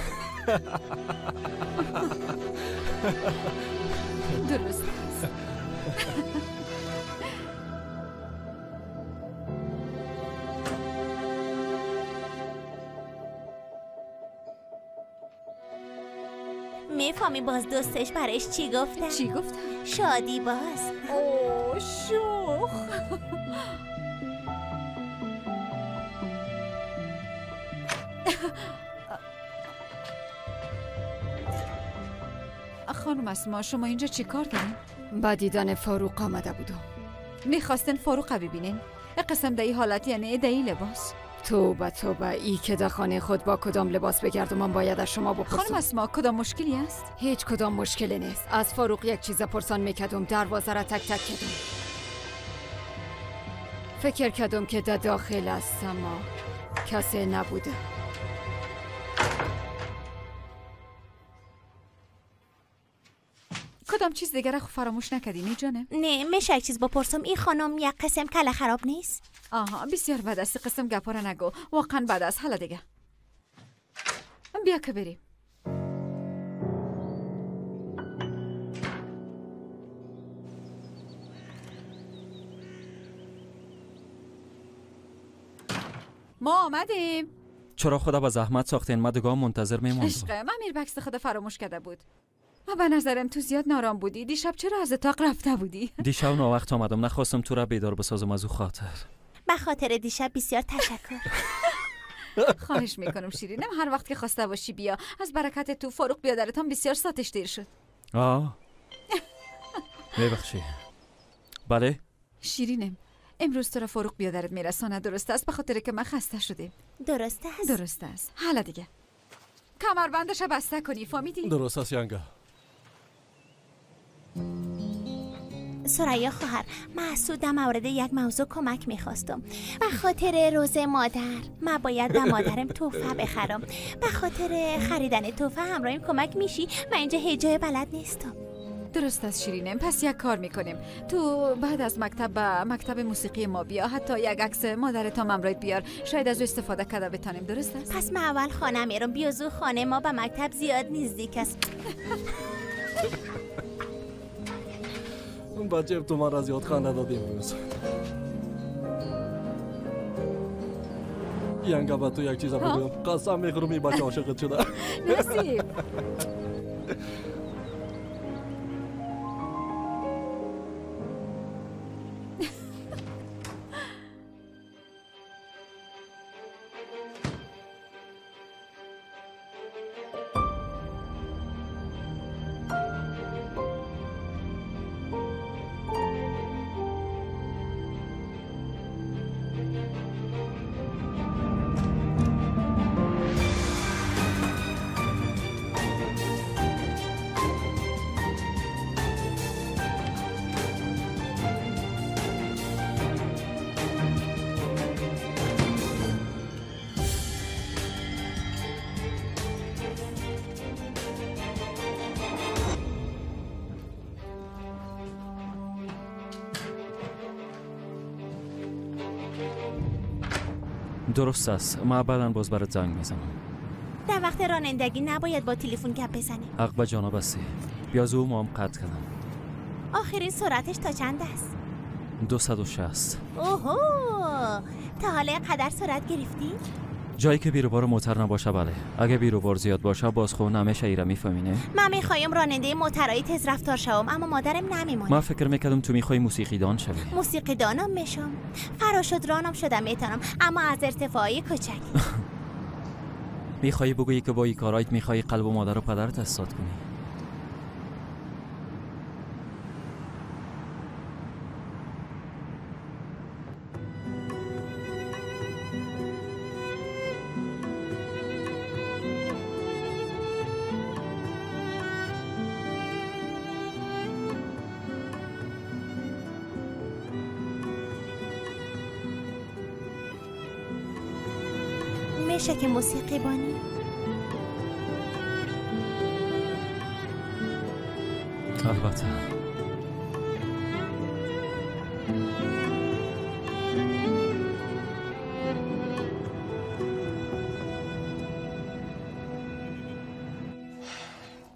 [SPEAKER 6] درست است.
[SPEAKER 9] میفهمی باز دوستش برش چی گفتن؟
[SPEAKER 6] چی گفتن؟
[SPEAKER 9] شادی باز.
[SPEAKER 6] اوه شوخ. خانم اسما شما اینجا چی کار دارین؟
[SPEAKER 4] با دیدن فاروق آمده بودم.
[SPEAKER 6] میخواستن فاروق ببینین؟ قسم در این حالت یعنی در این لباس؟
[SPEAKER 4] توبه توبه، ای که در خانه خود با کدام لباس بگردم من باید از شما بپرسم.
[SPEAKER 6] خانم اسما کدام مشکلی است؟
[SPEAKER 4] هیچ کدام مشکلی نیست. از فاروق یک چیز پرسان میکردم، دروازه را تک تک کردم. فکر کردم که در داخل است اما کسی نبوده.
[SPEAKER 6] کدام چیز دیگر خو فراموش نکردی نه جانم؟
[SPEAKER 9] نه میشه یک چیز بپرسم، این خانم یک قسم کله خراب نیست؟
[SPEAKER 6] آها بسیار بد است، قسم گپا را نگو، واقعا بد است. حالا دیگه بیا که بریم. ما آمدیم.
[SPEAKER 21] چرا خدا با زحمت ساختین؟ ما دیگه منتظر میموندم.
[SPEAKER 6] عشقم امیر بکس خدا فراموش کرده بود. ما به نظرم تو زیاد نارام بودی. دیشب چرا از اتاق رفته بودی؟
[SPEAKER 21] دیشب ناوقت آمدم، نخواستم تو را بیدار بسازم از او خاطر.
[SPEAKER 9] به خاطر دیشب بسیار تشکر.
[SPEAKER 6] خواهش میکنم شیرینم، هر وقت که خواسته باشی بیا. از برکت تو فاروق بیادرتان بسیار ساتش دیر شد.
[SPEAKER 21] آه میبخشی. بله
[SPEAKER 6] شیرینم، امروز تو را فاروق بیادرت میرسانه، درست است؟ به خاطر که من خسته شدیم.
[SPEAKER 9] درست است.
[SPEAKER 6] درست است. حالا دیگه کمربندش بسته کنی، فهمیدی؟
[SPEAKER 11] درست است ینگه.
[SPEAKER 9] سریا خواهر، من در مورد یک موضوع کمک میخواستم. به خاطر روز مادر من باید به مادرم تحفه بخرم. به خاطر خریدن تحفه همراهیم کمک میشی؟ من اینجا هیچ جای بلد نیستم.
[SPEAKER 6] درست است شیرینم، پس یک کار میکنیم. تو بعد از مکتب به مکتب موسیقی ما بیا، حتی یک عکس مادرت هم همراهت بیار، شاید از او استفاده کرده بتانیم. درست است؟
[SPEAKER 9] پس من اول خانه میرم. بیازو خانه ما به مکتب زیاد نزدیک است.
[SPEAKER 11] بچه تو من را زیاد خنده دادی امروز. ینگه با تو یک چیز بگویم، قسم میخورم این بچه عاشقت شده.
[SPEAKER 6] نصیب.
[SPEAKER 21] درست است، ما بعدا باز برات زنگ میزنم.
[SPEAKER 9] در وقت رانندگی نباید با تلفن گپ بزنی.
[SPEAKER 21] حق به جانب هستی. بیازو ما هم قطع کردم.
[SPEAKER 9] آخرین سرعتش تا چند است؟
[SPEAKER 21] 260.
[SPEAKER 9] اوهو، تا حالا قدر سرعت گرفتی؟
[SPEAKER 21] جایی که بیروبار موتر نباشه بله. اگه بیروبار زیاد باشه باز خو نمیشه. ایره میفهمی نه؟
[SPEAKER 9] من میخوایم راننده موترای تیز رفتار شوم، اما مادرم نمیمونه.
[SPEAKER 21] من فکر میکردم تو میخوای موسیقی دان شوی.
[SPEAKER 9] موسیقی دانم میشم، فراشدرانم شدم میتونم، اما از ارتفاعی کوچک.
[SPEAKER 21] میخوای بگویی که با این کارایت میخوای قلب مادر و پدرت استاد کنی؟
[SPEAKER 9] میشه که موسیقی بانی؟
[SPEAKER 21] البته.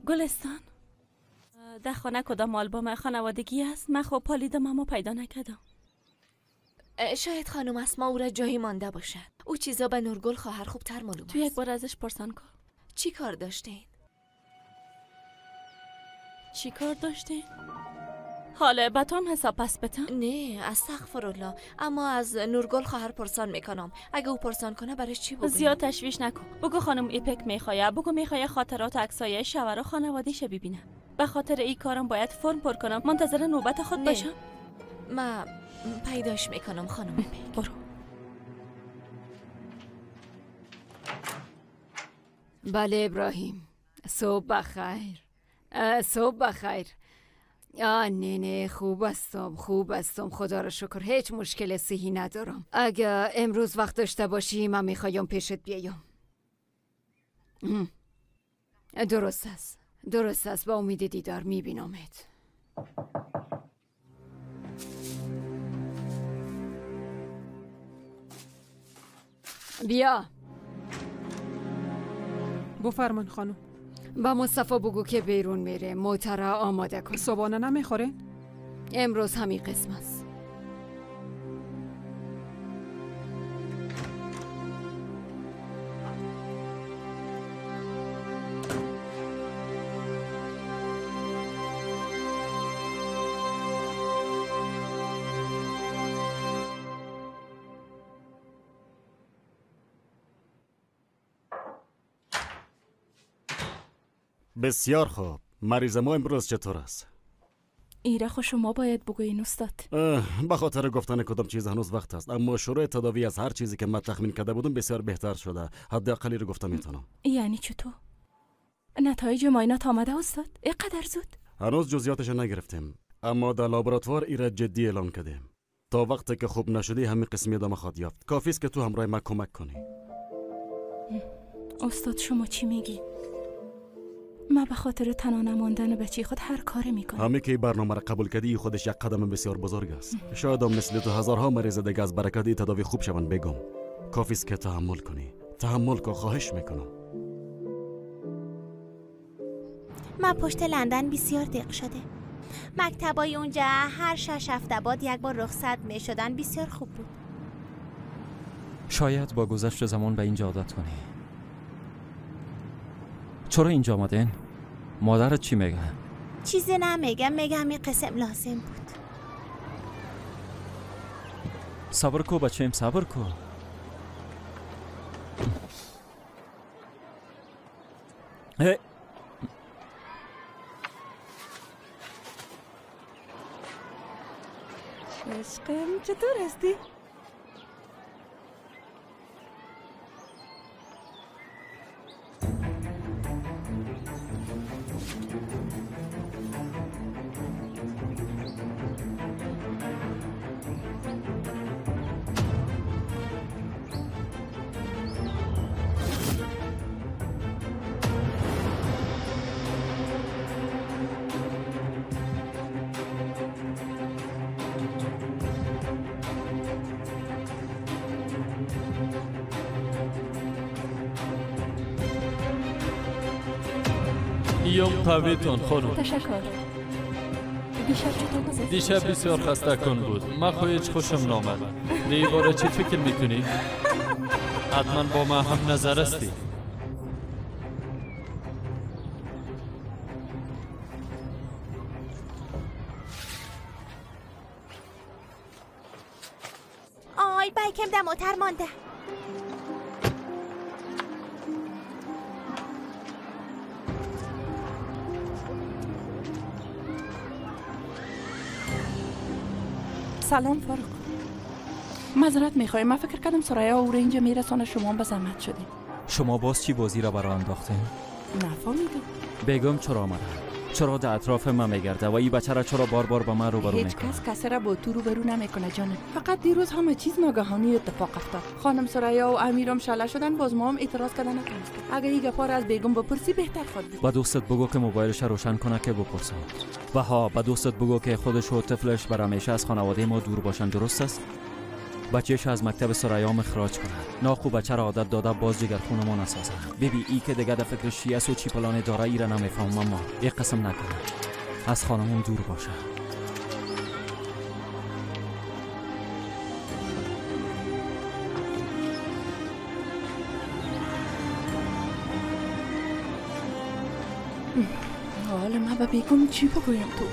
[SPEAKER 3] گلستان، در خانه کدام آلبوم خانوادگی است؟ من خب پالیدم اما پیدا نکردم.
[SPEAKER 14] شاید خانم اسما او را جایی مانده باشد. او چیزا به نورگل خواهر خوبتر معلوم است.
[SPEAKER 3] تو یک بار ازش پرسان کن.
[SPEAKER 14] چی کار داشتین؟
[SPEAKER 3] چی کار داشتین؟ حالا به تو هم حساب پس بدم؟
[SPEAKER 14] نه استغفرالله، اما از نورگل خواهر پرسان میکنم. اگه او پرسان کنه برش چی بگم؟
[SPEAKER 3] زیاد تشویش نکن. بگو خانم ایپک میخوایه، بگو میخوایه خاطرات عکسای شوهر و خانواده‌ش ببینه. به خاطر این کارم باید فرم پر کنم. منتظر نوبت خود باشم.
[SPEAKER 14] من پیداش میکنم خانم ایپک.
[SPEAKER 3] برو.
[SPEAKER 4] بله ابراهیم، صبح بخیر. صبح بخیر. نه نه، خوب هستم، خوب هستم، خدا را شکر، هیچ مشکل صحی ندارم. اگه امروز وقت داشته باشی من میخوایم پیشت بیایم. درست است، درست است، با امید دیدار میبینمت. بیا.
[SPEAKER 19] بفرمان خانم.
[SPEAKER 4] با مصطفی بگو که بیرون میره، موتره آماده کن.
[SPEAKER 19] صبحانه نمیخورین؟
[SPEAKER 4] امروز همین قسم است.
[SPEAKER 16] بسیار خوب. مریض ما امروز چطور است؟
[SPEAKER 3] ایره خو شما باید بگویین استاد.
[SPEAKER 16] به خاطر گفتن کدام چیز هنوز وقت است، اما شروع تداوی از هر چیزی که من تخمین کرده بودم بسیار بهتر شده. حداقل رو گفتم میتونم.
[SPEAKER 3] یعنی چطور؟ نتایج معاینات آمده استاد؟ اینقدر زود؟
[SPEAKER 16] هنوز جزئیاتش نگرفتیم، اما در لابراتوار ایره جدی اعلان کردیم. تا وقتی که خوب نشدی همین قسمی ادامه خواهد یافت. کافی است که تو همراه ما کمک کنی.
[SPEAKER 3] استاد شما چی میگی؟ ما به خاطر تنها نماندن بچه خود هر کاری میکنم.
[SPEAKER 16] همه که برنامه را قبول کردی خودش یک قدم بسیار بزرگ است. شاید هم مثل تو هزارها مریض دیگه از برکت تداوی خوب شوند. بگم کافی است که تحمل کنی. تحمل کن، خواهش میکنم.
[SPEAKER 9] ما پشت لندن بسیار دق شده. مکتبای اونجا هر 6 هفته بعد یک بار رخصت میشدن. بسیار خوب بود.
[SPEAKER 21] شاید با گذشت زمان به اینجا عادت کنی. چرا اینجا آمدین؟ مادرت چی میگه؟
[SPEAKER 9] چیزی نمیگم، میگم این قسم لازم بود.
[SPEAKER 21] صبر کو بچه‌م، صبر کو. هی
[SPEAKER 7] عشقم چطور هستی؟
[SPEAKER 17] قویتون خانم.
[SPEAKER 3] تشکر. دیشب چطور گذشت؟
[SPEAKER 17] دیشب بسیار خسته کن بود. من خو هیچ خوشم نامد. دیگه چی فکر میکنی؟ حتما با من هم نظر هستی.
[SPEAKER 9] آی بایکم دموتر مانده.
[SPEAKER 7] سلام فاروق، معذرت میخوایم. من فکر کردم سریا او را اینجا میرسانه، شما به زحمت شدیم.
[SPEAKER 21] شما باز چی بازی را برا انداختین؟
[SPEAKER 7] نفهمیدم.
[SPEAKER 21] بگم چرا آمده؟ چرا در اطراف من میگرده و این بچه را چرا بار بار با من روبرو
[SPEAKER 7] هیچ
[SPEAKER 21] میکنه؟
[SPEAKER 7] کس کسی را با تو روبرو نمیکنه جانم. فقط دیروز همه چیز ناگهانی اتفاق افتاد. خانم سریا و امیرم شله شدن، باز ما هم اعتراض کردن نتونستیم. اگه این گپا را از بیگم بپرسی بهتر خود بود.
[SPEAKER 21] با دوستت بگو که موبایلش روشن کنه که بپرسم. و ها با دوستت بگو که خودش و طفلش بر همیشه از خانواده ما دور باشن، درست است؟ بچهش از مکتب سریا اخراج کنه. ناخو بچه را عادت داده باز جگر خون ما نسازه. ببی ای که دیگه در فکر چی است و چی پلان داره ای را نمیفهمم. ما یک قسم نکنه از خانمون دور باشه.
[SPEAKER 7] حالا من به بیگم چی بگویم تو؟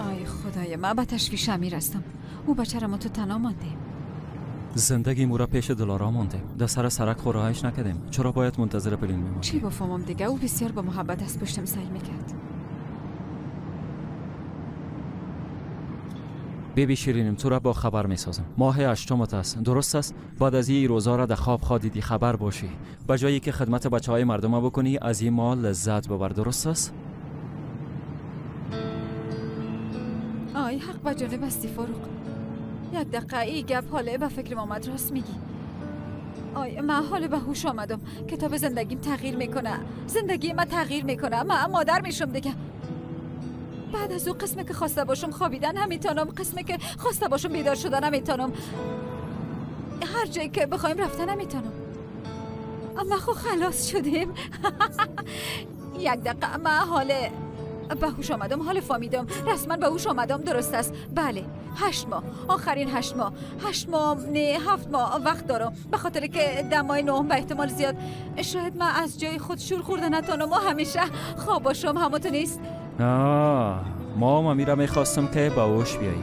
[SPEAKER 6] آی خدای من به تشویش امیر هستم. او بچه را ما تو تنها ماندیم.
[SPEAKER 21] زندگی مورا پیش دلارا مانده. در سر سرک خوراهش نکردیم. چرا باید منتظر پلین میمانیم؟
[SPEAKER 6] چی بفهمم دیگه؟ او بسیار با محبت از پشتم سعی میکرد.
[SPEAKER 21] بیبی شیرینم تو را با خبر میسازم. ماه هشتمت است، درست است؟ بعد از این روزا را در خواب خواهی خبر باشی. به جایی که خدمت بچه های مردم بکنی از این مال لذت ببر، درست است؟
[SPEAKER 6] آی حق به جانب هستی فاروق. یک دقیقه ای گپ حاله به فکرم آمد. راست میگی. آی من حال به هوش آمدم. کتاب زندگیم تغییر میکنه. زندگی من تغییر میکنه. من مادر میشم دیگه. بعد از او قسمه که خواسته باشم خوابیدن نمیتونم، قسمه که خواسته باشم بیدار شدن نمیتونم، هر جایی که بخوایم رفتن نمیتونم. اما خب خلاص شدیم. یک دقیقه من حال به هوش آمدم، حال فهمیدم، رسما به هوش آمدم، درست است. بله 8 ماه، آخرین 8 ماه، 8 ماه نه 7 ماه وقت دارم، به خاطر که دمای 9 به احتمال زیاد شاید من از جای خود شور خورده نتونم و همیشه خواب باشم. همون تو نیست؟
[SPEAKER 21] آه ما میرم میخواستم که با هوش بیایی.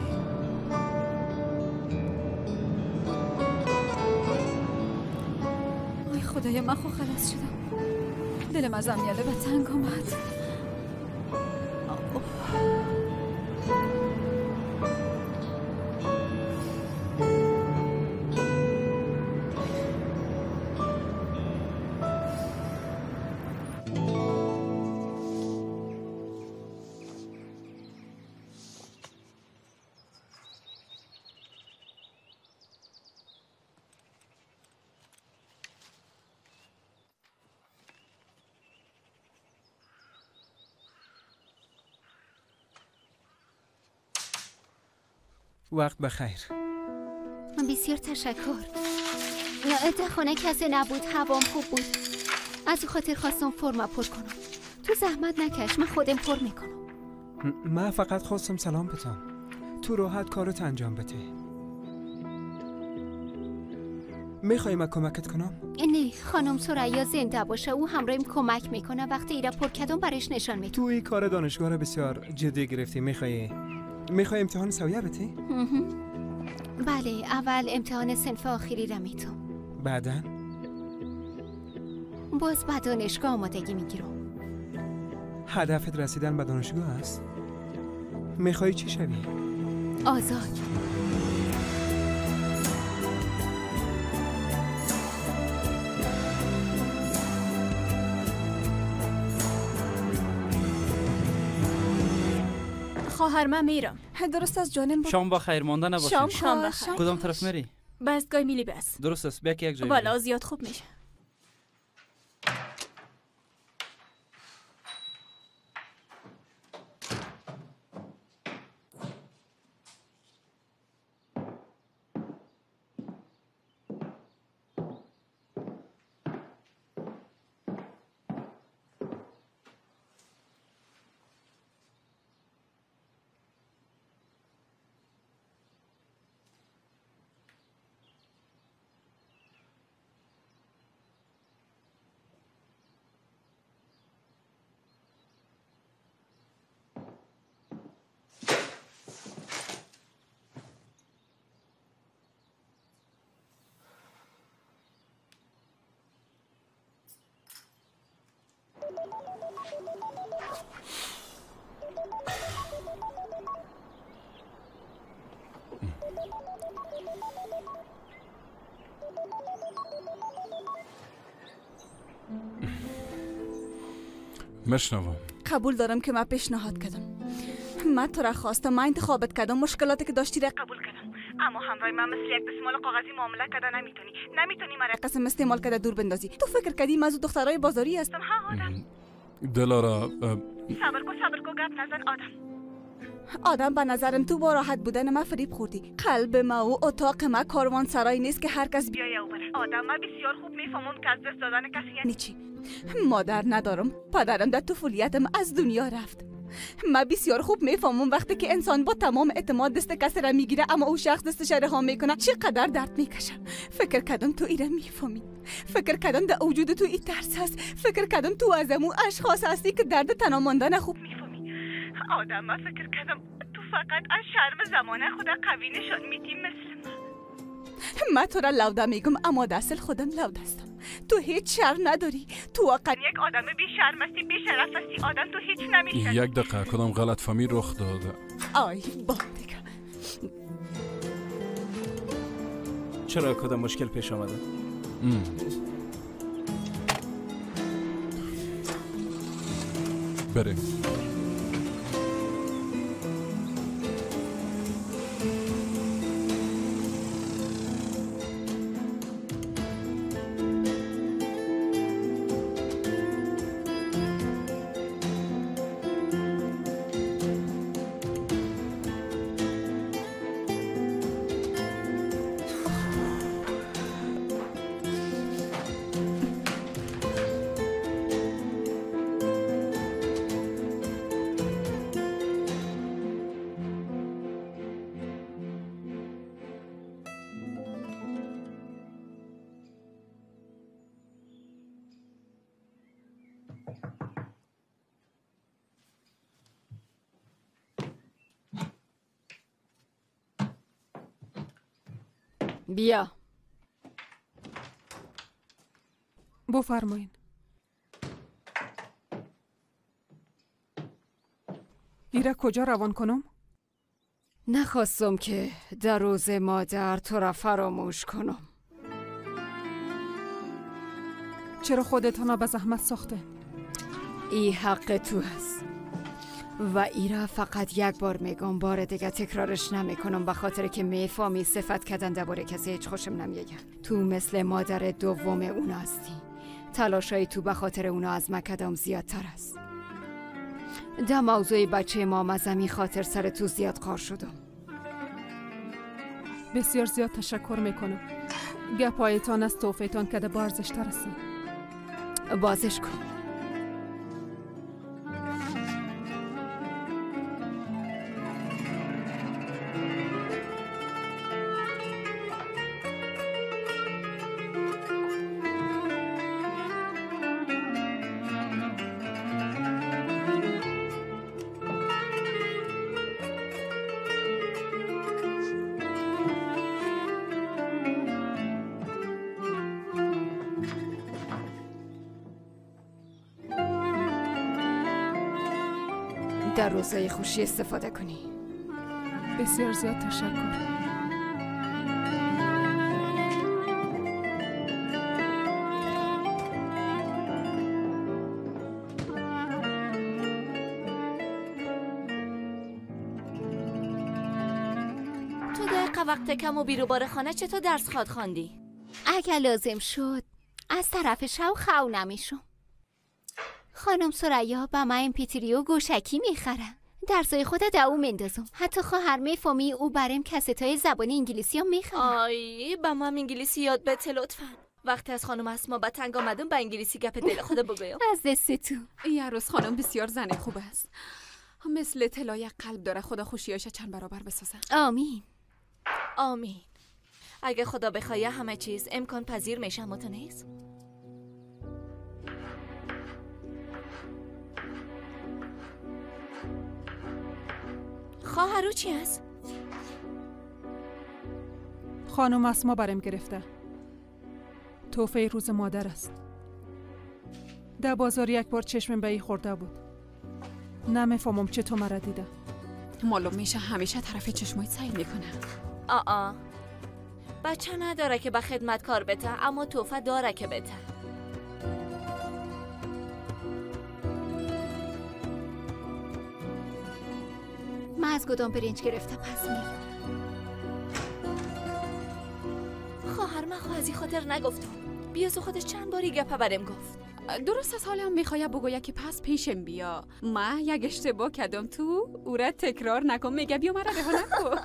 [SPEAKER 6] آی خدای من خو خلاص شدم. دلم از امیاله به تنگ آمد.
[SPEAKER 1] وقت بخیر.
[SPEAKER 15] بسیار تشکر. در خانه کسی نبود، هوام خوب بود، از خاطر خواستم فرم پر کنم. تو زحمت نکش، من خودم پر میکنم.
[SPEAKER 1] من فقط خواستم سلام بتم. تو راحت کارت انجام بده. میخوای من کمکت کنم؟
[SPEAKER 15] نه، خانم ثریا زنده باشه او همراهیم کمک میکنه. وقتی ایرا پر کردم برش نشان میدم.
[SPEAKER 1] تو این کار دانشگاه رو بسیار جدی گرفتی. میخوای امتحان سویه بدی؟
[SPEAKER 15] بله، اول امتحان صنف آخری را میتم.
[SPEAKER 1] بعدا
[SPEAKER 15] باز به دانشگاه آمادگی میگیرم.
[SPEAKER 1] هدفت رسیدن به دانشگاه است؟ میخوای چی شوی؟
[SPEAKER 15] آزاد.
[SPEAKER 14] خواهر من میرم.
[SPEAKER 10] درست از جانم بود.
[SPEAKER 18] شام با خیر مانده نباشیم.
[SPEAKER 14] شام بخیر.
[SPEAKER 18] کدام طرف میری؟
[SPEAKER 14] بستگاه میلی بس.
[SPEAKER 18] درست است، بیا که یک جای.
[SPEAKER 14] بالا زیاد خوب میشه.
[SPEAKER 13] مشنوم.
[SPEAKER 10] قبول دارم که من پیشنهاد کردم، من تو را خواستم، من انتخابت کردم، مشکلاتی که داشتی را قبول کردم، اما همراه من مثل یک دستمال کاغذی معامله کرده نمیتونی مرا قسم استعمال کرده دور بندازی. تو فکر کردی من از دخترای بازاری هستم؟ ها آدم.
[SPEAKER 13] دلارا
[SPEAKER 10] صبر کو، گپ نزن آدم. به نظرم تو با راحت بودن من فریب خوردی. قلب ما و اتاق ما کاروان سرای نیست که هر کس بیایه و بره. آدم من بسیار خوب میفهمم که از دست دادن کسی یعنی چی. مادر ندارم، پدرم در طفولیتم از دنیا رفت. من بسیار خوب میفهمم وقتی که انسان با تمام اعتماد دست کسی را میگیره اما او شخص دستش رها میکنه چقدر درد میکشه. فکر کردم تو ایره میفهمی، فکر کردم در وجود تو این ترس هست، فکر کردم تو از امو اشخاص هستی که درد تنها ماندن خوب میفهمی. آدم من فکر کردم تو فقط از شرم زمانه خدا قوی نشان میدی مثل من. من تو را لوده میگم اما در اصل خودم لوده هستم. تو هیچ شرم نداری، تو واقعا یک آدم بی شرم هستی، بی شرف هستی آدم، تو هیچ نمیشه.
[SPEAKER 13] یک دقیقه، کدام غلط فهمی رخ داده؟
[SPEAKER 10] آی با دیگه.
[SPEAKER 12] چرا کدام مشکل پیش آمده؟
[SPEAKER 13] بریم.
[SPEAKER 4] بیا.
[SPEAKER 19] بفرمایین. ایره کجا روان کنم؟
[SPEAKER 4] نخواستم که در روز مادر تو را فراموش کنم.
[SPEAKER 19] چرا خودتان را به زحمت ساخته؟
[SPEAKER 4] ای حق تو هست و ایرا فقط یک بار میگم، بار دیگه تکرارش نمیکنم، به خاطر که میفهمی صفت کردن درباره کسی هیچ خوشم نمیاد. تو مثل مادر دوم اونا هستی. تلاشای تو به خاطر اونا از مکدام زیادتر است. در موضوع بچه ما از همین خاطر سر تو زیاد قار شدم.
[SPEAKER 19] بسیار زیاد تشکر میکنم. گپایتان از تحفه‌تان کده با ارزش‌تر هستن.
[SPEAKER 4] بازش کن. در روزای خوشی استفاده کنی.
[SPEAKER 19] بسیار زیاد تشکر.
[SPEAKER 14] تو دقیقه وقت کم و بیروبار خانه چطور درس خواد خواندی؟
[SPEAKER 15] اگر لازم شد از طرف شو خو نمیشم. خانم ثریا به من امپیتریو گوشکی میخرم. درسای خود در او مندازم. حتی خواهر میفهمی او برم کستای زبان انگلیسی هم میخرم.
[SPEAKER 14] آی به من انگلیسی یاد بده لطفا. وقتی از خانم اسما به تنگ آمدم به انگلیسی گپ دل خود بگویم.
[SPEAKER 15] از دست تو.
[SPEAKER 8] یه روز خانم بسیار زن خوب است. مثل طلای قلب داره. خدا خوشیاش چند برابر بسازه.
[SPEAKER 15] آمین.
[SPEAKER 14] آمین. اگه خدا بخواه همه چیز امکان پذیر میشه. اما تو نیست. خواهرو چی هست؟
[SPEAKER 19] خانم اسما برم گرفته. تحفه روز مادر است. در بازار یک بار چشمم به ای خورده بود. نمیفهمم چه تو مرا دیده.
[SPEAKER 8] معلوم میشه همیشه طرف چشمای سعی میکنه.
[SPEAKER 14] آ بچه نداره که به خدمت کار بته، اما تحفه داره که بته.
[SPEAKER 15] من از گدام برنج گرفته پس میام.
[SPEAKER 14] خواهر من خو از این خاطر نگفتم. بیازو خودش چند باری گپه برم گفت.
[SPEAKER 8] درست از حالم میخواه بگوید که پس پیشم بیا. من یک اشتباه کردم تو او را تکرار نکن. میگه بیا مرا رها نکن.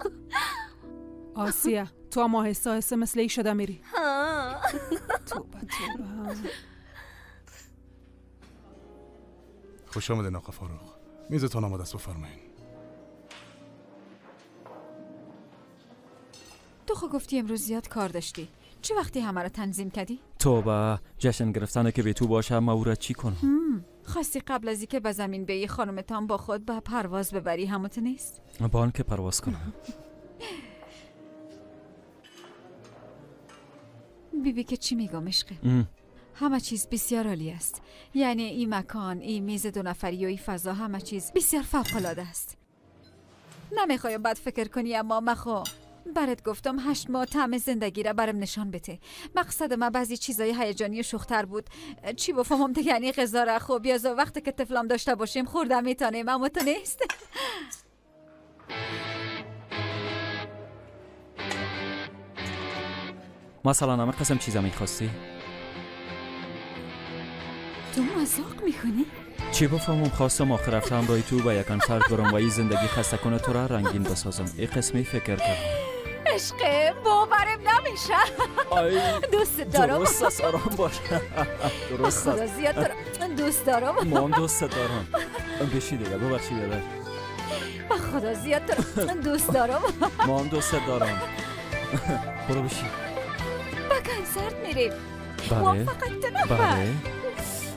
[SPEAKER 19] آسیه تو هم آهسته آهسته مثل ای شده میری. توبه توبه.
[SPEAKER 5] خوش آمدین آقا فاروق. میزتان آماده است، بفرمایین.
[SPEAKER 6] تو خو گفتی امروز زیاد کار داشتی. چه وقتی همه را تنظیم کردی؟
[SPEAKER 21] توبه جشن گرفتن که به تو باشه ما او را چی کنم؟
[SPEAKER 6] خواستی قبل از اینکه به زمین بیایی خانومتان با خود به پرواز ببری، همونت نیست؟
[SPEAKER 21] با که پرواز کنم.
[SPEAKER 6] بیبی که چی میگم عشقه؟ همه چیز بسیار عالی است. یعنی این مکان، این میز دو نفری و این فضا، همه چیز بسیار فوق العاده است. نمیخوایم بد فکر کنی، اما مخو برات گفتم 8 ماه طعم زندگی را برم نشان بده. مقصد ما بعضی چیزای هیجانی و شوختر بود. چی بفهمم دیگه؟ یعنی غذا را خوب یا وقتی که طفلام داشته باشیم خورده میتونیم، اما تو نیست.
[SPEAKER 21] مثلا همه قسم چیزا میخواستی؟
[SPEAKER 6] تو مذاق میکنی؟
[SPEAKER 21] چی بفهمم؟ خواستم آخر هفته همراه تو به یک کنسرت برم و این زندگی خسته کنه تو را رنگین بسازم. این قسمی فکر کردم.
[SPEAKER 6] عشقه باورم نمیشه. دوست دارم.
[SPEAKER 21] درست است، آرام باش. درست است.
[SPEAKER 6] خدا زیاد دارم. دوست دارم.
[SPEAKER 21] ما هم دوست دارم. بشی دیگه، ببخشید یادر.
[SPEAKER 6] خدا زیاد دارم. دوست دارم.
[SPEAKER 21] ما هم دوست دارم. برو بشی.
[SPEAKER 6] به کنسرت میریم. ما فقط 2 نفر.
[SPEAKER 21] بله.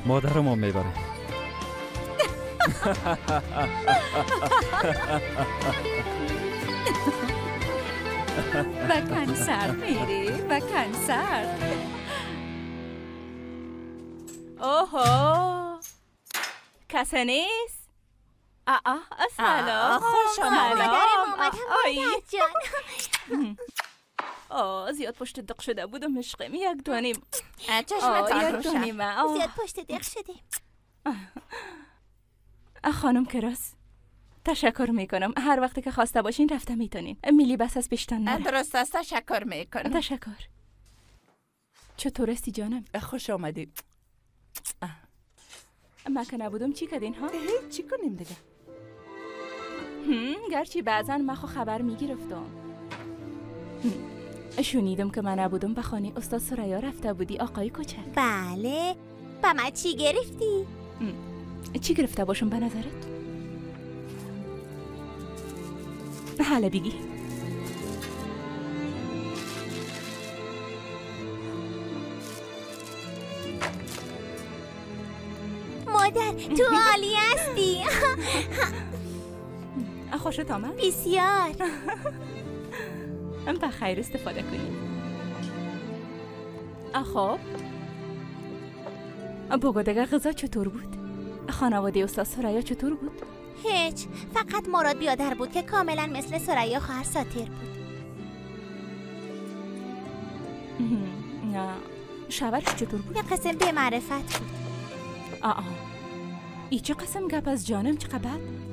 [SPEAKER 21] مادر ما میبره.
[SPEAKER 6] به کنسرت میری، به کنسرت.
[SPEAKER 3] اوه کسی نیست؟ سلام.
[SPEAKER 9] خوش آمدم مادر جان.
[SPEAKER 3] آه زیاد پشت دق شده بودم عشقم. 1.5
[SPEAKER 9] چشمتان روشن. زیاد پشت دق شدیم.
[SPEAKER 3] خانم کراس تشکر میکنم. هر وقتی که خواسته باشین رفته میتونین. میلی بس از پیشتان نره.
[SPEAKER 22] درست است، تشکر میکنم.
[SPEAKER 3] تشکر. چطور استی جانم؟
[SPEAKER 7] خوش آمدی.
[SPEAKER 3] من که نبودم چی کردین ها؟
[SPEAKER 7] چی کنیم دیگه؟
[SPEAKER 3] گرچه بعضا من خو خبر میگرفتم. شنیدم که من نبودم به خانه استاد ثریا رفته بودی آقای کوچک.
[SPEAKER 9] بله. با من چی گرفتی؟
[SPEAKER 3] چی گرفته باشم به نظرت؟ حالا بگی.
[SPEAKER 9] مادر تو عالی هستی.
[SPEAKER 3] خوشت آمد؟
[SPEAKER 9] بسیار.
[SPEAKER 3] به خیر استفاده کنیم. خب بگو دیگه غذا چطور بود؟ خانواده استاد ثریا چطور بود؟
[SPEAKER 9] هیچ، فقط مراد بیادر بود که کاملا مثل ثریا خواهر ساتر بود.
[SPEAKER 3] نه، شوهرش چطور بود؟
[SPEAKER 9] یه قسم به معرفت بود.
[SPEAKER 3] آه ای چه قسم گپ از جانم، چه بد.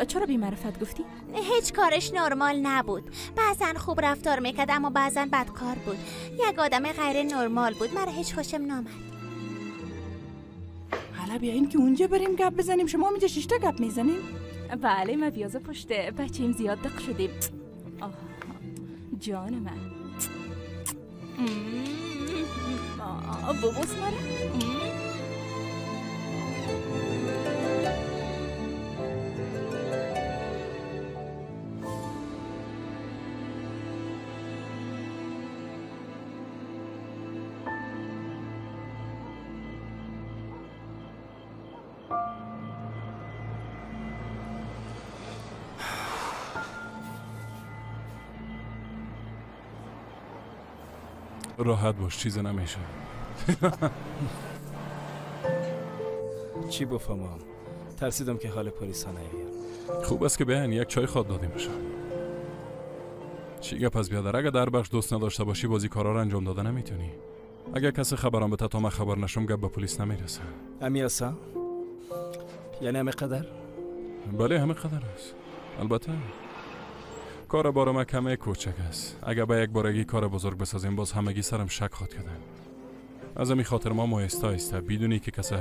[SPEAKER 3] چرا بی معرفت گفتی؟
[SPEAKER 9] هیچ کارش نرمال نبود. بعضا خوب رفتار میکرد اما بعضا بدکار بود. یک آدم غیر نرمال بود. مرا هیچ خوشم نامد.
[SPEAKER 7] حالا بیاین که اونجا بریم گپ بزنیم. شما اینجا شش تا گپ میزنیم؟
[SPEAKER 3] بله، ما بیازه پشت بچه‌ایم زیاد دق شدیم. آه جان من. ببوس مرا.
[SPEAKER 13] راحت باش، چیز نمیشه.
[SPEAKER 12] چی بفهمم؟ ترسیدم که حال پلیس ها نیاید.
[SPEAKER 13] خوب است که بهن یک چای خواد دادیم بشه. چی گپ از بیادر، اگه در بخش دوست نداشته باشی بازی کارا رو انجام داده نمیتونی. اگه کسی خبرم بده تا من خبر نشم گپ به پلیس نمیرسه.
[SPEAKER 12] امیاسا یعنی همه قدر؟
[SPEAKER 13] بله همه قدر است. البته کار بار ما کمه کوچک است. اگه به یک بارگی کار بزرگ بسازیم باز همگی سرم شک خواد کردن. از همین خاطر ما آهسته آهسته بدونی که کسی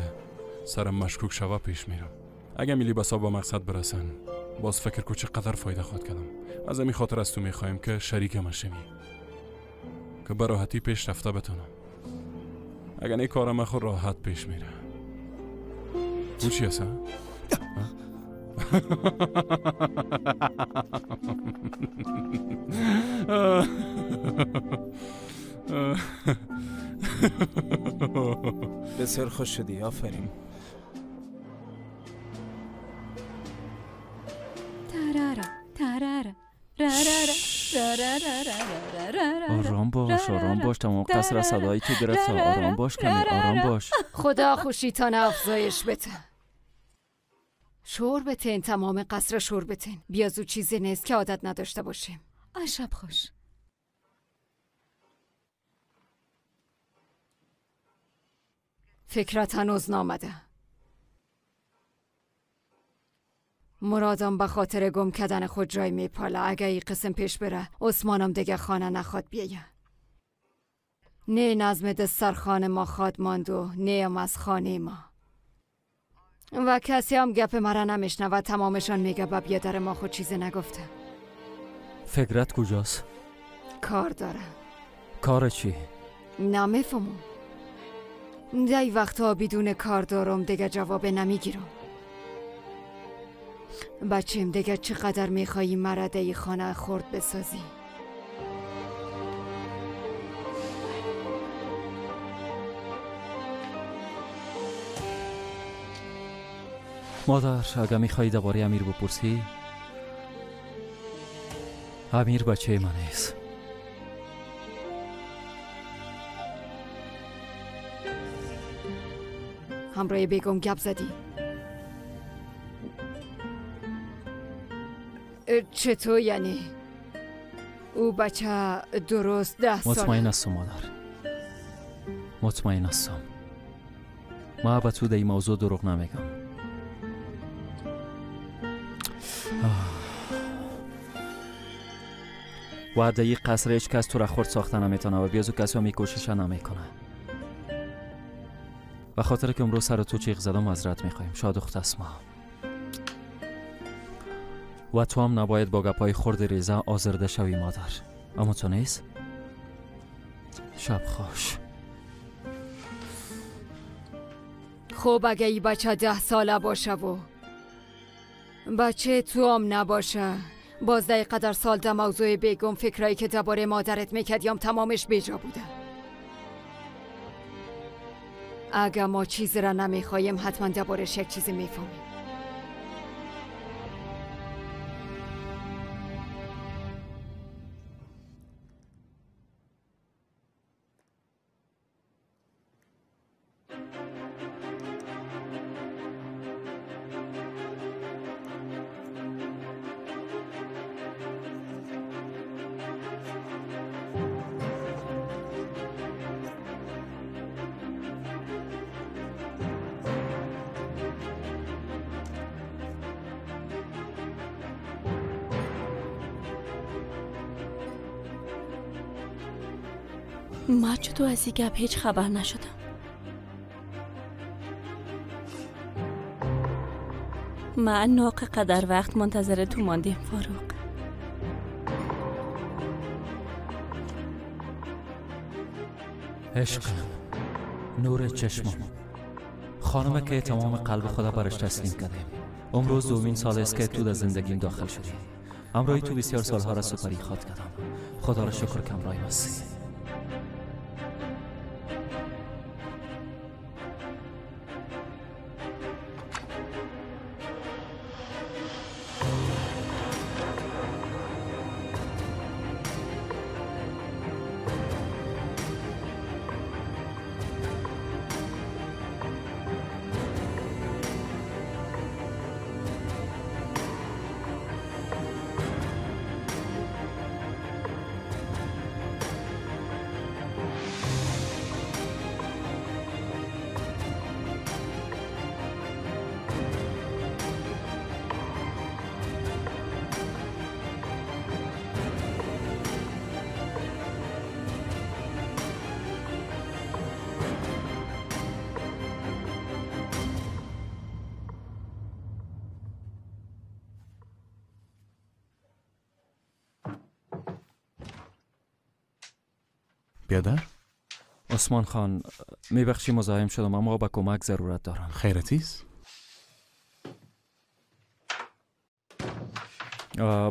[SPEAKER 13] سرم مشکوک شوه پیش میرم. اگه میلی بسا با مقصد برسن باز فکر کو چقدر فایده خواد کردم. از همین خاطر از تو میخوایم که شریک ما شوی که به راحتی پیش رفته بتونم. اگه نه کار ما خود راحت پیش میره. او چی هست؟
[SPEAKER 12] بسیار خوش شدی، آفرین. آرام باش، آرام باش، تمام قصر صدایی تو گرفت. آرام باش کمی، آرام باش.
[SPEAKER 4] خدا خوشیتان افزایش بده. شور بتین، تمام قصر شور بتین. بیازو چیزی نیست که عادت نداشته باشیم.
[SPEAKER 6] شب خوش.
[SPEAKER 4] فکرت هنوز نامده. مرادم به خاطر گم کردن خود جای میپاله. اگه ای قسم پیش بره عثمانم دیگه خانه نخواد بیایه. نه نظم دسترخوان ما خواد ماند و نه هم از خانه ما. و کسی هم گپ مرا نمیشنود. تمامشان میگه به بیادر ما خود چیزی نگفته.
[SPEAKER 21] فکرت کجاست؟
[SPEAKER 4] کار داره.
[SPEAKER 21] کار چی؟
[SPEAKER 4] نمیفهمم. دی وقتا بدون کار دارم دیگه جواب نمیگیرم. بچیم دیگه چقدر میخوایی مرا دی خانه خورد بسازی؟
[SPEAKER 21] مادر اگه میخوایی دوباره امیر بپرسی، امیر بچه من است.
[SPEAKER 4] همراه بیگم گپ زدی؟ چطور یعنی؟ او بچه درست 10 ساله.
[SPEAKER 21] مطمئن هستم مادر، مطمئن هستم. ما به تو در این موضوع دروغ نمیگم. و در این قصر هیچ کس تو را خورد ساخته نمیتونه و بیازو کسی هم کوشش نمیکنه. به خاطر که امروز سر تو چیغ زدم معذرت میخوایم. شاد اخت اسما. و تو هم نباید با گپای خرد ریزه آزرده شوی مادر. اما تو نیست؟ شب خوش.
[SPEAKER 4] خب اگه ای بچه 10 ساله باشه و بچه تو هم نباشه، باز ده قدر سال ده موضوع بیگم فکرایی که درباره مادرت میکردیم تمامش بیجا بوده. اگه ما چیزی را نمیخوایم حتما دربارش یک چیزی میفهمیم.
[SPEAKER 14] ما چطور از این گپ هیچ خبر نشدم. من ناق قدر وقت منتظر تو ماندیم فاروق.
[SPEAKER 21] عشقم، نور چشمم، خانم که تمام قلب خدا برش تسلیم کردیم. امروز دومین سال است که تو در زندگیم داخل شدی. امرای تو بسیار سالها را سپری خواد کردم. خدا را شکر که امرای ماسی.
[SPEAKER 5] بیادر؟
[SPEAKER 21] عثمان خان، میبخشی مزاحم شدم اما به کمک ضرورت دارم.
[SPEAKER 5] خیرتیست؟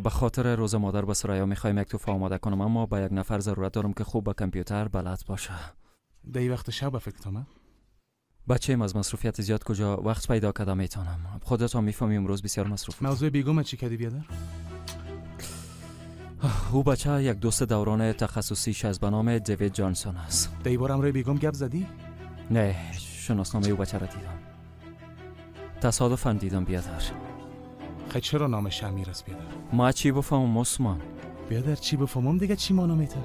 [SPEAKER 21] به خاطر روز مادر به سرایا میخوایم یک توفه آماده کنم، اما به یک نفر ضرورت دارم که خوب به کامپیوتر بلد باشه.
[SPEAKER 5] در وقت شب به فکر آمد؟
[SPEAKER 21] بچه‌م از مصروفیت زیاد کجا وقت پیدا کردم میتونم. خودت هم میفهمی امروز بسیار مصروف.
[SPEAKER 5] موضوع بیگم چی کردی بیادر؟
[SPEAKER 21] او بچه یک دوست دوران تخصصیش از به نام دیوید جانسون است.
[SPEAKER 5] در بارم روی بیگم گپ زدی؟
[SPEAKER 21] نه، شناسنامه او بچه را دیدم. تصادفاً دیدم بیادر.
[SPEAKER 5] خیلی چرا نامش امیر است بیادر؟
[SPEAKER 21] ما چی بفهمم عثمان؟
[SPEAKER 5] بیادر چی بفهمم دیگه چی مانا میته؟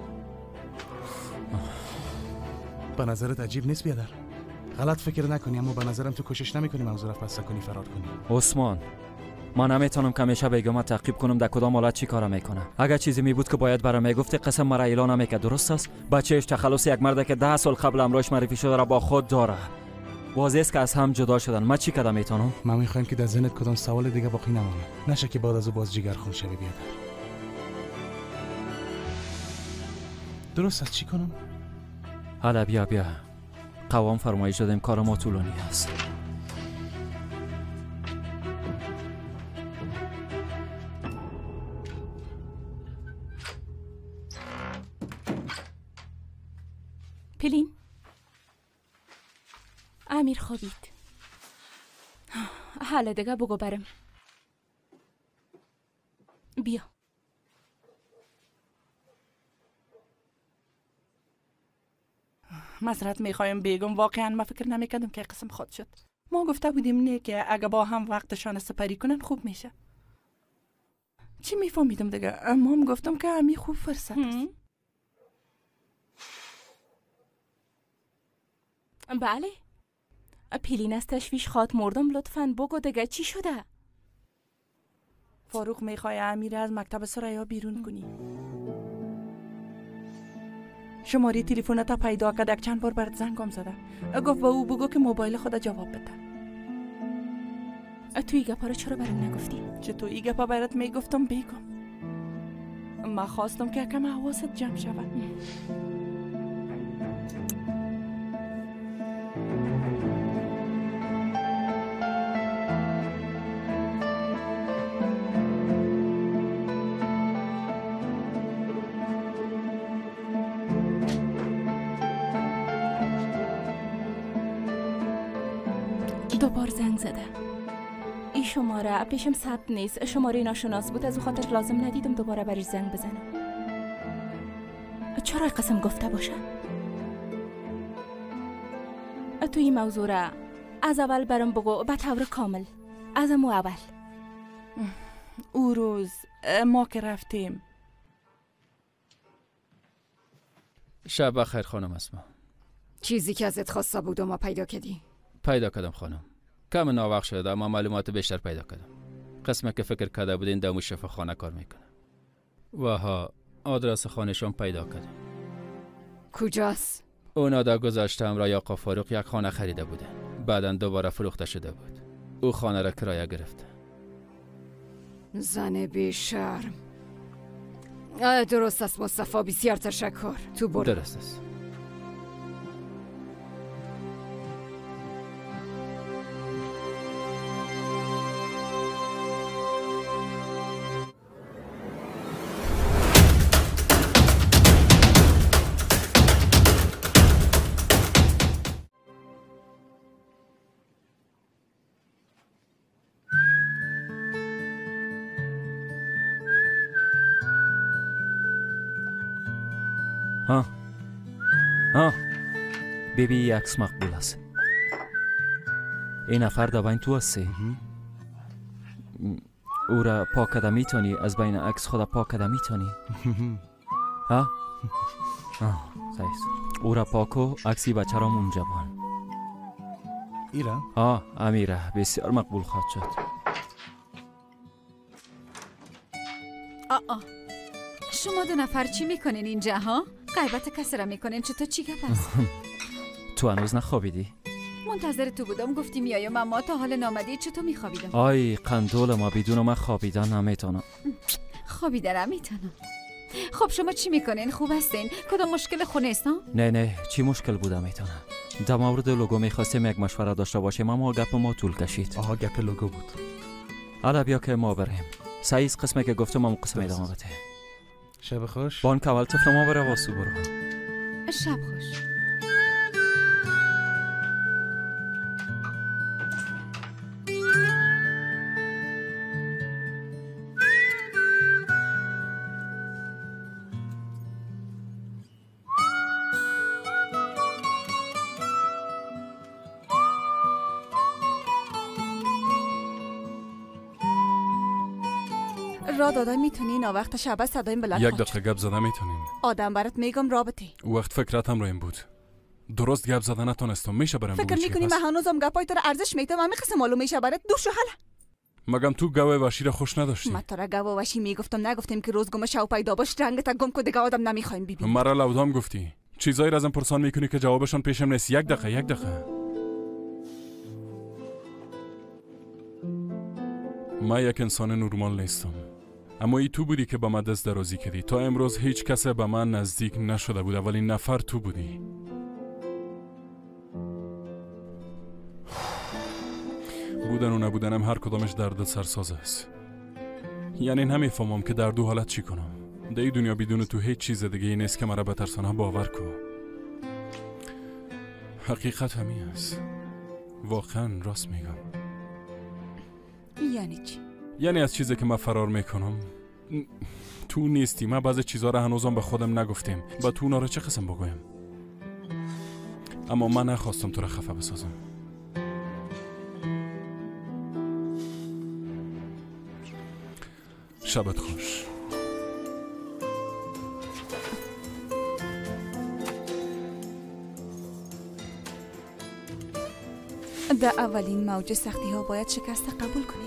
[SPEAKER 5] به نظرت عجیب نیست بیادر؟ غلط فکر نکنی اما به نظرم تو کوشش نمیکنی موضوع را پس کنی فرار کنی.
[SPEAKER 21] عثمان من نمیتونم که همیشه بیگم تعقیب کنم در کدام حالت چی کار میکنه. اگر چیزی می بود که باید برام میگفت قسم مرا اعلان نمیکرد. درست است؟ بچهش تخلص یک مرد که 10 سال قبل امراش معرفی شده را با خود داره. واضح است که از هم جدا شدن. من چی کردم میتونم؟
[SPEAKER 5] من میخوایم که در ذهنت کدام سوال دیگه باقی نمونه. نشه که بعد از او باز جگر خون شوی بیادر. درست است چی کنم؟
[SPEAKER 21] حالا بیا. قوام فرمایش دادیم کار ما طولانی است.
[SPEAKER 3] پلین، امیر خوابید. حالا دیگه بگو برم. بیا.
[SPEAKER 7] معذرت میخوایم بیگم، واقعا ما فکر نمیکردم که قسم خود شد. ما گفته بودیم نه که اگه با هم وقتشان سپری کنن خوب میشه. چی میفهمیدم دیگه، اما هم گفتم که امی خوب فرصت است.
[SPEAKER 3] بله پیلین از تشویش خواد مردم. لطفاً بگو دیگه چی شده؟
[SPEAKER 7] فاروق میخوای امیر از مکتب سریا بیرون کنی. شماره تلفنت پیدا کرد، یک چند بار برات زنگم زده. گفت به او بگو که موبایل خود جواب بده.
[SPEAKER 3] تو این گپا رو چرا برام نگفتی؟
[SPEAKER 7] چطور این گپا برات میگفتم بیگم؟ ما خواستم که کم حواست جمع شود.
[SPEAKER 3] دوبار زنگ زده. این شماره پیشم ثبت نیست، شماره ناشناس بود، از او خاطر لازم ندیدم دوباره برش زنگ بزنم. چرا قسم گفته باشه؟ تو این موضوع را از اول برام بگو به طور کامل، از امو اول.
[SPEAKER 7] او روز ما که رفتیم.
[SPEAKER 2] شب بخیر خانم اسما.
[SPEAKER 4] چیزی که ازت خواسته بود ما پیدا کردی؟
[SPEAKER 2] پیدا کردم خانم. کم ناوقت شده اما معلومات بیشتر پیدا کردم. قسمه که فکر کرده بودین در شفاخانه کار میکنه. و ها آدرس خانهشان پیدا کردم.
[SPEAKER 4] کجاست؟
[SPEAKER 2] اونا در گذشته همراه آقا فاروق یک خانه خریده بودن. بعدا دوباره فروخته شده بود. او خانه را کرایه گرفته.
[SPEAKER 4] زن بی شرم. درست است مصطفی، بسیار تشکر. تو برو.
[SPEAKER 2] درست است. ها ها بیبی عکس مقبول است. این نفر در بین تو هستی. او را پاک کده میتونی؟ از بین عکس خود پاک کده میتونی؟ ها؟ صحیح. او را پاکو عکسی بچه را اونجا بان.
[SPEAKER 5] ایرا؟
[SPEAKER 2] ها امیره بسیار مقبول خواهد شد.
[SPEAKER 6] آه شما دو نفر چی میکنین اینجا ها؟ غیبت کسی را میکنین؟ چطور چی گپ است؟
[SPEAKER 21] تو هنوز نخوابیدی؟
[SPEAKER 6] منتظر تو بودم، گفتی میایم اما تا حال نامدی. چطور میخوابیدم؟
[SPEAKER 21] آی قندول ما، بدون من خوابیدن نمیتونم.
[SPEAKER 6] خوابیدن نمیتونم. خب شما چی میکنین؟ خوب هستین؟ کدام مشکل خونه است؟
[SPEAKER 21] نه نه چی مشکل بوده میتونه. در مورد لوگو میخواستیم یک مشوره داشته باشیم اما گپ ما طول کشید.
[SPEAKER 5] آها گپ لوگو بود.
[SPEAKER 21] حالا بیا که ما بریم. سعیز قسمه که گفتم هم قسم ادامه بده.
[SPEAKER 5] شب خوش.
[SPEAKER 21] بانک اول طفل ما بره واسو برو.
[SPEAKER 6] شب خوش. را دادا میتونی اینا وقت شب صدایم بلند
[SPEAKER 13] یک دقیقه گپ زده میتونیم.
[SPEAKER 10] آدم برات میگم رابطه.
[SPEAKER 13] وقت فکرت هم رو این بود. درست گپ زده نتونستم. میشه برم
[SPEAKER 10] فکر میکنی من هنوزم گپای تو رو ارزش میتم؟ همین قسم معلوم میشه برات دور شو. حالا
[SPEAKER 13] مگم تو گوه وشی را خوش نداشتی؟
[SPEAKER 10] من تو را گوه وشی میگفتم، نگفتیم که روز گم شو پیدا باش، رنگت گم کو دیگه آدم نمیخوایم ببینیم.
[SPEAKER 13] مرا لودام گفتی. چیزایی را ازم پرسان میکنی که جوابشان پیشم نیست. یک دقیقه یک دقیقه. من یک انسان نورمال نیستم، اما ای تو بودی که با من دست درازی کردی. تا امروز هیچ کس به من نزدیک نشده بود، اولین نفر تو بودی. بودن و نبودنم هر کدامش درد سرساز است. یعنی نمیفهمم که در دو حالت چی کنم. در این دنیا بدون تو هیچ چیز دیگه ای نیست که مرا بترسانه. باور کن حقیقت همین است. واقعا راست میگم.
[SPEAKER 10] یعنی چی؟
[SPEAKER 13] یعنی از چیزی که من فرار میکنم تو نیستی. من بعضی چیزها را هنوزم به خودم نگفتیم. با تو اونا را چه قسم بگویم؟ اما من نخواستم تو را خفه بسازم. شبت خوش.
[SPEAKER 10] در اولین موج سختی ها باید شکست قبول کنیم.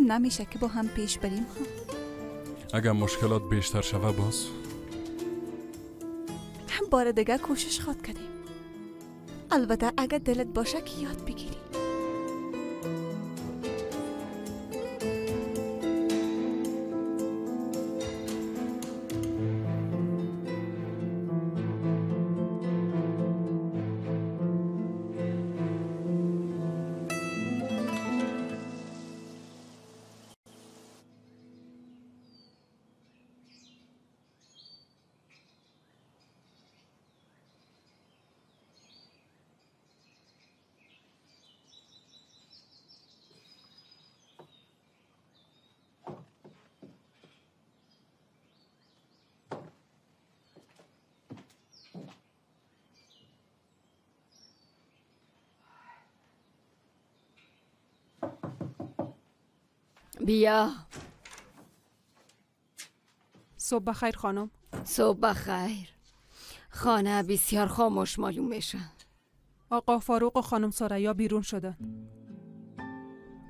[SPEAKER 10] نمیشه که با هم پیش بریم.
[SPEAKER 13] اگر مشکلات بیشتر شوه باز
[SPEAKER 10] بار دیگه کوشش خواد کردیم. البته اگر دلت باشه که یاد بگیری.
[SPEAKER 4] بیا.
[SPEAKER 19] صبح بخیر خانم.
[SPEAKER 4] صبح بخیر. خانه بسیار خاموش معلوم میشه.
[SPEAKER 19] آقا فاروق و خانم ثریا بیرون شدن.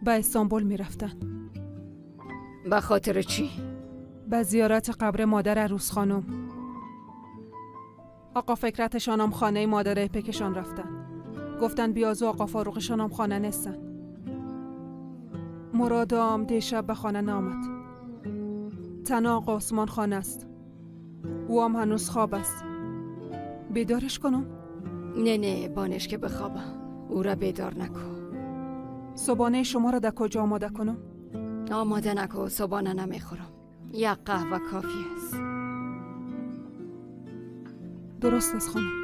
[SPEAKER 19] به استانبول میرفتن.
[SPEAKER 4] به خاطر چی؟
[SPEAKER 19] به زیارت قبر مادر عروس خانم. آقا فکرتشان هم خانه مادر پکشان رفتن. گفتن بیازو آقا فاروقشان هم خانه نیستن. مرادام دیشب به خانه نامد. تنها آقا عثمان خانه است. او هم هنوز خواب است. بیدارش کنم؟
[SPEAKER 4] نه نه، بانش که بخوابم. او را بیدار نکن.
[SPEAKER 19] صبحانه شما را در کجا آماده کنم؟
[SPEAKER 4] آماده نکن، صبحانه نمیخورم. یک قهوه کافی است.
[SPEAKER 19] درست است خانم.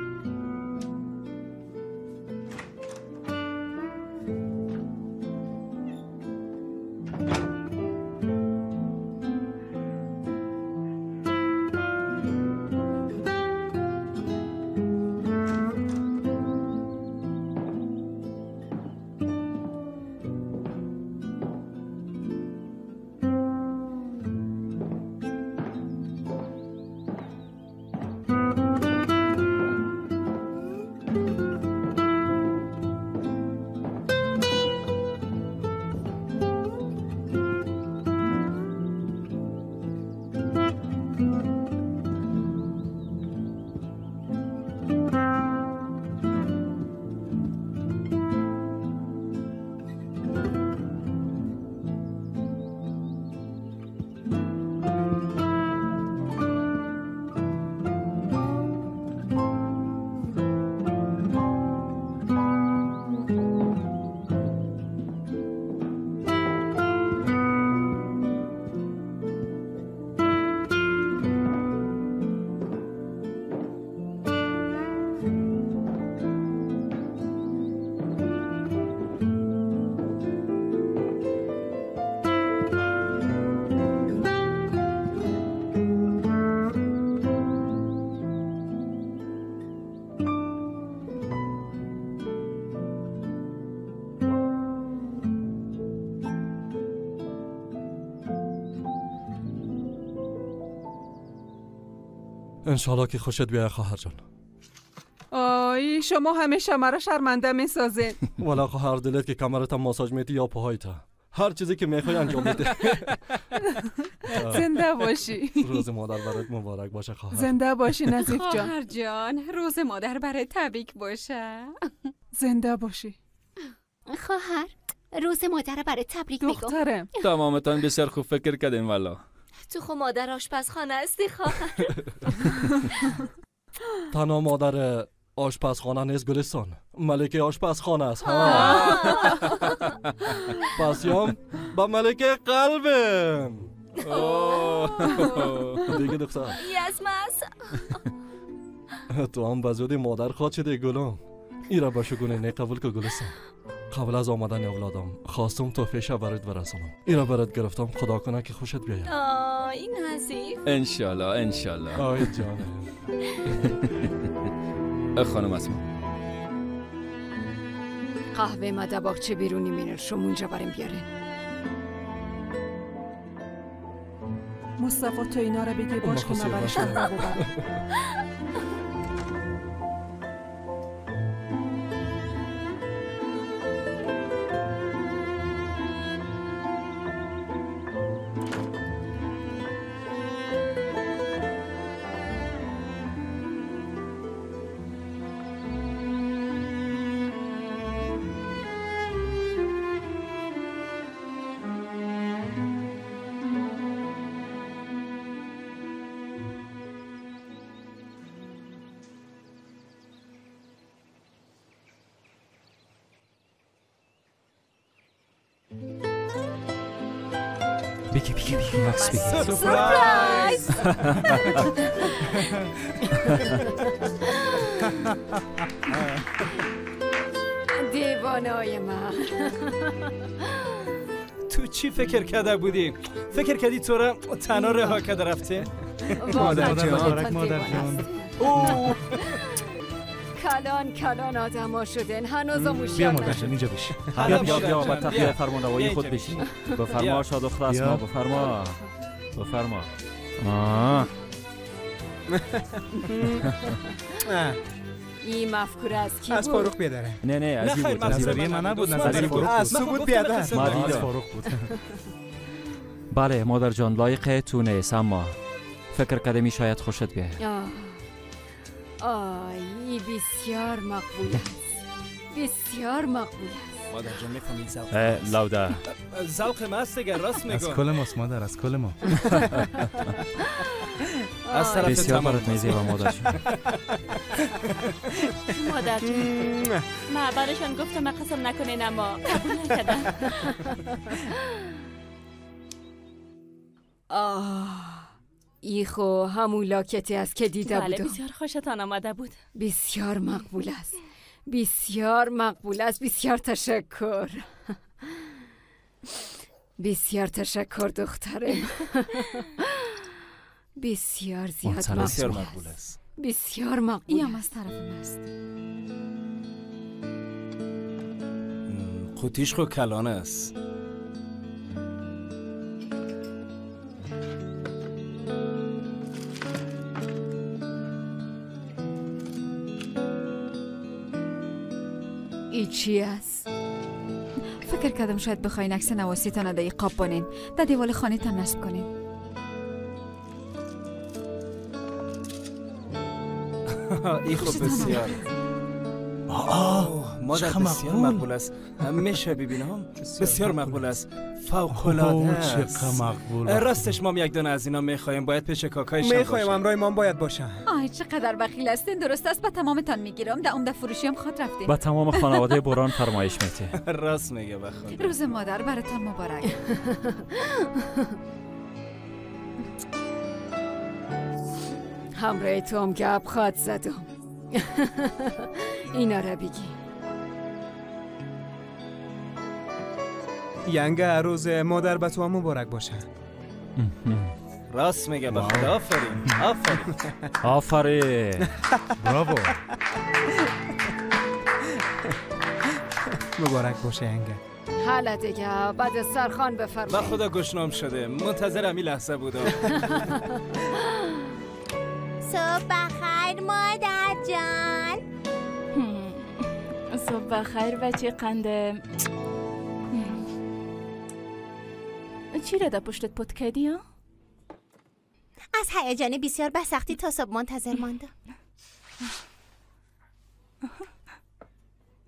[SPEAKER 11] انشالله که خوشت بیای خواهر جان.
[SPEAKER 19] آی شما همیشه مرا شرمنده میسازین.
[SPEAKER 11] والا خواهر دلت که کمرت ماساژ میدی یا پاهایت، هر چیزی که میخوای انجام میده.
[SPEAKER 19] زنده باشی.
[SPEAKER 11] روز مادر برات مبارک باشه خواهر.
[SPEAKER 19] زنده باشی نظیف جان.
[SPEAKER 8] خواهر جان روز مادر برات تبریک باشه.
[SPEAKER 19] زنده باشی
[SPEAKER 15] خواهر. روز مادر برات تبریک میگم.
[SPEAKER 19] دخترم
[SPEAKER 2] تمامتان بسیار خوب فکر کردین والا.
[SPEAKER 14] تو خو مادر آشپزخانه هستی خواهر.
[SPEAKER 11] تنها مادر آشپزخانه نیست گلستان، ملکه آشپزخانه است. ها. پس یام با ملکه قلبم. دیگه دختر
[SPEAKER 14] یزمس.
[SPEAKER 11] تو هم به زودی مادر خواهد شدی گلم. ایرا به شگونه نه قبول که گلستان. قبل از آمدن اولادم خواستم تحفه برات برسانم. ایرا برات گرفتم، خدا کنه که خوشت بیاید.
[SPEAKER 14] آی نظیف.
[SPEAKER 2] انشالله انشالله.
[SPEAKER 11] آی جانم.
[SPEAKER 2] خانم اسما
[SPEAKER 4] قهوه ما در باغچه بیرونی مینر شما اونجا بریم بیارین.
[SPEAKER 19] مصطفی تو اینا رو بگی باش که من برش ببرم.
[SPEAKER 21] بگی بگی بگی مکس بگی.
[SPEAKER 14] سورپرایز.
[SPEAKER 4] دیوانای من.
[SPEAKER 12] تو چی فکر کرده بودی؟ فکر کردی تو را تنها رها کرده رفته؟
[SPEAKER 4] مادر جان، مادر جان. کلان کلان آدم ها شدن، هنوزم هوشیار
[SPEAKER 5] بیا مادر جان اینجا بشین.
[SPEAKER 21] بیا بیا با تخیه فرمانروایی خود بشین. بفرما شاد و خلاص ما، بفرما بفرما.
[SPEAKER 4] این مفکوره از کی بود؟
[SPEAKER 1] از فاروق بیادره.
[SPEAKER 21] نه نه از این بود،
[SPEAKER 5] نظریه من نبود، نظریه فاروق بود.
[SPEAKER 1] از تو بود بیادر،
[SPEAKER 5] از فاروق بود.
[SPEAKER 21] بله مادر جان لایق تو نیست، اما فکر کردمی شاید خوشت بیاید.
[SPEAKER 4] آی بسیار مقبول است، بسیار مقبول است.
[SPEAKER 12] مادر جان میفهمی ذوق
[SPEAKER 21] لوده
[SPEAKER 12] ذوق ما است دیگه، راست میگم.
[SPEAKER 5] از کل ماست مادر، از کل ما.
[SPEAKER 12] از طرف
[SPEAKER 21] بسیار برات میزیبا مادر جان.
[SPEAKER 3] مادر جان من برشان گفتم قسم نکنین اما قبول نکردن.
[SPEAKER 4] آه ای خو همون لاکتی است که دیده بودم.
[SPEAKER 3] بله بسیار خوشتان آمده بود.
[SPEAKER 4] بسیار مقبول است، بسیار مقبول است. بسیار تشکر، بسیار تشکر دخترم. بسیار زیاد مقبول است، بسیار مقبول.
[SPEAKER 6] این هم از طرف ماست.
[SPEAKER 12] قوطیش خو کلان است.
[SPEAKER 4] ای چی است؟
[SPEAKER 6] فکر کردم شاید بخواین عکس نواسیتان در قاب بانین، در دیوال خانه تان نصب کنین.
[SPEAKER 12] ای خوب بسیار. آه مادر بسیار مقبول است. میشه ببینم؟ بسیار مقبول است، فوق العاده است.
[SPEAKER 5] چقدر مقبول.
[SPEAKER 12] راستش ما یک دونه از اینا میخوایم، باید پیش کاکایش
[SPEAKER 1] میخوایم، همراه ما باید باشه.
[SPEAKER 6] آی چقدر بخیل هستین. درست است، به تمامتان میگیرم. در عمده فروشی هم خود رفتیم.
[SPEAKER 21] به تمام خانواده بوران فرمایش میته.
[SPEAKER 12] راست میگه بخدا.
[SPEAKER 6] روز مادر براتان مبارک.
[SPEAKER 4] همراه تو هم گپ خواد زدم. اینا را بگی.
[SPEAKER 1] ینگه روز مادر به تو مبارک باشه.
[SPEAKER 12] راست میگه به خدا. آفرین آفرین
[SPEAKER 21] آفرین،
[SPEAKER 5] براوو.
[SPEAKER 1] مبارک باشه ینگه.
[SPEAKER 4] حالا دیگه بعد سرخان بفرمایید.
[SPEAKER 12] به خدا گشنام شده، منتظر همین لحظه بودم.
[SPEAKER 9] صبح بخیر مادر جان.
[SPEAKER 3] صبح بخیر بچه قنده. چی را در پشتت پت کردی؟
[SPEAKER 9] از هیجان بسیار به سختی تا صبح منتظر ماندم.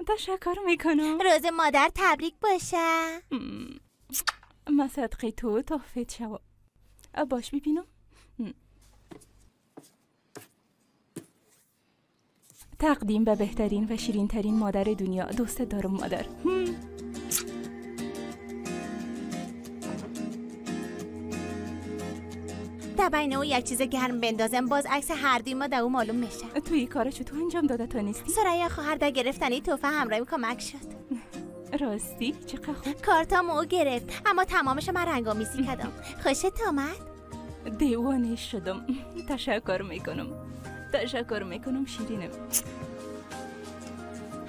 [SPEAKER 3] تشکر میکنم.
[SPEAKER 9] روز مادر تبریک باشه.
[SPEAKER 3] ما صدقی تو تحفه شو. باش ببینم. تقدیم به بهترین و شیرین ترین مادر دنیا. دوست دارم مادر.
[SPEAKER 9] در بین او یک چیز گرم بندازم باز عکس هر دوی ما در او معلوم میشه.
[SPEAKER 3] تو این کارو چطور انجام داده تا نیستی؟
[SPEAKER 9] سریا خواهر در گرفتن تحفه همراهیم کمک شد.
[SPEAKER 3] راستی چقدر خوب.
[SPEAKER 9] کارتام او گرفت اما تمامش من رنگ‌آمیزی کردم. خوشت آمد؟
[SPEAKER 3] دیوانه شدم. تشکر میکنم، تشکر میکنم شیرینم.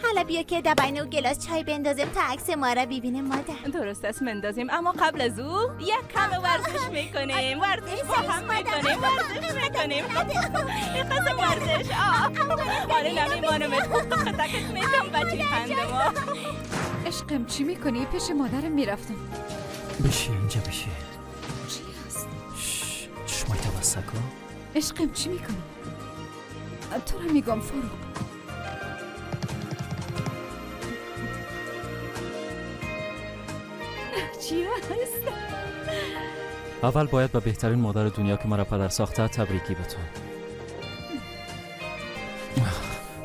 [SPEAKER 9] حالا بیا که در بین او گلاس چای بندازیم تا عکس ما را ببینه مادر.
[SPEAKER 3] درست است مندازیم، اما قبل از او یک کم ورزش میکنیم. ورزش با هم میکنیم، ورزش میکنیم. این قسم ورزش. آره نمیمانم خطکت میتم بچه خنده ما.
[SPEAKER 6] عشقم چی میکنی؟ پیش مادرم میرفتم.
[SPEAKER 21] بشی اینجا بشی.
[SPEAKER 6] چی هست؟
[SPEAKER 21] چشمای تو بسته کن.
[SPEAKER 6] عشقم چی میکنی؟ تو را میگم فاروق. چی هست؟
[SPEAKER 21] اول باید به بهترین مادر دنیا که مرا پدر ساخته تبریکی بتون.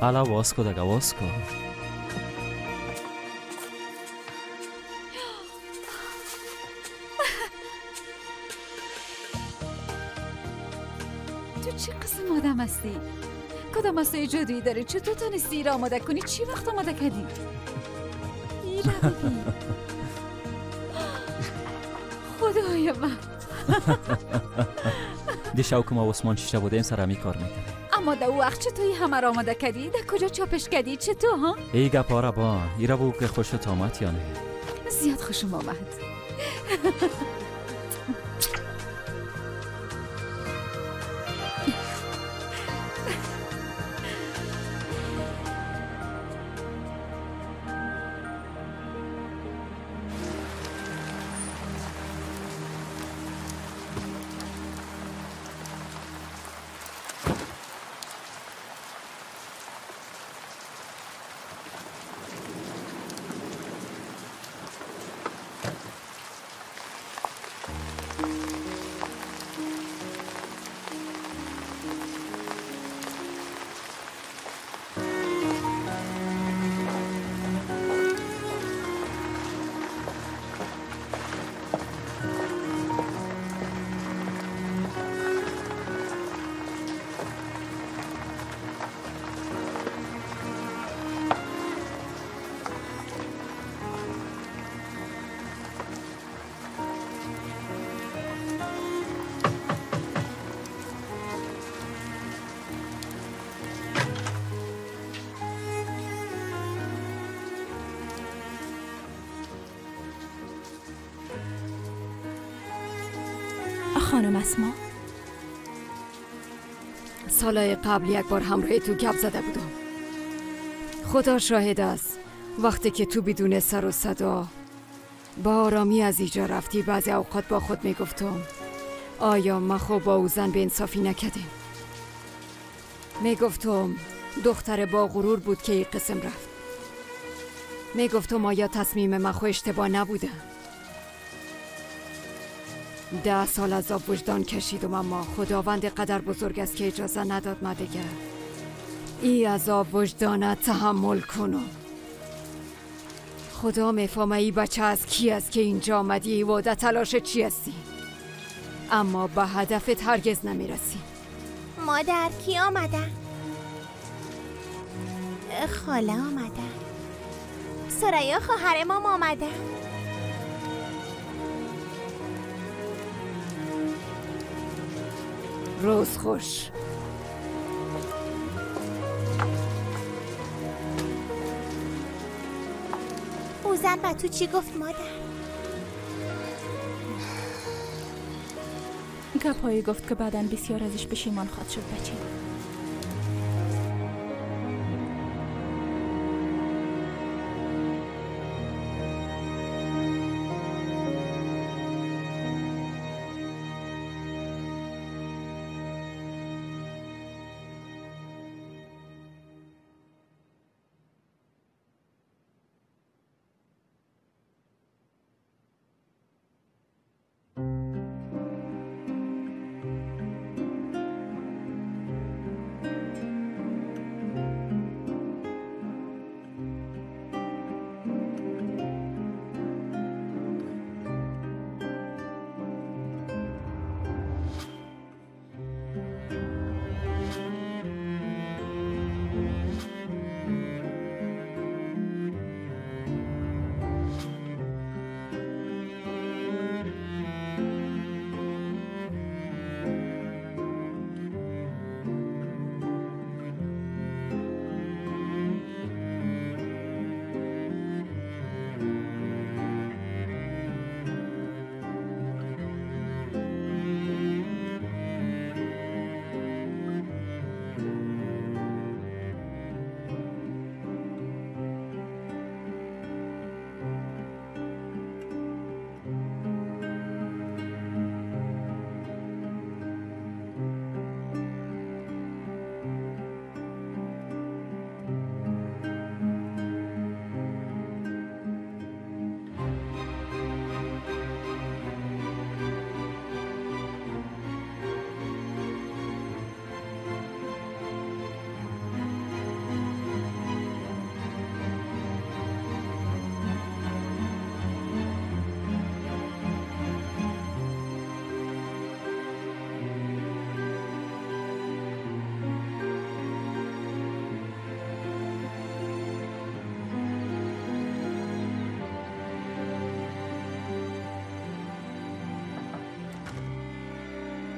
[SPEAKER 21] الا واس کو دگه واس کو.
[SPEAKER 6] تو چه قسم آدم هستی؟ کدام هستی جادویی داری؟ چطور تانستی ایره آماده کنی؟ چی وقت آماده کردی؟ ایره ببین. خدای من.
[SPEAKER 21] دیشب که ما عثمان شیشته بودیم سر همی کار میکردیم.
[SPEAKER 6] اما در او وقت چطوری همه را آماده کردی؟ در کجا چاپش کردی؟ چطور ها؟
[SPEAKER 21] ای گپا بان، ایرا بگو که خوشت آمد یا نه؟
[SPEAKER 6] زیاد خوشم آمد.
[SPEAKER 3] خانم اسما،
[SPEAKER 4] سالهای قبل یک بار همراه تو گپ زده بودم. خدا شاهد است وقتی که تو بدون سر و صدا با آرامی از اینجا رفتی، بعضی اوقات با خود میگفتم آیا ما خب با او زن به انصافی نکردیم؟ میگفتم دختر با غرور بود که این قسم رفت. میگفتم آیا تصمیم من خو اشتباه نبوده؟ 10 سال از آب وجدان کشیدم، اما خداوند قدر بزرگ است که اجازه نداد من دیگه ای عذاب وجدانه تحمل کنم. خدا میفهمه ای بچه از کی است که اینجا آمدی و در تلاش چی هستی، اما به هدفت هرگز نمیرسی.
[SPEAKER 9] مادر کی آمده؟ خاله آمده، سریا خواهر ما آمده.
[SPEAKER 4] روز خوش.
[SPEAKER 9] او زن با تو چی گفت مادر؟
[SPEAKER 3] گپایی گفت که بعداً بسیار ازش پشیمان خواهد شد بچه.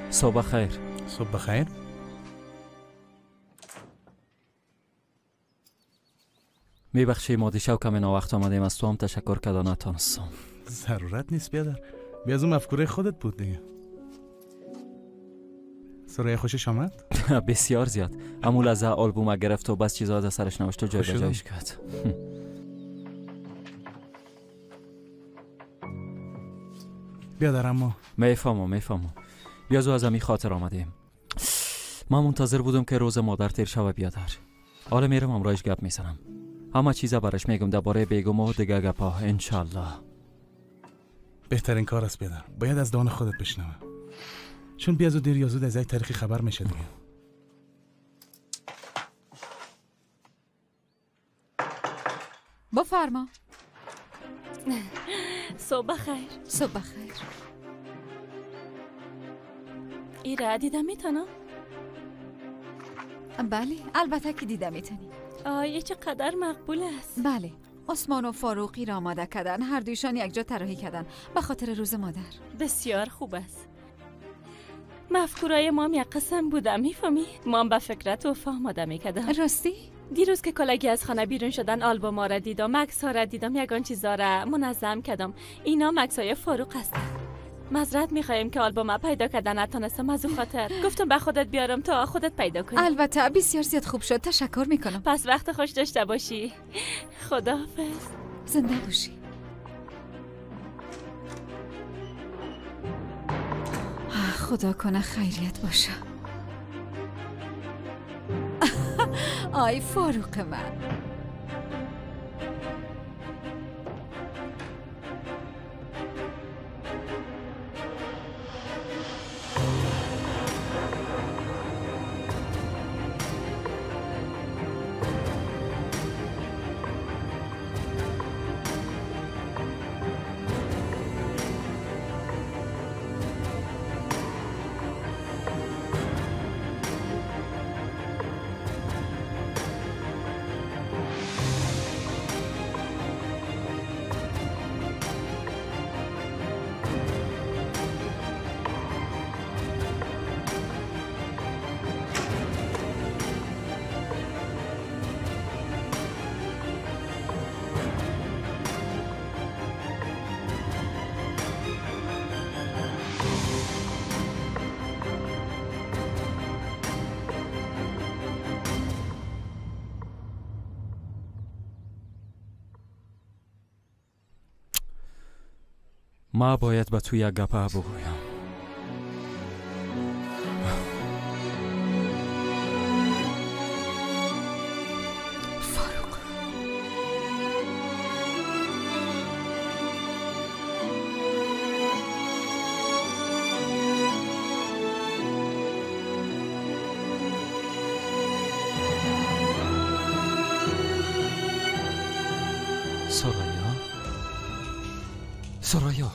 [SPEAKER 21] صبح خیر.
[SPEAKER 5] صبح بخیر.
[SPEAKER 21] میبخشی ما دیشب کمی ناوقت آمدیم، از تو هم تشکر کردن نتانستم.
[SPEAKER 5] ضرورت نیست بیادر، بیا از اون مفکوره خودت بود دیگه. سریا خوشش آمد؟
[SPEAKER 21] بسیار زیاد. امو لحظه آلبوم گرفت و بس چیزا از سرش نوشت و جای به جایش کرد.
[SPEAKER 5] بیادر اما
[SPEAKER 21] میفهمم. بیازو از امی خاطر آمدیم. ما منتظر بودم که روز مادر تیر شوه بیادر. حالا میرم امرایش گپ میزنم. همه چیزا برش میگم درباره بیگم و دیگه گپا انشالله.
[SPEAKER 5] بهترین کار است بیادر، باید از دهان خودت بشنوم، چون بیازو دیر یا زود از یک تاریخی خبر میشه دیگه.
[SPEAKER 6] بفرما.
[SPEAKER 3] صبح بخیر.
[SPEAKER 6] صبح بخیر.
[SPEAKER 3] ایره دیدم میتونم؟
[SPEAKER 6] بله البته که دیدم میتونی.
[SPEAKER 3] آیه چقدر مقبول است.
[SPEAKER 6] بله عثمان و فاروقی را آماده کردن، هر دویشان یک جا طراحی کردن به خاطر روز مادر.
[SPEAKER 3] بسیار خوب است. مفکورای مام یک قسم بودم میفهمی؟ مام به فکرت و فهم آماده میکردم.
[SPEAKER 6] راستی؟
[SPEAKER 3] دیروز که کلگی از خانه بیرون شدن آلبوم را دیدم، عکس ها را دیدم، یگان چیزا را منظم کردم. اینا عکسای فاروق هستند. معذرت میخوایم که آلبوم پیدا کردن نتونستم، از او خاطر گفتم به خودت بیارم تا خودت پیدا کنی.
[SPEAKER 6] البته بسیار زیاد خوب شد، تشکر میکنم.
[SPEAKER 3] پس وقت خوش داشته باشی. خداحافظ.
[SPEAKER 6] زنده باشی. خدا کنه خیریت باشه. آی فاروق من.
[SPEAKER 21] ما باید به تو یک گپه بگویم.
[SPEAKER 6] فاروق
[SPEAKER 21] سرایا، سرایا،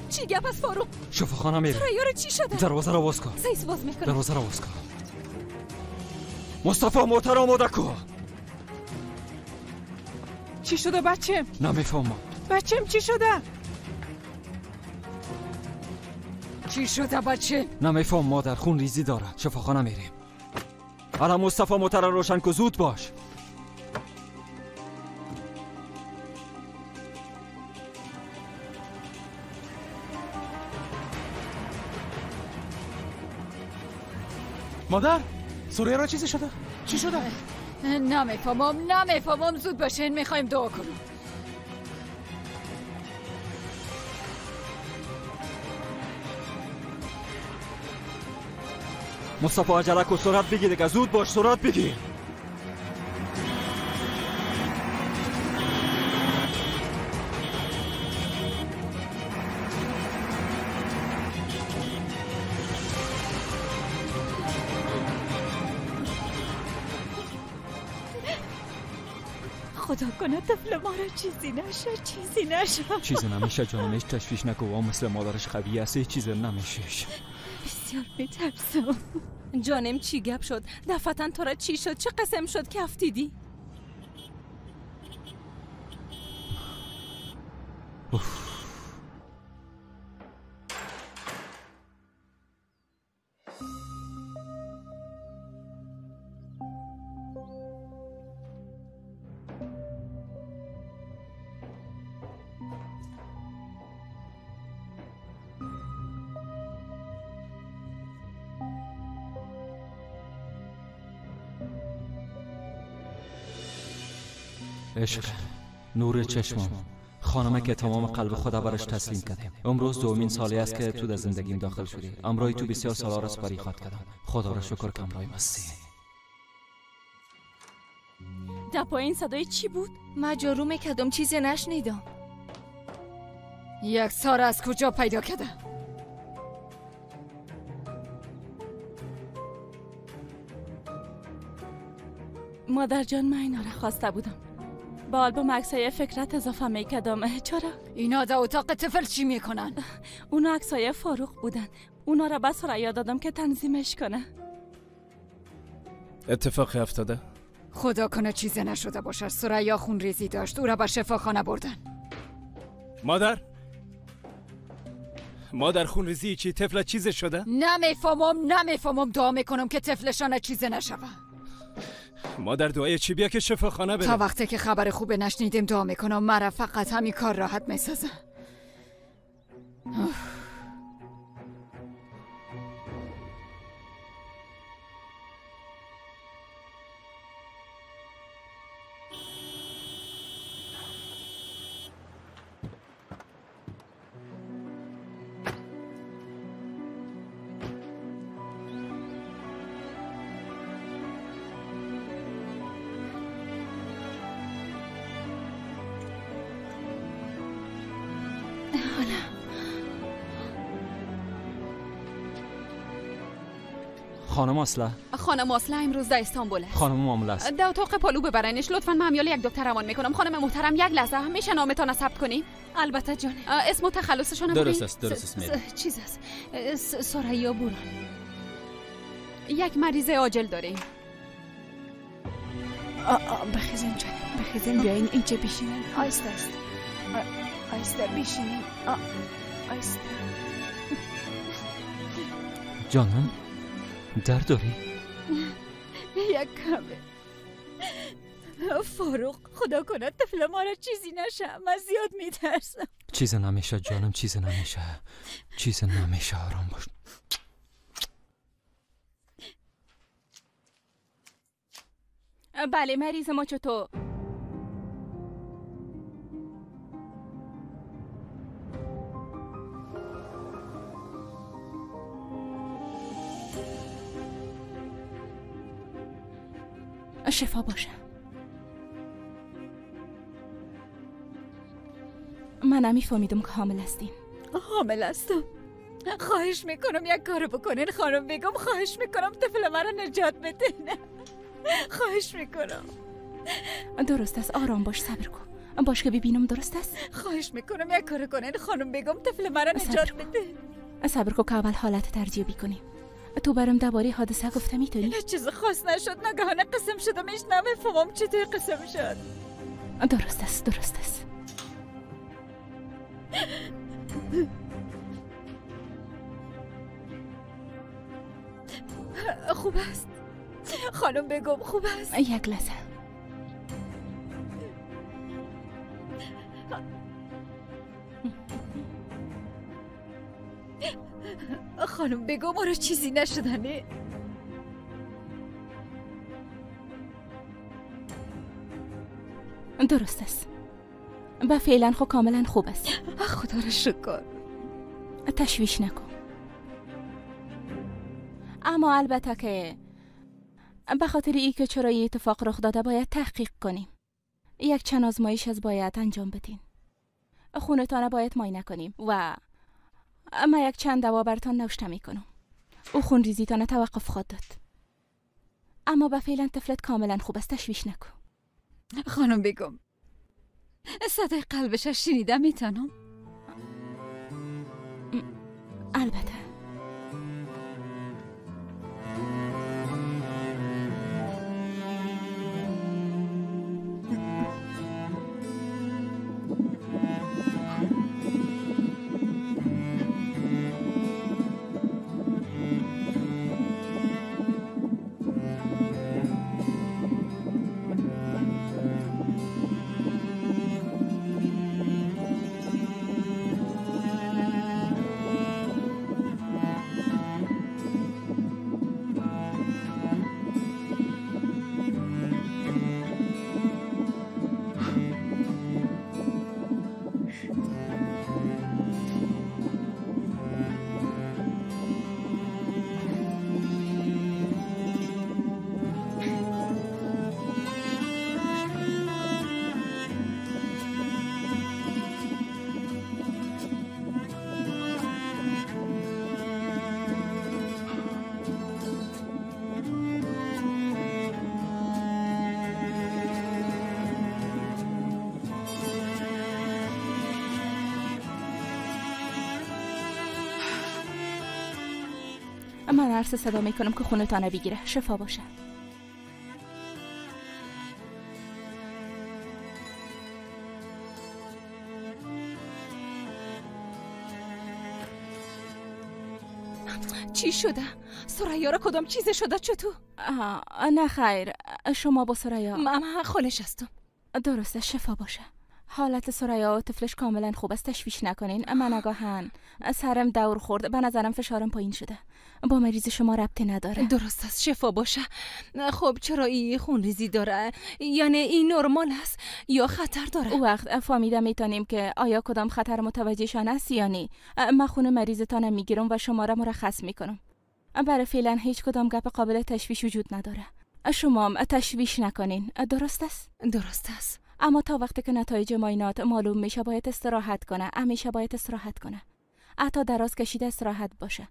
[SPEAKER 6] چی گپ از فاروق؟
[SPEAKER 21] شفاخانه میرم.
[SPEAKER 6] سرایا رو چی شده؟
[SPEAKER 21] دروازه رو باز کن.
[SPEAKER 6] سیس باز میکنم.
[SPEAKER 21] دروازه رو باز کن. مصطفی موتر آماده کن.
[SPEAKER 7] چی شده بچم؟
[SPEAKER 21] نمیفهمم.
[SPEAKER 7] بچم چی شده؟
[SPEAKER 4] چی شده بچه؟
[SPEAKER 21] نمیفهم مادر، خون ریزی داره. شفاخانه میریم. حالا مصطفی موتر رو روشن کو، زود باش.
[SPEAKER 5] مادر، سوریا را چیزی شده؟ چی شده؟
[SPEAKER 4] نمیفهمم، نمیفهمم. زود باشین میخوایم دعا کنیم.
[SPEAKER 21] مصطفی عجله کن، سرعت بگیر دیگه، زود باش، سرعت بگیر.
[SPEAKER 6] خدا کنه طفل ما را چیزی نشه، چیزی نشه.
[SPEAKER 21] چیزی نمیشه جانم، هیچ تشویش نکن. و مثل مادرش قوی است، هیچ چیزی نمیشه.
[SPEAKER 6] بسیار میترسم.
[SPEAKER 3] جانم چی گپ شد؟ دفعتا تو را چی شد؟ چه قسم شد که افتیدی؟
[SPEAKER 21] عشق، نور چشمم، خانمه که تمام قلب خود برش تسلیم کردیم. امروز دومین سالی است که تو در زندگیم داخل شدی. امرای تو بسیار سالا را سپری خواد کردم. خدا را شکر که امرای مستی.
[SPEAKER 3] در پایین صدای چی بود؟
[SPEAKER 14] من جارو میکردم، چیزی نشنیدم.
[SPEAKER 4] یک سار از کجا پیدا کرده؟
[SPEAKER 3] مادر جان، من اینا را خواسته بودم. با آلبوم عکسای فکرت اضافه میکردم. چرا؟
[SPEAKER 4] اینا در اتاق طفل چی میکنن؟
[SPEAKER 3] اونا عکسای فاروق بودن. اونا را به ثریا دادم که تنظیمش کنه.
[SPEAKER 12] اتفاقی افتاده؟
[SPEAKER 4] خدا کنه چیزی نشده باشه. ثریا خون ریزی داشت، او را به شفاخانه بردن.
[SPEAKER 12] مادر، مادر خون ریزی چی؟ طفل چیزی شده؟
[SPEAKER 4] نمیفهمم. دعا میکنم که طفلشان چیزی نشوه.
[SPEAKER 12] مادر دعای چی؟ بیا که شفاخانه بریم.
[SPEAKER 4] تا وقتی که خبر خوب نشنیدیم دعا میکنم. مرا فقط همین کار راحت میسازه.
[SPEAKER 21] خانم اصله،
[SPEAKER 8] خانم اصله امروز در استانبول است.
[SPEAKER 21] خانم معامله است.
[SPEAKER 8] در اتاق پالو ببرنش لطفاً. من همیال یک دکتر روان میکنم. خانم محترم یک لحظه، میشه نامتان ثبت کنیم؟
[SPEAKER 3] البته جان.
[SPEAKER 8] اسم و تخلصشون
[SPEAKER 2] درست است. درست است.
[SPEAKER 3] چیز است. ثریا بوران.
[SPEAKER 8] یک مریض عاجل داریم.
[SPEAKER 10] بخیزین جان، بخیزین، بیاین اینجا بشینین. آیسته است، آیسته بشینین. آیسته.
[SPEAKER 21] جانم درد داری؟
[SPEAKER 6] یک کمه. فاروق خدا کنه طفل ما را چیزی نشه. من زیاد میترسم.
[SPEAKER 21] چیزی نمیشه جانم، چیزی نمیشه، چیزی نمیشه. آرام باش.
[SPEAKER 3] بله مریض ما چطور؟ شفا باشه. من نمیفهمیدم که حامل هستین.
[SPEAKER 6] حامل هستم. خواهش میکنم یک کارو بکنین خانم بگم. خواهش میکنم طفل مرا نجات بدین. خواهش میکنم.
[SPEAKER 3] درست است، آرام باش، صبر کن. باش که ببینم درست است.
[SPEAKER 6] خواهش میکنم یک کارو کنین خانم بگم، طفل مرا نجات بدین.
[SPEAKER 3] صبر کن که اول حالت ترجیح کنیم. تو برام درباره حادثه گفته میتونی؟
[SPEAKER 6] چیز خاص نشد، ناگهان قسم شدم. هیچ نمیفهمم چطور قسم شد.
[SPEAKER 3] درست است، درست است.
[SPEAKER 6] خوب است خانم بگم، خوب است.
[SPEAKER 3] یک لحظه.
[SPEAKER 6] خانم بگو ما رو چیزی نشدنه.
[SPEAKER 3] درست است. و فعلا خب کاملا خوب است.
[SPEAKER 6] خدا را شکر.
[SPEAKER 3] تشویش نکن. اما البته که به خاطر ای که چرا این اتفاق رخ داده باید تحقیق کنیم. یک چند آزمایش از باید انجام بدین. خونتان باید معاینه کنیم و اما یک چند دوا براتان نوشته میکنم. او خونریزیتان توقف خواهد داد. اما به فعلا طفلت کاملا خوب است، تشویش نکن.
[SPEAKER 6] خانم بگم صدای قلبش شنیده میتونم؟
[SPEAKER 3] البته. من عرصه صدا میکنم که خونتانه بگیره. شفا باشه.
[SPEAKER 8] چی شده؟ ثریا را کدام چیز شده چطور؟
[SPEAKER 3] نه خیر، شما با ثریا.
[SPEAKER 8] من خالش هستم.
[SPEAKER 3] درسته، شفا باشه. حالت ثریا و طفلش کاملا خوب است، تشویش نکنین. من آگاهن سرم دور خورد، به نظرم فشارم پایین شده. با مریض شما ربطی نداره.
[SPEAKER 8] درست است، شفا باشه. خب چرا این خونریزی داره؟ یعنی این نرمال است یا خطر داره؟
[SPEAKER 3] او وقت فهمیده میتونیم که آیا کدام خطر متوجهشان است یا نه. من خون مریضتان میگیرم و شما را مرخص میکنم. برای فعلا هیچ کدام گپ قابل تشویش وجود نداره. شما هم تشویش نکنین. درست است؟
[SPEAKER 8] درست است.
[SPEAKER 3] اما تا وقتی که نتایج معاینات معلوم میشه باید استراحت کنه. همیشه باید استراحت کنه. حتی دراز کشیده استراحت باشه.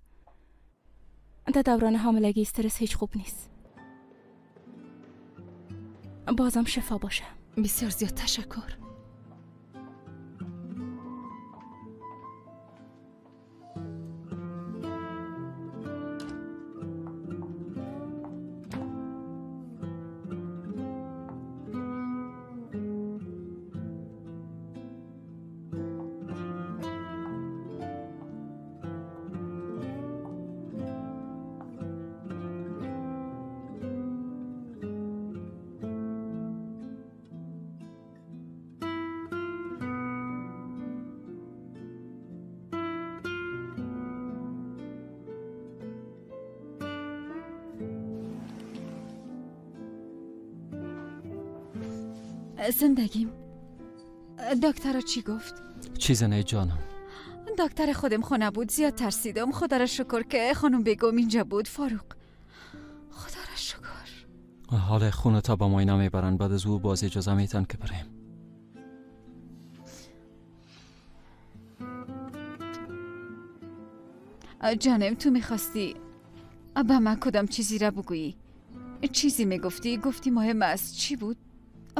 [SPEAKER 3] در دوران حاملگی استرس هیچ خوب نیست. بازم شفا باشه.
[SPEAKER 8] بسیار زیاد تشکر.
[SPEAKER 6] زندگیم. دکتر چی گفت؟
[SPEAKER 21] چیز نه جانم.
[SPEAKER 6] دکتر خودم خونه بود، زیاد ترسیدم. خدا را شکر که خانم بگم اینجا بود. فاروق خدا را شکر.
[SPEAKER 21] حال خونه تا با ماینه میبرن، بعد از او باز اجازه میتن که بریم.
[SPEAKER 6] جانم تو میخواستی به من کدام چیزی را بگویی؟ چیزی میگفتی، گفتی مهم است. چی بود؟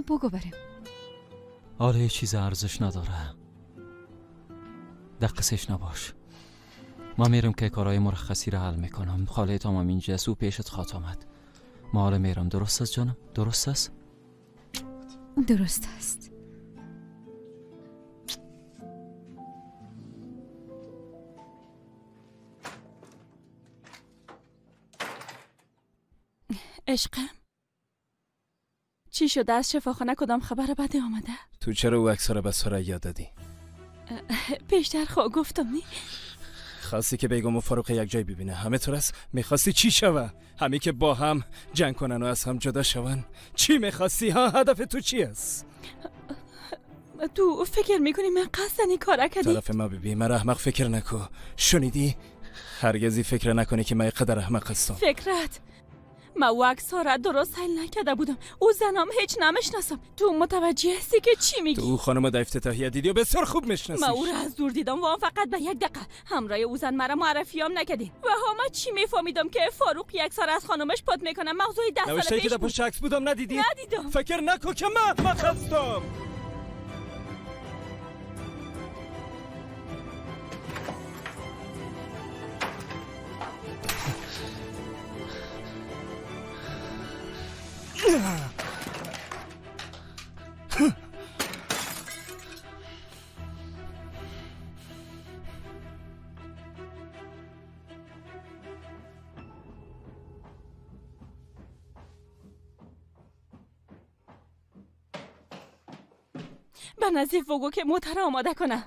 [SPEAKER 6] بگو بریم.
[SPEAKER 21] آره چیز ارزش نداره، دقیقش نباش. ما میرم که کارهای مرخصی را حل میکنم. خاله تامم اینجاست، او پیشت خواهد آمد. ما حالا میرم. درست است جانم؟ درست است؟
[SPEAKER 6] درست است.
[SPEAKER 7] عشقم چی شده؟ از شفاخانه کدام خبر بدی آمده؟
[SPEAKER 12] تو چرا او عکس را به ثریا دادی؟
[SPEAKER 7] پیشتر خو گفتم نی.
[SPEAKER 12] خواستی که بیگم و فاروق یک جای ببینه، همه طور است. میخواستی چی شوه؟ همه که با هم جنگ کنن و از هم جدا شون. چی میخواستی ها؟ هدف تو چی است؟
[SPEAKER 7] تو فکر میکنی من قصدا این کارا کردی؟
[SPEAKER 12] طرف ما ببین، من احمق فکر نکو. شنیدی؟ هرگزی فکر نکنی که من قدر احمق هستم.
[SPEAKER 7] فکرت ما او عکس‌ها را درست حل نکرده بودم. او زنم هیچ نمیشناسم. تو متوجه هستی که چی میگی؟
[SPEAKER 12] تو او خانم در افتتاحیه دیدی و بسیار خوب میشناسی.
[SPEAKER 7] ما او را از دور دیدم و فقط به یک دقیقه همراه او زن مرا معرفی هم نکردی. و ها ما چی میفهمیدم که فاروق یک سال از خانمش پات میکنه. موضوع 10 سال پیش
[SPEAKER 12] که در پشت عکس بودم ندیدی؟
[SPEAKER 7] ندیدم.
[SPEAKER 12] فکر نکن که من احمق هستم.
[SPEAKER 7] به نظیف بگو که موتر آماده کنه.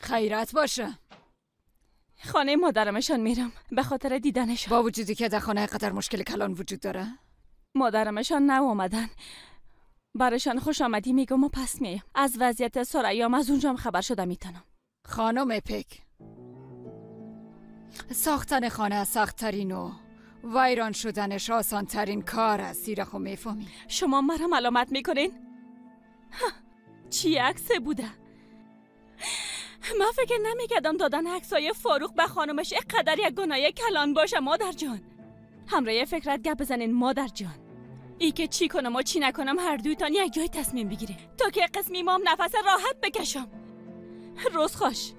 [SPEAKER 4] خیرت باشه.
[SPEAKER 7] خانه مادرمشان میرم به خاطر دیدنشان.
[SPEAKER 4] با وجودی که در خانه قدر مشکل کلان وجود داره؟
[SPEAKER 7] مادرمشان نو آمدن. برشان خوش آمدی میگم و پس میم. از وضعیت ثریام از اونجام خبر شده میتونم.
[SPEAKER 4] خانم پک، ساختن خانه سخت‌ترین و ویران شدنش آسان ترین کار است. زیرا خو میفهمی.
[SPEAKER 7] شما مرا ملامت میکنین؟ چی عکس بوده؟ من فکر نمیکردم دادن عکسای فاروق به خانمش اینقدر یک گناه کلان باشه. مادر جان همراه فکرت گپ بزنین. مادر جان
[SPEAKER 14] ای که چی کنم و چی نکنم هر دویتان یک جای تصمیم بگیره تا که قسمی مام نفس راحت بکشم. روز خوش.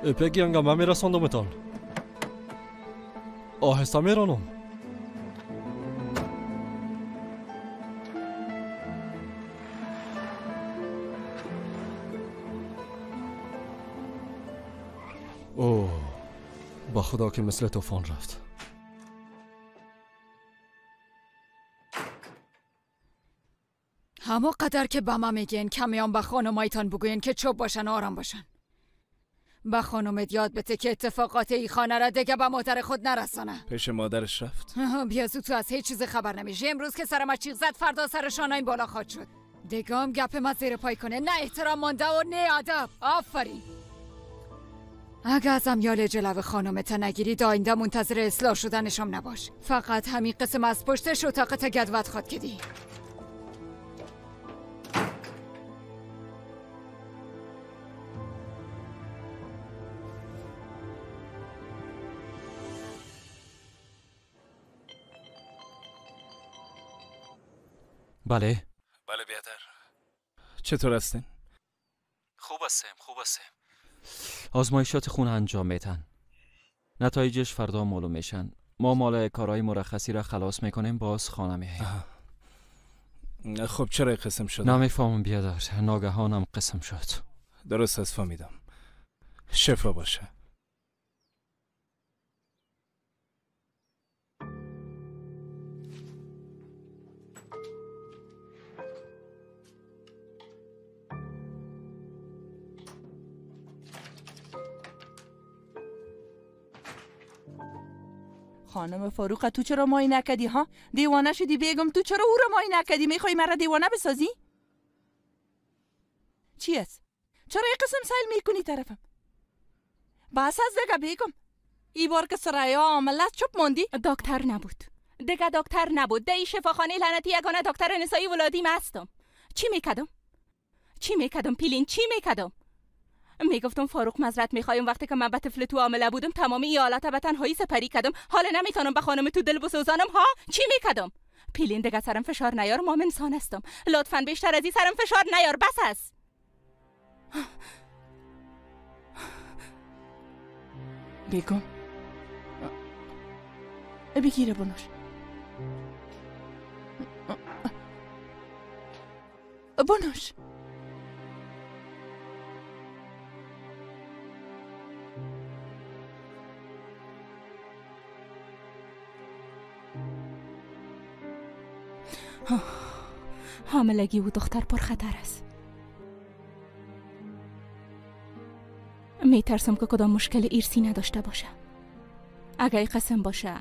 [SPEAKER 11] اپک ینگا من میرساندمتان. آهسته میرانم. اوه با خدا که مثل طوفان رفت.
[SPEAKER 4] همو قدر که به ما میگین کمیان به خانمایتان بگوین که چوب باشن آرام باشن. به خانومت یاد بده که اتفاقات ای خانه را دیگه به مادر خود نرسانه.
[SPEAKER 12] پیش مادرش رفت.
[SPEAKER 4] بیا زود، تو از هیچ چیز خبر نمیشه. امروز که سرم چیغ زد فردا سر شانایم بالا خواهد شد. دیگه هم گپ ما زیر پای کنه. نه احترام مانده و نه ادب. آفرین. اگه ازم یال جلو خانومت نگیری تا آینده منتظر اصلاح شدنشم نباش. فقط همین قسم از پشتش اتاقت گدوت خواد کدی.
[SPEAKER 21] بله
[SPEAKER 12] بله بیادر، چطور هستین؟
[SPEAKER 21] خوب هستم خوب هستم. آزمایشات خون انجام میتن، نتایجش فردا معلوم میشن. ما مال کارهای مرخصی را خلاص میکنیم باز خانه میاییم.
[SPEAKER 12] خب چرا قسم شد؟
[SPEAKER 21] نمیفهمم بیادر، ناگهانم قسم شد.
[SPEAKER 12] درست از فهمیدم. شفا باشه.
[SPEAKER 7] خانم فاروق تو چرا مای نکدی ها؟ دیوانه شدی بیگم، تو چرا او را مای نکدی؟ میخوای مرا دیوانه بسازی؟ چی است؟ چرا یک قسم سیل میکنی طرفم؟ بس از دیگه بیگم، ای بار که سرایا عامله چپ ماندی؟
[SPEAKER 3] دکتر نبود دیگه، دکتر نبود. ده ای شفاخانه لعنتی یگانه دکتر نسایی ولادی هستم. چی میکدم؟ چی میکدم پیلین؟ چی میکدم؟ میگفتم فاروق مزرت میخوایم. وقتی که من به طفل تو عامله بودم تمامی ایالت به تنهایی سپری کردم. حالا نمیتونم به خانم تو دل بسوزانم ها؟ چی میکردم؟ پیلین دیگه سرم فشار نیار، ما انسان هستم. لطفا بیشتر از این سرم فشار نیار، بس است.
[SPEAKER 7] بیگم بگیره بنوش. بنوش.
[SPEAKER 3] حاملگی و دختر پرخطر است. میترسم که کدام مشکل ارثی نداشته باشه. اگه قسم باشه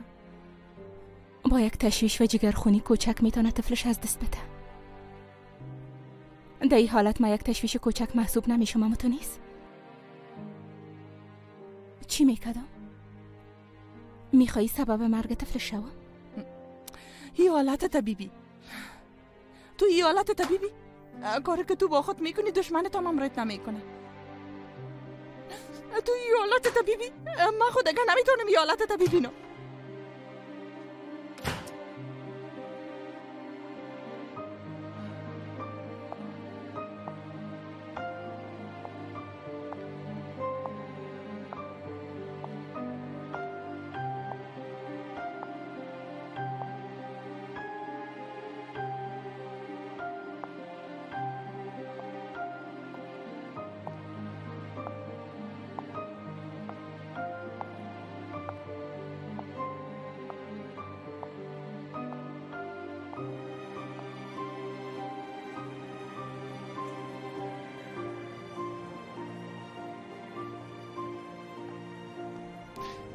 [SPEAKER 3] با یک تشویش و جگرخونی کوچک میتونه طفلش از دست بده. در این حالت ما یک تشویش کوچک محسوب نمیشم. اما تو نیست. چی میکردم؟ میخوایی سبب مرگ طفلش شوم؟
[SPEAKER 7] این حالت طبیبی، تو این حالت طبیبی کاری که تو با خود میکنی دشمنت هم امرت نمیکنه. تو این حالت طبیبی من خود اگه نمیتونم این حالت طبیبی نو.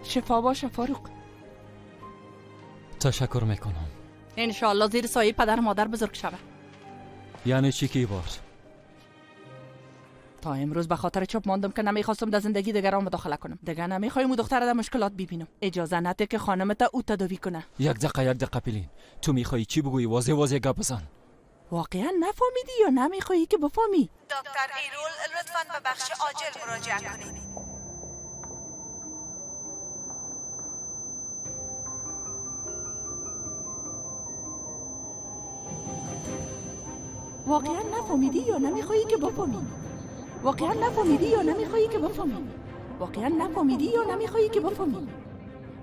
[SPEAKER 7] شفا باشه فاروق.
[SPEAKER 21] تشکر میکنم.
[SPEAKER 7] انشاءالله زیر سایه پدر مادر بزرگ شوه.
[SPEAKER 21] یعنی چی کی بار؟
[SPEAKER 7] تا امروز به خاطر چوب ماندم که نمیخواستم در زندگی دیگران مداخله کنم. دیگه نمیخوایم او دختر در مشکلات ببینم. اجازه نده که خانم تا او تداوی کنه.
[SPEAKER 21] یک دقیقه پیلین، تو میخوای چی بگویی؟ واضح واضح گپ بزن.
[SPEAKER 7] واقعا نفهمیدی یا نمیخوایی که بفهمی؟
[SPEAKER 10] دکتر ایرول لطفاً به بخش عاجل مراجعه کنید.
[SPEAKER 7] واقعا نفهمیدی یا نمیخوایی که بفهمی؟ واقعا نفهمیدی یا نمیخوایی که بفهمی؟ واقعا نفهمیدی یا نمیخوایی که بفهمی؟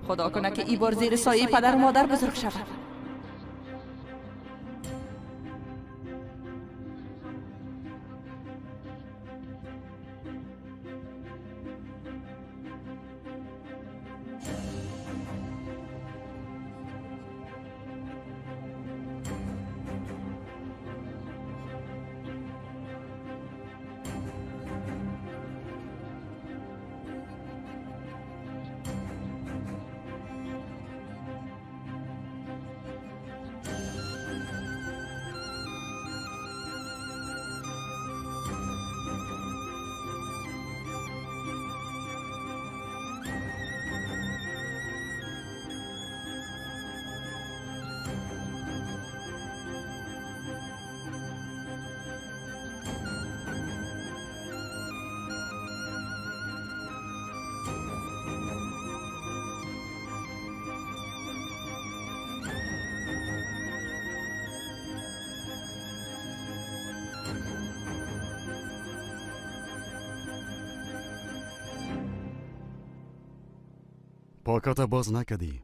[SPEAKER 7] خدا کنه که ای بار زیر سایه پدر و مادر بزرگ شود.
[SPEAKER 16] پاکت باز نکدی.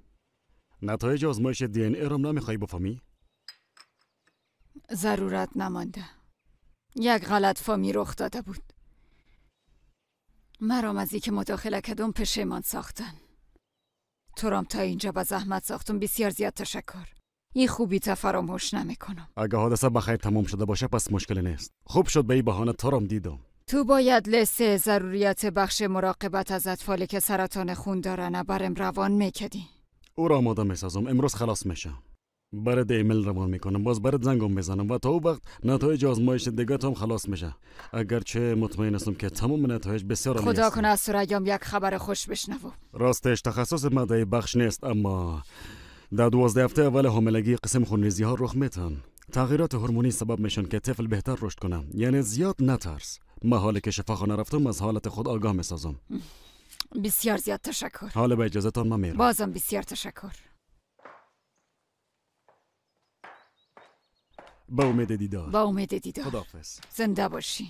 [SPEAKER 16] نتایج آزمایش دی ان ای رو نمیخوای بفهمی؟
[SPEAKER 4] ضرورت نمانده. یک غلط فهمی رخ داده بود. مرام از که مداخله کردم پشیمان ساختن. تو رام تا اینجا به زحمت ساختم، بسیار زیاد تشکر. این خوبی تا فراموش نمیکنم.
[SPEAKER 16] اگه حادثه بخیر تمام شده باشه پس مشکلی نیست. خوب شد به این بهانه تو رام دیدم.
[SPEAKER 4] تو باید لسه ضروریت بخش مراقبت از اطفالی که سرطان خون دارن برم روان میکدی.
[SPEAKER 16] او را آماده میسازم، امروز خلاص میشه. برات ایمیل روان میکنم، باز برات زنگم میزنم و تا او وقت نتایج آزمایش دیگه هم خلاص میشه. اگرچه مطمئن هستم که تمام نتایج بسیار عالی
[SPEAKER 4] خدا
[SPEAKER 16] است.
[SPEAKER 4] کنه از ثریام یک خبر خوش بشنوم.
[SPEAKER 16] راستش تخصص ماده بخش نیست، اما در 12 هفته اول حاملگی قسم خونریزی ها رخ میتن. تغییرات هورمونی سبب میشن که طفل بهتر رشد کنه، یعنی زیاد نترس. من حالی که شفاخانه رفتم از حالت خود آگاه میسازم.
[SPEAKER 4] بسیار زیاد تشکر.
[SPEAKER 16] حالا به اجازهتان من میرم.
[SPEAKER 4] بازم بسیار تشکر.
[SPEAKER 16] با امید دیدار.
[SPEAKER 4] با امید دیدار.
[SPEAKER 16] خداحافظ.
[SPEAKER 4] زنده باشی.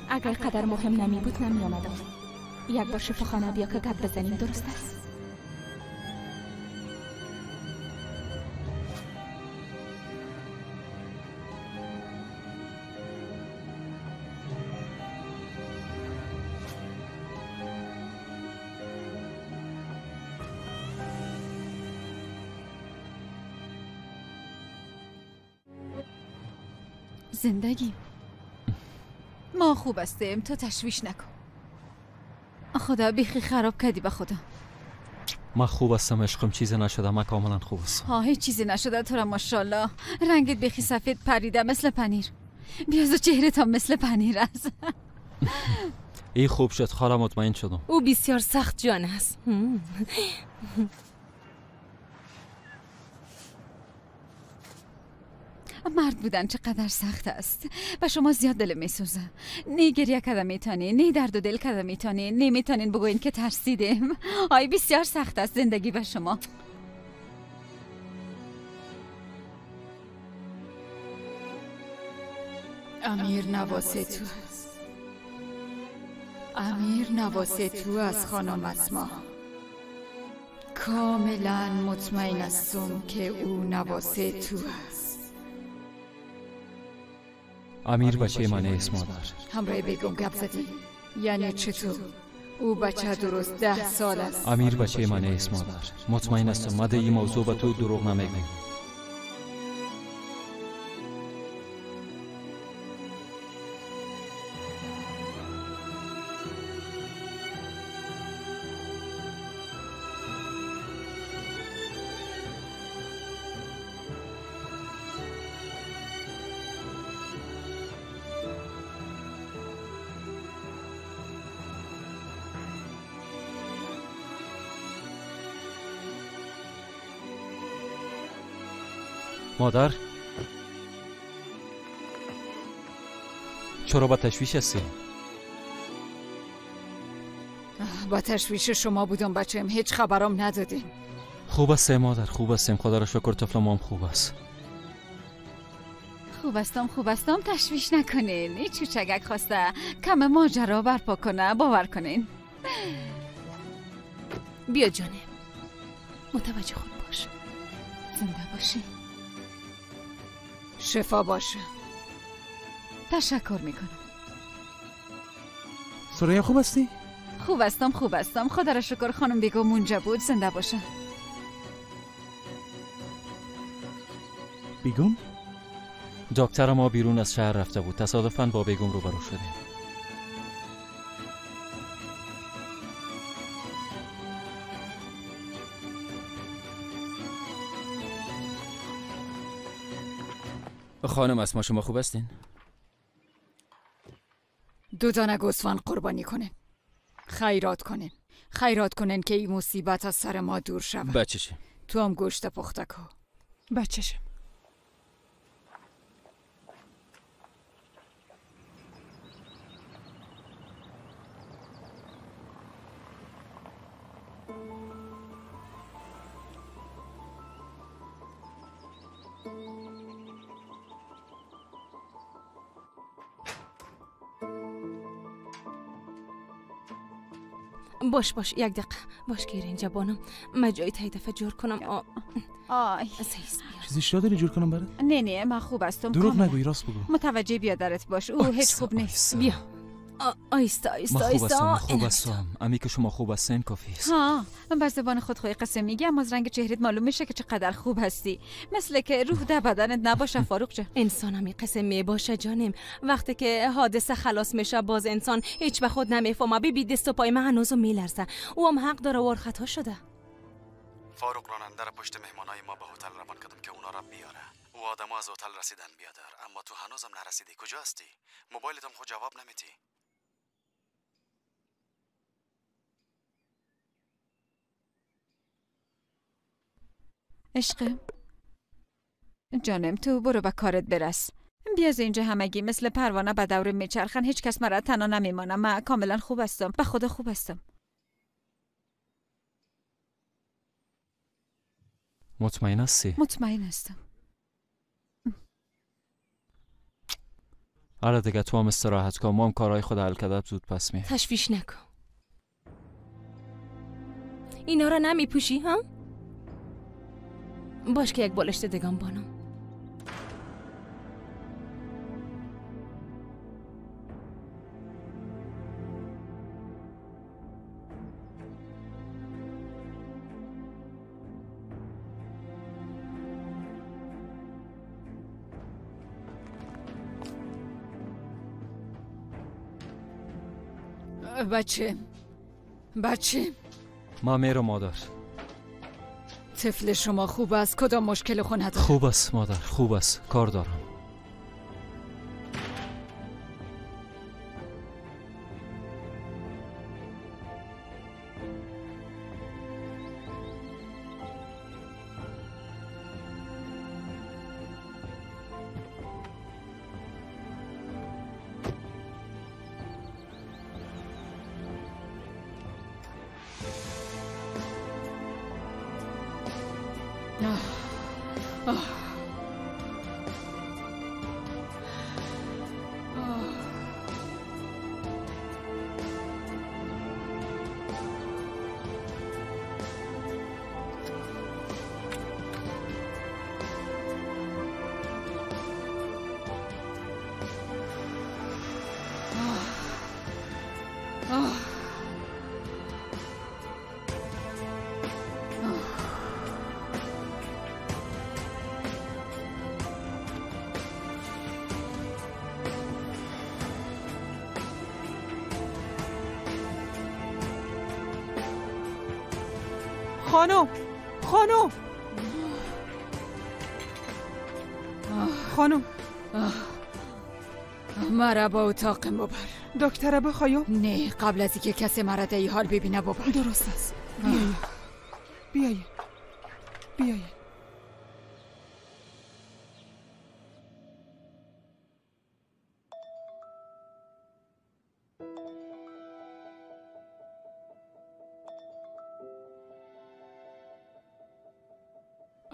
[SPEAKER 3] اگر قدر مهم نمی بود نمی آمدم. یک بار شفاخانه بیا که گپ بزنیم، درست است؟
[SPEAKER 6] زندگی ما خوب هستیم، تو تشویش نکن. خدا بیخی خراب کردی به خدا.
[SPEAKER 21] ما خوب هستم عشقم، چیزی نشده، ما کاملا خوب هستم.
[SPEAKER 6] ها هیچ چیزی نشده تو را ماشاءالله. رنگت بیخی سفید پریده مثل پنیر. بیاز و چهره هم مثل پنیر است.
[SPEAKER 21] ای خوب شد خاله، مطمئن شدم.
[SPEAKER 14] او بسیار سخت جان است.
[SPEAKER 6] مرد بودن چقدر سخت است و شما زیاد دل میسوزه. نه گریه کده میتونی، نه درد و دل کده میتونی، نه میتونین بگوین که ترسیدیم. آی بسیار سخت است زندگی به شما.
[SPEAKER 4] امیر نواسه تو است. امیر نواسه تو از خانم اسما. کاملا مطمئن هستم که او نواسه تو است.
[SPEAKER 21] امیر بچه من نیست مادر.
[SPEAKER 4] همراه بیگم گپ زدی؟ یعنی چطور؟ او بچه درست 10 سال است.
[SPEAKER 21] امیر بچه من نیست مادر. مطمئن هستم من این موضوع به تو دروغ نمیگم. مادر چرا با تشویش هستی؟
[SPEAKER 4] با تشویش شما بودم بچم، هیچ خبرم ندادیم.
[SPEAKER 21] خوب است مادر، خوب هستیم، خدا را شکر طفل مام خوب است.
[SPEAKER 4] خوب هستم، خوب هستم، تشویش نکنین. این چوچگک خواسته کم ماجرا برپا کنه، باور کنین.
[SPEAKER 14] بیا جانم، متوجه خود باش.
[SPEAKER 4] زنده باشی، شفا باشه. تشکر میکنم.
[SPEAKER 5] سریا خوب هستی؟
[SPEAKER 4] خوب هستم، خوب هستم، خدا را شکر. خانم بیگم اونجا بود، زنده باشه.
[SPEAKER 5] بیگم؟
[SPEAKER 21] دکتر ما بیرون از شهر رفته بود، تصادفاً با بیگم روبرو شدیم.
[SPEAKER 2] خانم اسما شما خوب هستین؟
[SPEAKER 4] 2 دانه گوسفند قربانی کنین، خیرات کنین، خیرات کنین که این مصیبت از سر ما دور شود.
[SPEAKER 2] بچشم
[SPEAKER 4] تو هم گوشت پخته کو.
[SPEAKER 7] بچشم.
[SPEAKER 14] باش باش، یک دقیقه باش که اینجا بانم، من جای تای دفعه جور کنم.
[SPEAKER 4] آی
[SPEAKER 5] چیزی شده جور کنم برات؟
[SPEAKER 4] نه نه من خوب هستم.
[SPEAKER 5] دروغ نگوی، راست بگو.
[SPEAKER 4] متوجه بیادرت باش، او هیچ خوب نیست.
[SPEAKER 14] بیا آیستا آیستا آیستا.
[SPEAKER 21] خوب هستم، امی که شما خوب هستین کافی است.
[SPEAKER 4] ها بر زبان خود خوی قسم میگم، از رنگ چهرت معلوم میشه که چقدر خوب هستی، مثل که روح در بدنت نباشه فاروق جان.
[SPEAKER 14] انسان همی قسم میباشه جانم، وقتی که حادثه خلاص میشه باز انسان هیچ به خود نمیفهمه. ببی دست و پای من هنوز میلرزه، او هم حق داره، وار خطا شده.
[SPEAKER 16] فاروق راننده را پشت مهمانای ما به هتل روان کردم که اونا را بیاره. او آدما از هتل رسیدن بیادر، اما تو هنوزم نرسیدی. کجا هستی؟ موبایلت هم خود جواب نمیدی.
[SPEAKER 4] عشقم جانم، تو برو به کارت برس. بیا از اینجا همگی مثل پروانه به دوره میچرخن، هیچ کس مرا تنها نمیمانه. من کاملا خوب هستم، به خدا خوب هستم.
[SPEAKER 21] مطمئن هستی؟
[SPEAKER 4] مطمئن هستم.
[SPEAKER 21] آره دیگه تو هم استراحت کن، ما هم کارهای خود حل کرده زود پس می.
[SPEAKER 14] تشویش نکن. اینا را نمیپوشی ها؟ باش که یک بالشت دگان بانم.
[SPEAKER 4] بچه بچه
[SPEAKER 21] ما میرم مادر.
[SPEAKER 4] طفل شما خوب است؟ کدام مشکل خونه داره؟
[SPEAKER 21] خوب است مادر، خوب است، کار دارم.
[SPEAKER 19] خانم، خانم، خانم،
[SPEAKER 4] مرا با اتاقم ببر.
[SPEAKER 19] دکتر بخوایم؟
[SPEAKER 4] نه، قبل از اینکه کسی مرا در این حال ببینه ببر.
[SPEAKER 19] درست است. بیایی بیایی.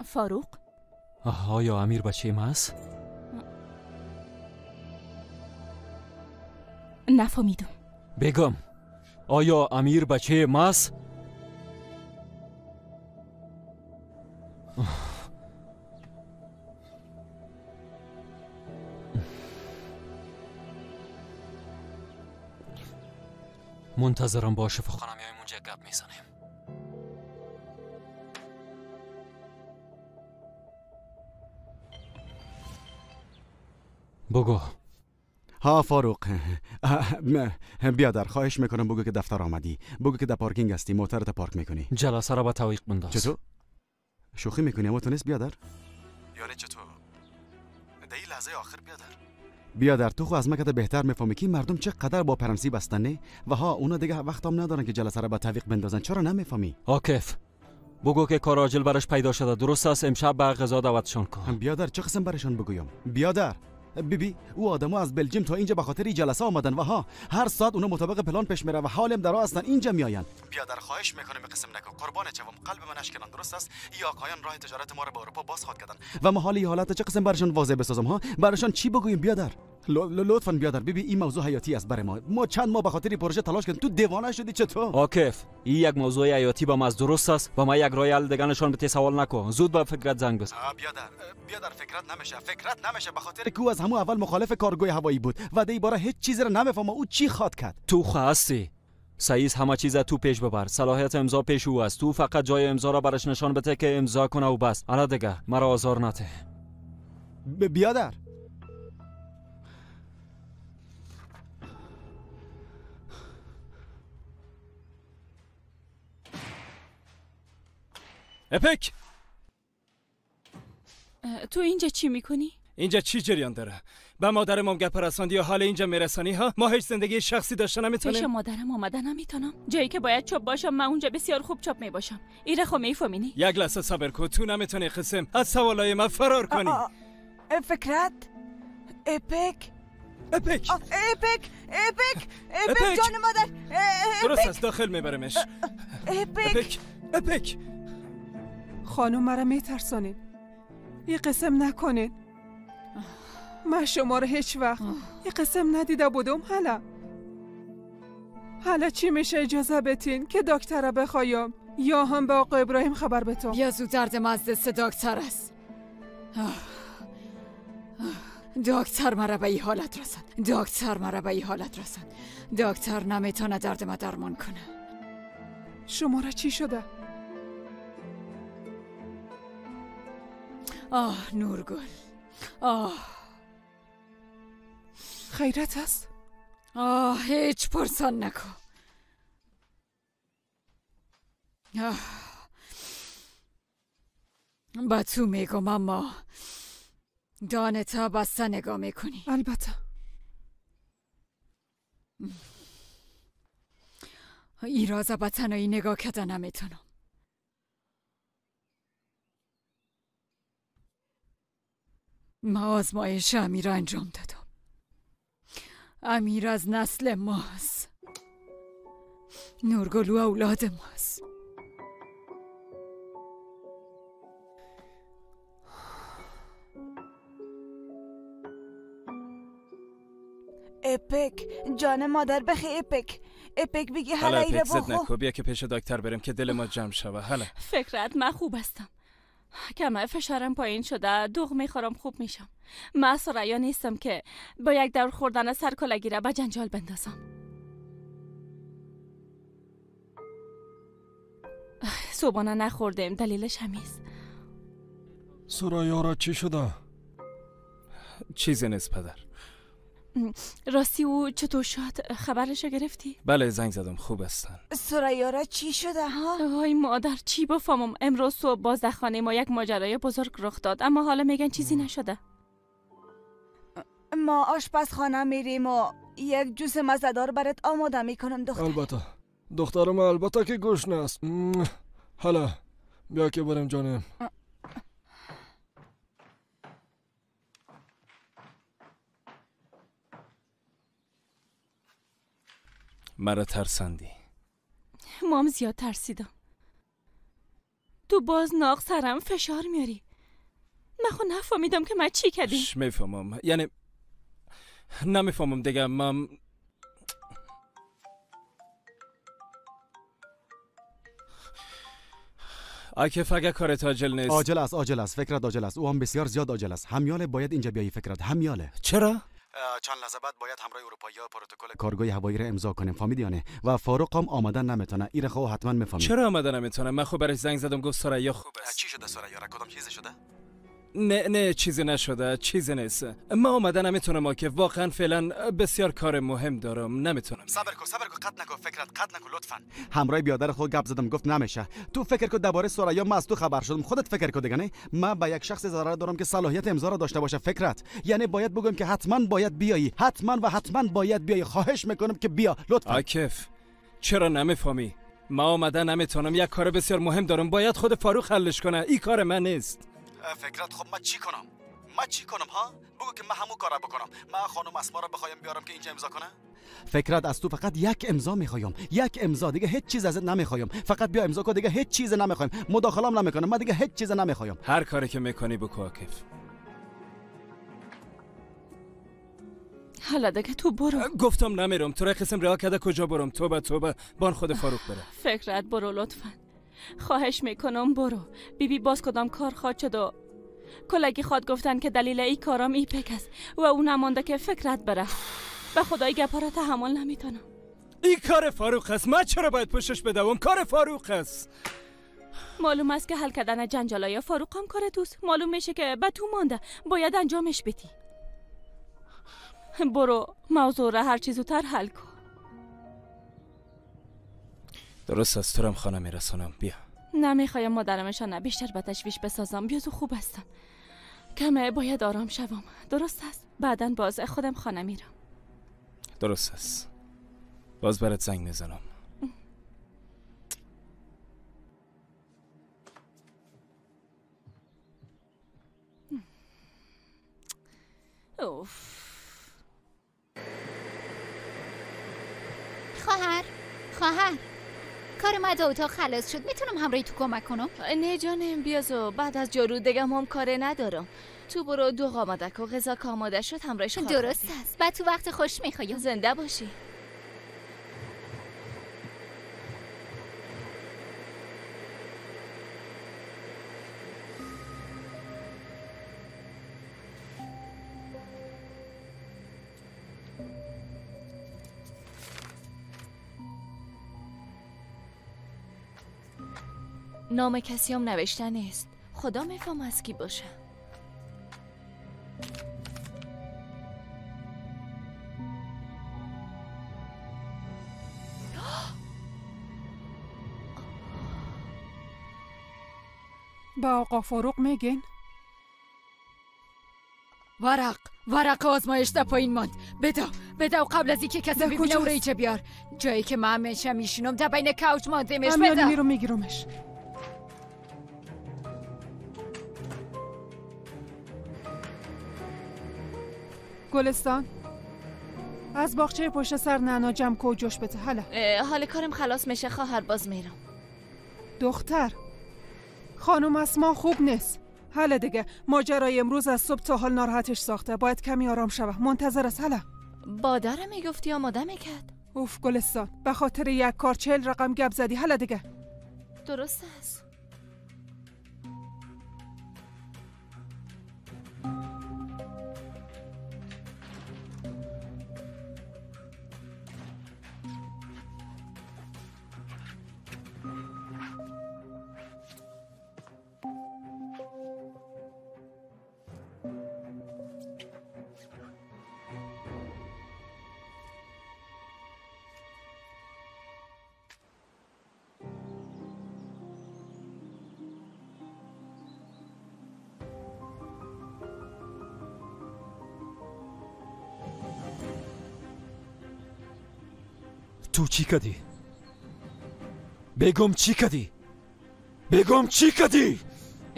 [SPEAKER 3] فاروق؟
[SPEAKER 21] آیا امیر بچه ما است؟
[SPEAKER 3] نفهمیدم.
[SPEAKER 21] بگم آیا امیر بچه ما است؟ منتظرم با شفاخانه میایم اونجا گپ میزنیم. بگو.
[SPEAKER 16] ها فاروق، بیادر خواهش میکنم بگو که دفتر آمدی، بگو که در پارکینگ هستی، موترت پارک میکنی.
[SPEAKER 21] جلسه را به تعویق بنداز.
[SPEAKER 16] چطور؟ شوخی میکنی اما تو نیست بیادر؟ یعنی چطور؟ در این لحظه آخر بیادر؟ بیادر تو خو از من که بهتر میفهمی که مردم چقدر با پرنسیب هستن، نه؟ و ها اونا دیگه وقت هم ندارن که جلسه را به تعویق بندازن. چرا نمیفهمی؟
[SPEAKER 21] عاکف بگو که کار عاجل برش پیدا شده، درست است؟ امشب به غذا دعوتشان کن.
[SPEAKER 16] بیادر چه قسم برشان بگویم؟ بیادر بیبی او آدمو از بلژیم تا اینجا به خاطر این جلسه آمدن و ها هر ساعت اونا مطابق پلان پیش میره و حالم در راه هستن اینجا میآیند. بیادر خواهش میکنم قسم نکن، قربان چوم، قلب من اشکنان، درست است؟ یا آقایان راه تجارت ما رو به اروپا باز خواد کردن و ما حال این حالت چه قسم برشان واضح بسازم؟ ها برشان چی بگویم بیادر؟ لطفا بیادر بیبی این موضوع حیاتی است برای ما. ما چند ماه به خاطر این پروژه تلاش کردیم، تو دیوانه شدی چطور؟
[SPEAKER 21] عاکف این یک موضوع حیاتی با ما درست است و ما یک راه حل دیگه نشان بده. سوال نکن، زود با فکرت زنگ بزن.
[SPEAKER 16] بیادر بیادر فکرت نمیشه، فکرت نمیشه، به خاطر که او از همون اول مخالف کارگوی هوایی بود و دی باره هیچ چیزی را نمیفهمه او چی خواد کرد.
[SPEAKER 21] تو خواستی سعیز همه چیز تو پیش ببر، صلاحیت امضا پیش او است، تو فقط جای امضا را برش نشان بده که امضا کنه و بس. الا دیگه مرا آزار نده.
[SPEAKER 16] بیادر
[SPEAKER 12] اپک،
[SPEAKER 3] تو اینجا چی میکنی؟
[SPEAKER 12] اینجا چی جریان داره؟ به مادرم هم گپ رساندی و حال اینجا میرسانی ها؟ ما هیچ زندگی شخصی داشته نمیتونیم.
[SPEAKER 3] پیش مادرم آمده نمیتونم. جایی که باید چوب باشم من اونجا بسیار خوب چوب میباشم. ایره خو میفهمینی؟
[SPEAKER 12] یک لحظه صبر کن، تو نمیتونی قسم از سوالای من فرار کنی.
[SPEAKER 10] فکرت اپک
[SPEAKER 12] اپک
[SPEAKER 10] اپک اپک اپک جان مادر.
[SPEAKER 12] درست است، داخل میبرمش. اپک اپک.
[SPEAKER 19] خانم مرا میترسانید، یه قسم نکنین. من شما رو هیچ وقت یه قسم ندیده بودم. حالا چی میشه اجازه بتین که دکتر بخوایم یا هم به آقا ابراهیم خبر بتم؟
[SPEAKER 4] بیا زود، درد ما از دست دکتر است. دکتر مرا به این حالت رساند، دکتر مرا به این حالت رساند. دکتر نمیتونه درد ما درمان کنه.
[SPEAKER 19] شما را چی شده؟
[SPEAKER 4] آه نورگل، آه
[SPEAKER 19] خیرت است؟
[SPEAKER 4] آه هیچ پرسان نکن. آه با تو میگم اما دانه تا بسته نگاه میکنی.
[SPEAKER 19] البته
[SPEAKER 4] ای رازه به تنهایی نگاه کردن نمیتونم. ما آزمایش امیر انجام دادم. امیر از نسل ماست. نورگل و اولاد ماست.
[SPEAKER 10] اپک جان مادر بخی اپک اپک بگی حالا ایره بخو.
[SPEAKER 12] نکو، بیا که پیش دکتر بریم که دل ما جمع شوه. حالا
[SPEAKER 3] فکرت من خوب هستم، کمه فشارم پایین شده، دوغ میخورم خوب میشم. من ثریا نیستم که با یک دور خوردن سرکلگی را به جنجال بندازم. صبحانه نخوردیم، دلیلش همیست.
[SPEAKER 11] ثریا را چی شده؟
[SPEAKER 12] چیزی نیست پدر.
[SPEAKER 3] راستی او چطور شد؟ خبرشو گرفتی؟
[SPEAKER 12] بله زنگ زدم، خوب هستن.
[SPEAKER 10] ثریا چی شده ها؟
[SPEAKER 3] وای مادر چی بفهمم. امروز صبح باز در خانه ما یک ماجرای بزرگ رخ داد، اما حالا میگن چیزی نشده.
[SPEAKER 10] ما آشپزخانه میریم و یک جوس مزه‌دار برات آماده میکنم دختر.
[SPEAKER 11] البته دخترم، البته که گشنه است. حالا بیا که برم جانم.
[SPEAKER 12] مرا ترساندی.
[SPEAKER 3] مام زیاد ترسیدم. تو باز ناق سرم فشار میاری. من خود نفهمیدم که من چی کردیم.
[SPEAKER 12] میفهمم، یعنی نمیفهمم دیگه. من عاکف اگه کارت عاجل نیست.
[SPEAKER 16] عاجل است، عاجل است، فکرت عاجل است. او هم بسیار زیاد عاجل است. همیاله باید اینجا بیایی فکرت، همیاله.
[SPEAKER 12] چرا؟
[SPEAKER 16] چند لحظه بعد باید همراه اروپایی‌ها پروتکل کارگوی هوایی را امضا کنیم، فهمیدی یا نه؟ و فاروق هم آمدن نمیتونه. ایره خو حتما میفهمی.
[SPEAKER 12] چرا آمدن نمیتونه؟ من خو برش زنگ زدم گفت ثریا خوب است.
[SPEAKER 16] چی شده ثریا را؟ کدام چیزی شده؟
[SPEAKER 12] نه نه چیزی نشده، چیزی نیست. ما آمدن نمیتونم که واقعا فعلا بسیار کار مهم دارم، نمیتونم.
[SPEAKER 16] صبر کن، صبر کن، قطع نکن فکرت، قطع نکن لطفا. همراه بیادر خود گپ زدم گفت نمیشه. تو فکر کن درباره ثریا ما از تو خبر شدم، خودت فکر کن دیگه. نه من با یک شخص ضرر دارم که صلاحیت امضا را داشته باشه فکرت. یعنی باید بگم که حتما باید بیایی، حتما و حتما باید بیایی. خواهش میکنم که بیا لطفا.
[SPEAKER 12] عاکف چرا نمیفهمی؟ ما آمدن نمیتونم، یک کار بسیار مهم دارم، باید خود فاروق حلش کنه. این کار من نیست.
[SPEAKER 16] فکرت خب من چی کنم؟ من چی کنم ها؟ بگو که من همون کارا بکنم. من خانم اسما را بخوایم بیارم که اینجا امضا کنه؟ فکرت از تو فقط یک امضا میخوایم، یک امضا دیگه، هیچ چیز ازت نمیخوایم. فقط بیا امضا کن دیگه، هیچ چیز نمیخوایم. مداخله هم نمیکنم من دیگه، هیچ چیز نمیخوایم.
[SPEAKER 12] هر کاری که میکنی بکن عاکف.
[SPEAKER 3] حالا دیگه تو برو.
[SPEAKER 12] گفتم نمیرم. تو را قسم رها کرده کجا برم؟ توبه توبه، بان خود فاروق بره.
[SPEAKER 3] فکرت برو لطفا، خواهش میکنم برو. بیبی بی باز کدام کار خواد شد و کلگی خواد گفتن که دلیل ای کارام ای پک است و او نمانده که فکرت بره. به خدای گپا را تحمل نمیتونم.
[SPEAKER 12] این کار فاروق است، من چرا باید پشتش بدوم؟ کار فاروق است.
[SPEAKER 3] معلوم است که حل کردن جنجالای فاروق هم کار توست. معلوم میشه که به تو مانده، باید انجامش بدی. برو موضوع را هر چیز زودتر حل کن.
[SPEAKER 12] درست از تو رم خانه میرسانم، بیا.
[SPEAKER 3] نمیخوایم مادرمشان نه بیشتر به تشویش بسازم. بیا تو خوب هستم، کمه باید آرام شوم. درست است، بعدا باز خودم خانه میرم.
[SPEAKER 12] درست است، باز برات زنگ میزنم.
[SPEAKER 3] اوف.
[SPEAKER 15] خواهر، خواهر، کار من از اتاق خلاص شد، میتونم همراهی تو کمک کنم؟
[SPEAKER 14] نه جانم بیازو، بعد از جارو دیگه هم کاره ندارم. تو برو دوغ آماده کو، غذا که آماده شد همراهش خواهد.
[SPEAKER 15] درست است، بعد تو وقت خوش میخوایم.
[SPEAKER 14] زنده باشی. نام کسی هم نوشته نیست. خدا میفهم از کی باشه.
[SPEAKER 19] با آقا فاروق میگین؟
[SPEAKER 4] ورق آزمایش در پایین ماند. بده و قبل از اینکه کسی ببینه او را اینجا بیار. جایی که من همیشه میشینم در بین کوچ ماندیمش. بده.
[SPEAKER 19] میرم میگیرمش. گلستان از باغچه پشت سر نعنا جمع کو جوش بده. حالا
[SPEAKER 14] حال کارم خلاص میشه خواهر، باز میرم.
[SPEAKER 19] دختر خانم اسما خوب نیست. حالا دیگه ماجرای امروز از صبح تا حال ناراحتش ساخته، باید کمی آرام شوه. منتظر است. حالا
[SPEAKER 14] بادرم میگفتی آماده میکرد.
[SPEAKER 19] اوف گلستان، به خاطر یک کار 40 رقم گپ زدی. حالا دیگه
[SPEAKER 14] درست است.
[SPEAKER 21] Ту чӣ кардӣ? Бегум чӣ кардӣ? Бегум чӣ кардӣ?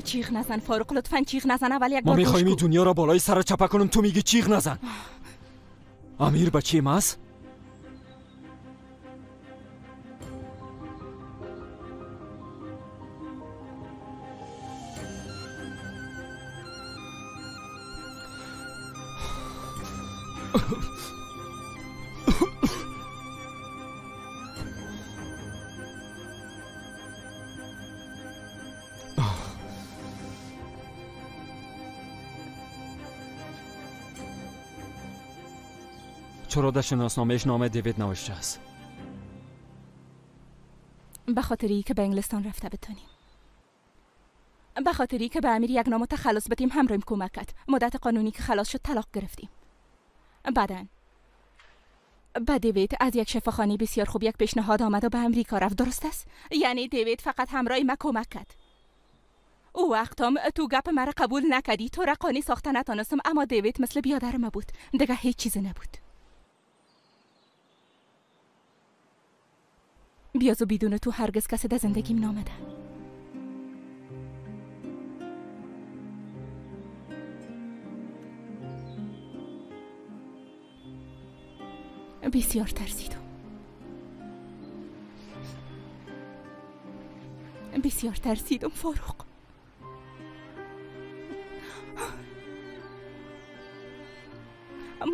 [SPEAKER 3] چیغ نزن فاروق، لطفا چیغ نزن. اول یک
[SPEAKER 21] ما
[SPEAKER 3] بار گوش
[SPEAKER 21] میخوایم این
[SPEAKER 3] کن.
[SPEAKER 21] دنیا را بالای سر چپه کنم، تو میگی چیغ نزن. امیر بچه ماست؟ چرا در شناسنامهش نام دیوید نوشته است؟
[SPEAKER 3] به خاطری که به انگلستان رفته بتانیم، به خاطری که به امیر یک نام تخلص بدیم همراهیم کمک کرد. مدت قانونی که خلاص شد طلاق گرفتیم. بعداً به دیوید از یک شفاخانه بسیار خوب یک پیشنهاد آمد و به امریکا رفت. درست است؟ یعنی دیوید فقط همراه ما کمک کرد. او وقتم تو گپ مرا قبول نکردی، تو را قانع ساخته نتانستم، اما دیوید مثل بیادر ما بود، دیگه هیچ چیز نبود. بیازو بدون تو هرگز کسی در زندگیم نامده. بسیار ترسیدم، بسیار ترسیدم فاروق.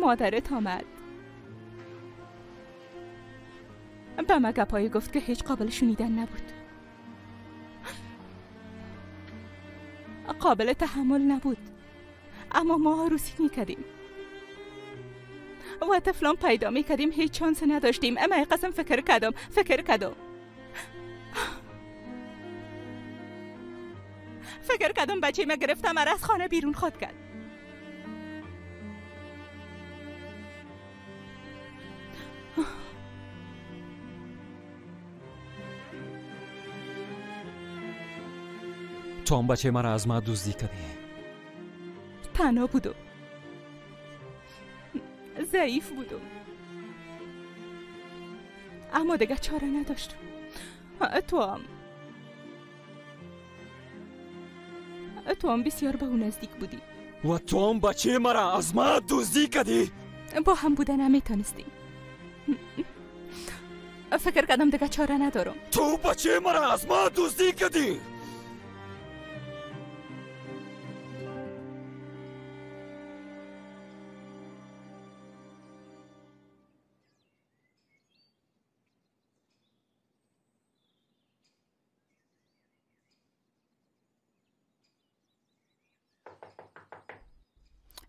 [SPEAKER 3] مادرت آمد به ما گپایی گفت که هیچ قابل شنیدن نبود، قابل تحمل نبود، اما ما عروسی میکردیم و طفلان پیدا میکردیم، هیچ چانس نداشتیم. اما قسم فکر کردم بچه ما گرفتم مرا از خانه بیرون خواد کرد.
[SPEAKER 21] تو هم بچه مرا از ما دزدی کردی.
[SPEAKER 3] تنها بودم، ضعیف بودم، اما دیگه چاره نداشتم. تو هم بسیار به او نزدیک بودی
[SPEAKER 21] و تو هم بچه مرا از ما دزدی کردی.
[SPEAKER 3] با هم بودن نمیتونستیم. فکر کردم دیگه چاره ندارم.
[SPEAKER 21] تو بچه مرا از ما دزدی کردی.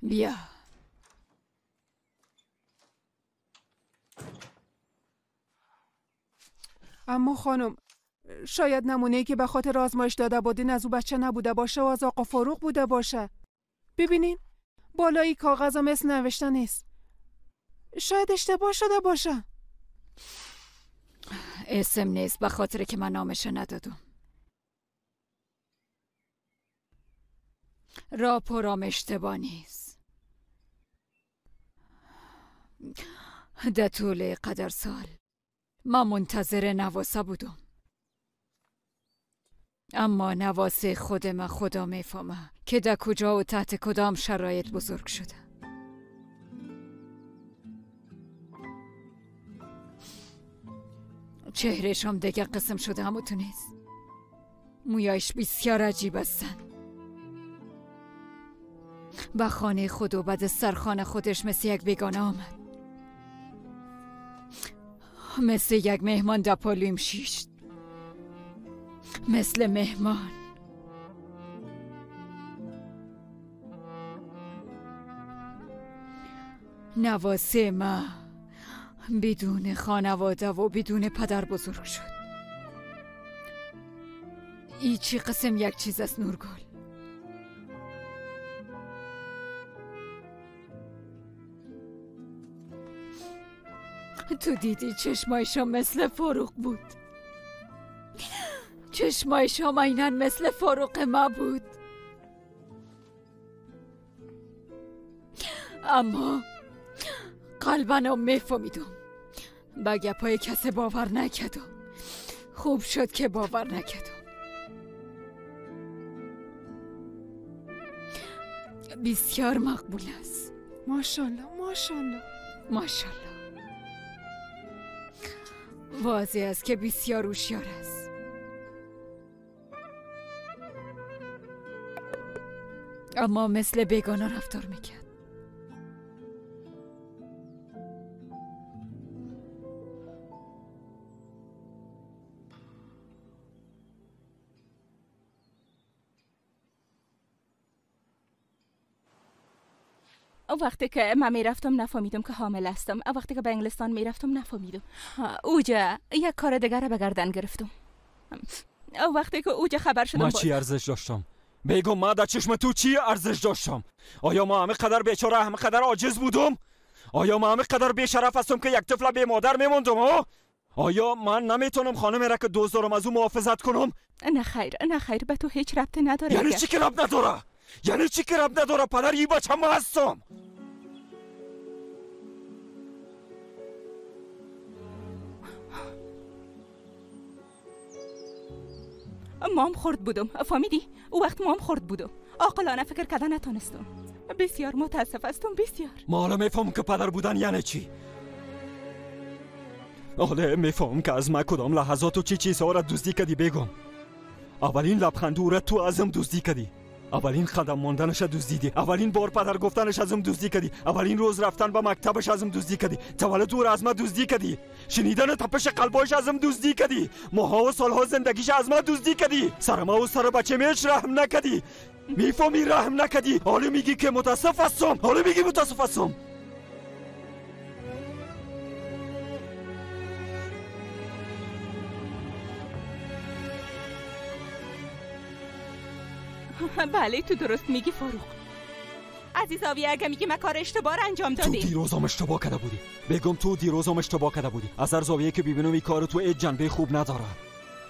[SPEAKER 4] بیا.
[SPEAKER 19] اما خانم، شاید نمونه‌ای که به خاطر آزمایش داده بودین از او بچه نبوده باشه و از آقا فاروق بوده باشه. ببینین بالایی کاغذ مثل نوشته نیست. شاید اشتباه شده باشه.
[SPEAKER 4] اسم نیست به خاطر که من نامش ندادم. راپورام اشتباه نیست. در طول قدر سال من منتظر نواسه بودم، اما نواسه خود من خدا میفهمه که در کجا و تحت کدام شرایط بزرگ شده. چهرهش هم دیگه قسم شده، همو تو نیست. مویایش بسیار عجیب هستن. به خانه خود و بعد سرخانه خودش مثل یک بیگانه آمد، مثل یک مهمان در پالویم شیشت، مثل مهمان. نواسه ما بدون خانواده و بدون پدر بزرگ شد. ای چی قسم یک چیز است نورگل. تو دیدی چشمایشم مثل فاروق بود، چشمایشم عیناً مثل فاروق ما بود، اما قلباً میفهمیدم به گپای کسی باور نکردم. خوب شد که باور نکردم. بسیار مقبول است.
[SPEAKER 19] ماشاءالله ماشاءالله
[SPEAKER 4] ماشاءالله. واضح است که بسیار هوشیار است. اما مثل بیگانه رفتار میکرد.
[SPEAKER 3] وقتی که من میرفتم نفهمیدم که حامل هستم. وقتی که به انگلستان میرفتم نفهمیدم. اوجا یک کار دیگر به گردن گرفتم. وقتی که اوجا خبر شدم
[SPEAKER 21] من چی ارزش داشتم؟ بگو ما در چشم تو چی ارزش داشتم؟ آیا ما همه قدر بیچاره، همه قدر عاجز بودم؟ آیا ما همه قدر بیشرف هستم که یک طفل بی مادر میموندم؟ آیا من نمیتونم خانم را که دوست دارم از او محافظت کنم؟
[SPEAKER 3] نه خیر، نه خیر، به تو هیچ ربطی نداره.
[SPEAKER 21] یعنی چی که ربط نداره؟ یعنی چی که ربط نداره؟ پدر این بچه ما هستم.
[SPEAKER 3] مام خورد بودم، فهمیدی؟ او وقت مام خورد بودم، عاقلانه فکر کردن نتونستم. بسیار متاسف هستم، بسیار.
[SPEAKER 21] ما حالا میفهم که پدر بودن یعنی چی. حالا میفهم که از ما کدام لحظات و چی چیزها را دزدی کردی. بگم اولین لبخند او را تو ازم دزدی کردی، اولین قدم ماندنش دزدیدی، اولین بار پدر گفتنش ازم دزدی کردی، اولین روز رفتن به مکتبش ازم دزدی کردی، تولد او را از ما دزدی کردی، شنیدن تپش قلباش ازم دزدی کردی، ماها و سالها زندگیش از ما دزدی کردی، سر ما و سر بچه میش رحم نکردی. میفهمی؟ رحم نکردی. حالا میگی که متاسف هستم. حالا میگی متاسف هستم.
[SPEAKER 3] بله تو درست میگی فاروق. عزیز آوی، اگه میگی من کار اشتباه رو انجام دادی.
[SPEAKER 21] تو دیروزم اشتباه کرده بودی. بگم تو دیروزم اشتباه کرده بودی. از هر زاویه که ببینم این کار تو هیچ جنبه خوب نداره.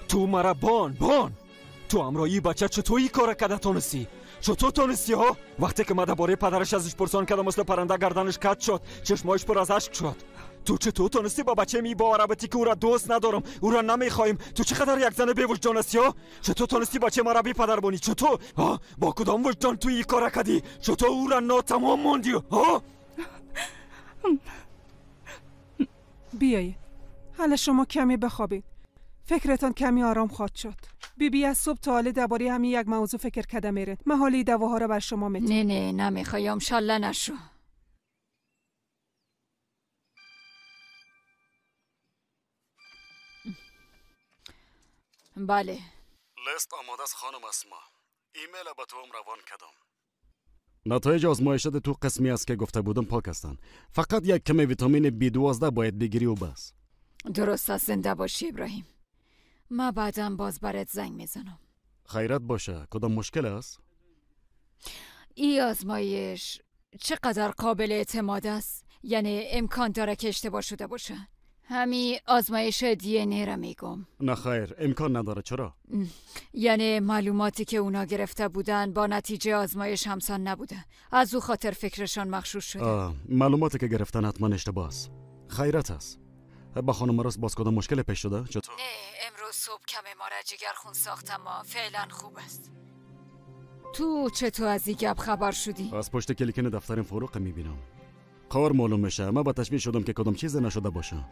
[SPEAKER 21] تو مرا بان بان، تو همراهی بچه چطور این کار کرده تونستی؟ چطور تونستی ها؟ وقتی که من درباره پدرش ازش پرسان کردم مثل پرنده گردنش کج شد، چشمایش پر از اشک شد. تو چطور تونستی با بچه می باور بتی که او را دوست ندارم، او را نمیخوایم؟ تو چقدر یک زن بی وجدان هستی ها؟ چطور تونستی بچه مرا بی پدر بانی؟ چطور ها؟ با کدام وجدان تو این کار کردی؟ چطور او را ناتمام ماندی ها؟
[SPEAKER 19] بیایید حالا شما کمی بخوابید، فکرتان کمی آرام خواهد شد. بیبی بی از صبح تا حالا درباره همین یک موضوع فکر کرده میره. من حالی دواها را بر شما میتم.
[SPEAKER 4] نه نه نمیخوایم، شالله نشو. بله
[SPEAKER 16] لیست آماده است خانم اسما. ایمیل به تو هم روان کردم. نتایج آزمایشات تو قسمی است که گفته بودم پاک هستند. فقط یک کمی ویتامین B12 باید بگیری و بس.
[SPEAKER 4] درست است، زنده باشی ابراهیم. ما بعدم باز برات زنگ میزنم.
[SPEAKER 16] خیرت باشه، کدام مشکل است؟
[SPEAKER 4] ای آزمایش چقدر قابل اعتماد است؟ یعنی امکان داره که اشتباه شده باشه؟ همین آزمایش دی ان ای را میگم.
[SPEAKER 16] نه خیر، امکان نداره. چرا؟
[SPEAKER 4] یعنی معلوماتی که اونا گرفته بودن با نتیجه آزمایش همسان نبوده، از او خاطر فکرشان مغشوش شده.
[SPEAKER 16] معلوماتی که گرفتن حتما اشتباه است. خیرت است. با خانم راست باز کدام مشکل پیش شده؟ چطور؟
[SPEAKER 4] نه، امروز صبح کم ماره جگر خون ساختم، ما فعلا خوب است. تو چطور از این گپ خبر شدی؟
[SPEAKER 16] از پشت کلیکن دفتر فروغ میبینم. کار معلوم میشه. من با تشویش شدم که کدام چیز نشده باشه.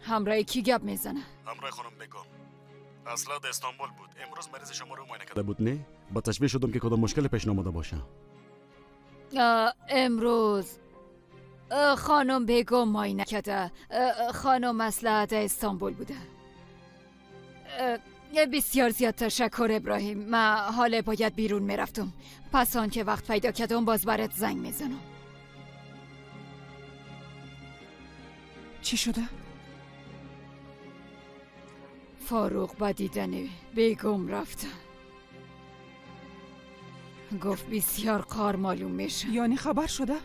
[SPEAKER 4] همراه کی گپ میزنه؟
[SPEAKER 16] همراه خانم بگم. اصلا در استانبول بود. امروز مریض شما رو معاینه کرده بود. نه؟ با تشویش شدم که کدام مشکل پیش نامده باشه.
[SPEAKER 4] امروز خانم بگم معاینه کرده. خانم اصلا در استانبول بوده. بسیار زیاد تشکر ابراهیم. من حالا باید بیرون میرفتم. پس آن که وقت پیدا کردم باز برات زنگ میزنم.
[SPEAKER 19] چی شده؟
[SPEAKER 4] فاروق با دیدن بیگم رفته. گفت بسیار قار معلوم میشه.
[SPEAKER 19] یعنی خبر شده؟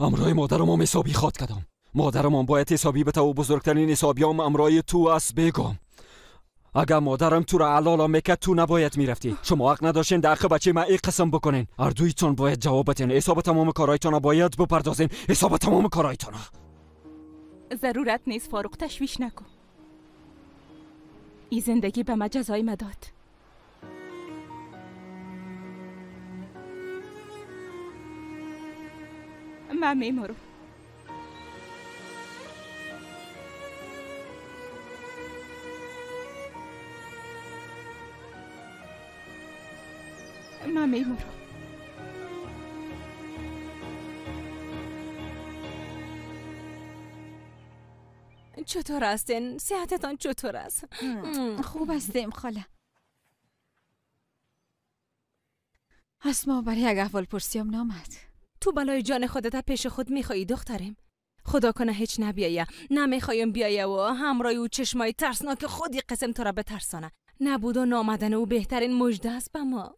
[SPEAKER 21] امرای مادرم حسابی خواد کردم. مادرم باید حسابی به تو و بزرگترین حسابیام امرای تو است بگم. اگه مادرم تو را علالا میکرد تو نباید میرفتی. شما حق نداشتین در حق بچه من این قسم بکنین. هر دویتون باید جواب بدین. حساب تمام کارایتون باید بپردازین. حساب تمام کارایتون.
[SPEAKER 3] ضرورت نیست فاروق، تشویش نکن. این زندگی به ما جزای ما داد. من میمرم. من میمرم.
[SPEAKER 14] چطور هستین؟ صحتتان چطور است؟
[SPEAKER 6] خوب هستیم خاله. اسما برای یک احوال پرسیم نامد.
[SPEAKER 14] تو بلای جان خودت پیش خود میخوایی دخترم. خدا کنه هیچ نبیایه. نمیخوایم بیایه و همراه او چشمای ترسناک خودی قسم تو را بترسانه. نبود و نامدن او بهترین مژده است به ما.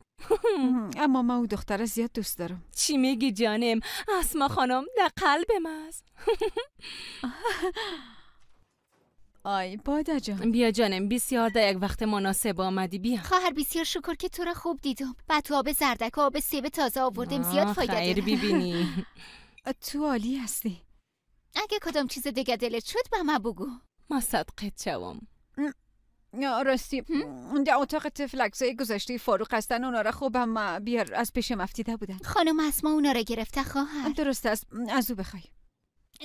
[SPEAKER 6] اما من او دختره زیاد دوست دارم.
[SPEAKER 14] چی میگی جانم؟ اسما خانم در قلب ما است.
[SPEAKER 6] آی بادا جان
[SPEAKER 14] بیا جانم، بسیار در یک وقت مناسب آمدی. بیا
[SPEAKER 15] خواهر، بسیار شکر که تو را خوب دیدم. بعد تو آب زردک و آب سیب تازه آوردم، زیاد فایده داره.
[SPEAKER 14] خیر ببینی.
[SPEAKER 6] تو عالی هستی.
[SPEAKER 15] اگه کدام چیز دیگه دلت شد به من بگو.
[SPEAKER 14] ما صدقت شوم.
[SPEAKER 6] راستی در اتاق طفل عکسای گذشته فاروق هستن، اونا را خوبم بیار، از پیش مفتیده بودن.
[SPEAKER 15] خانم اسما اونا را گرفته خواهر.
[SPEAKER 6] درست است، از او بخوای.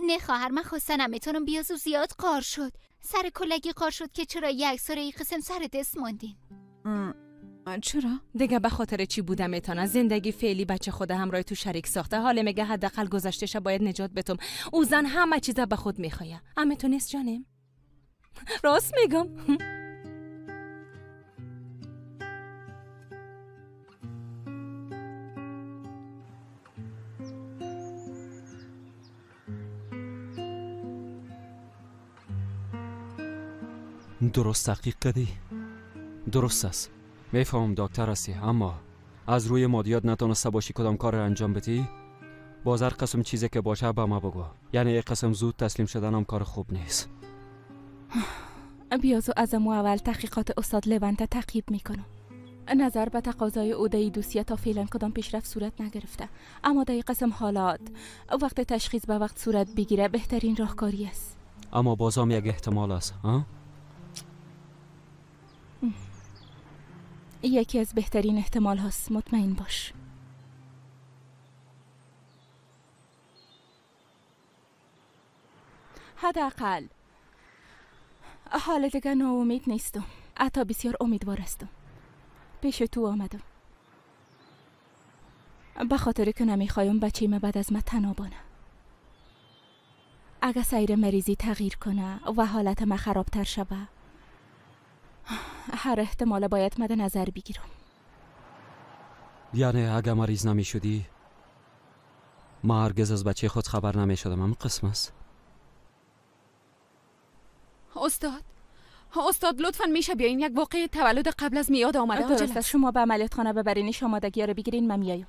[SPEAKER 15] نه خواهر، من خواستنم میتونم بیازو زیاد قار شد. سر کلگی قار شد که چرا یک سر ای قسم سر دست ماندین.
[SPEAKER 6] چرا؟
[SPEAKER 14] دیگه به خاطر چی بودم میتونه زندگی فعلی بچه خود همراه تو شریک ساخته. حالا میگه حداقل گذشتهش باید نجات بتم. او زن همه چیزا به خود میخوایه. همه تو نیست جانم. راست میگم.
[SPEAKER 21] درست تحقیق کردی؟ درست است. میفهمم دکتر هستی، اما از روی مادیات نتونسته باشی کدام کار را انجام بدی. باز هر قسم چیزی که باشه به ما بگو. یعنی یک قسم زود تسلیم شدن هم کار خوب نیست.
[SPEAKER 3] بیازو از مو اول تحقیقات استاد لونت تعقیب میکنم. نظر به تقاضای او در دوسیه تا فعلا کدام پیشرفت صورت نگرفته، اما در قسم حالات وقت تشخیص به وقت صورت بگیره بهترین راهکاری است.
[SPEAKER 21] اما بازم یک احتمال است. ها؟
[SPEAKER 3] یکی از بهترین احتمال هاست، مطمئن باش. حداقل حال دیگه ناامید نیستم، حتی بسیار امیدوار هستم. پیش تو آمدم به خاطر که نمیخوایم بچه ما بعد از ما تنها بانه. اگه سیر مریضی تغییر کنه و حالت ما خرابتر شوه، هر احتمال باید مد نظر بگیرم.
[SPEAKER 21] یعنی اگه مریض نمی شدی ما هرگز از بچه خود خبر نمی شدم. هم قسم است.
[SPEAKER 8] استاد لطفا میشه بیاین، یک واقعه تولد قبل از میعاد آمده.
[SPEAKER 3] درست است، شما به عملیات خانه ببرینش، آمادگی رو بگیرین، من میایم.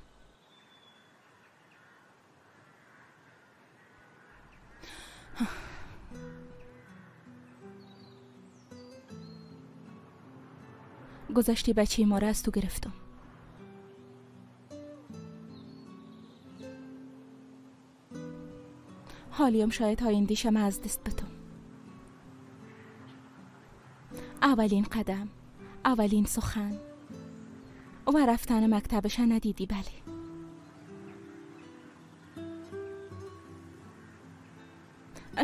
[SPEAKER 3] گذشتی بچه ما را از تو گرفتم. حالیم شاید آیندیشم از دست بدم. اولین قدم، اولین سخن و رفتن مکتبش ندیدی. بله،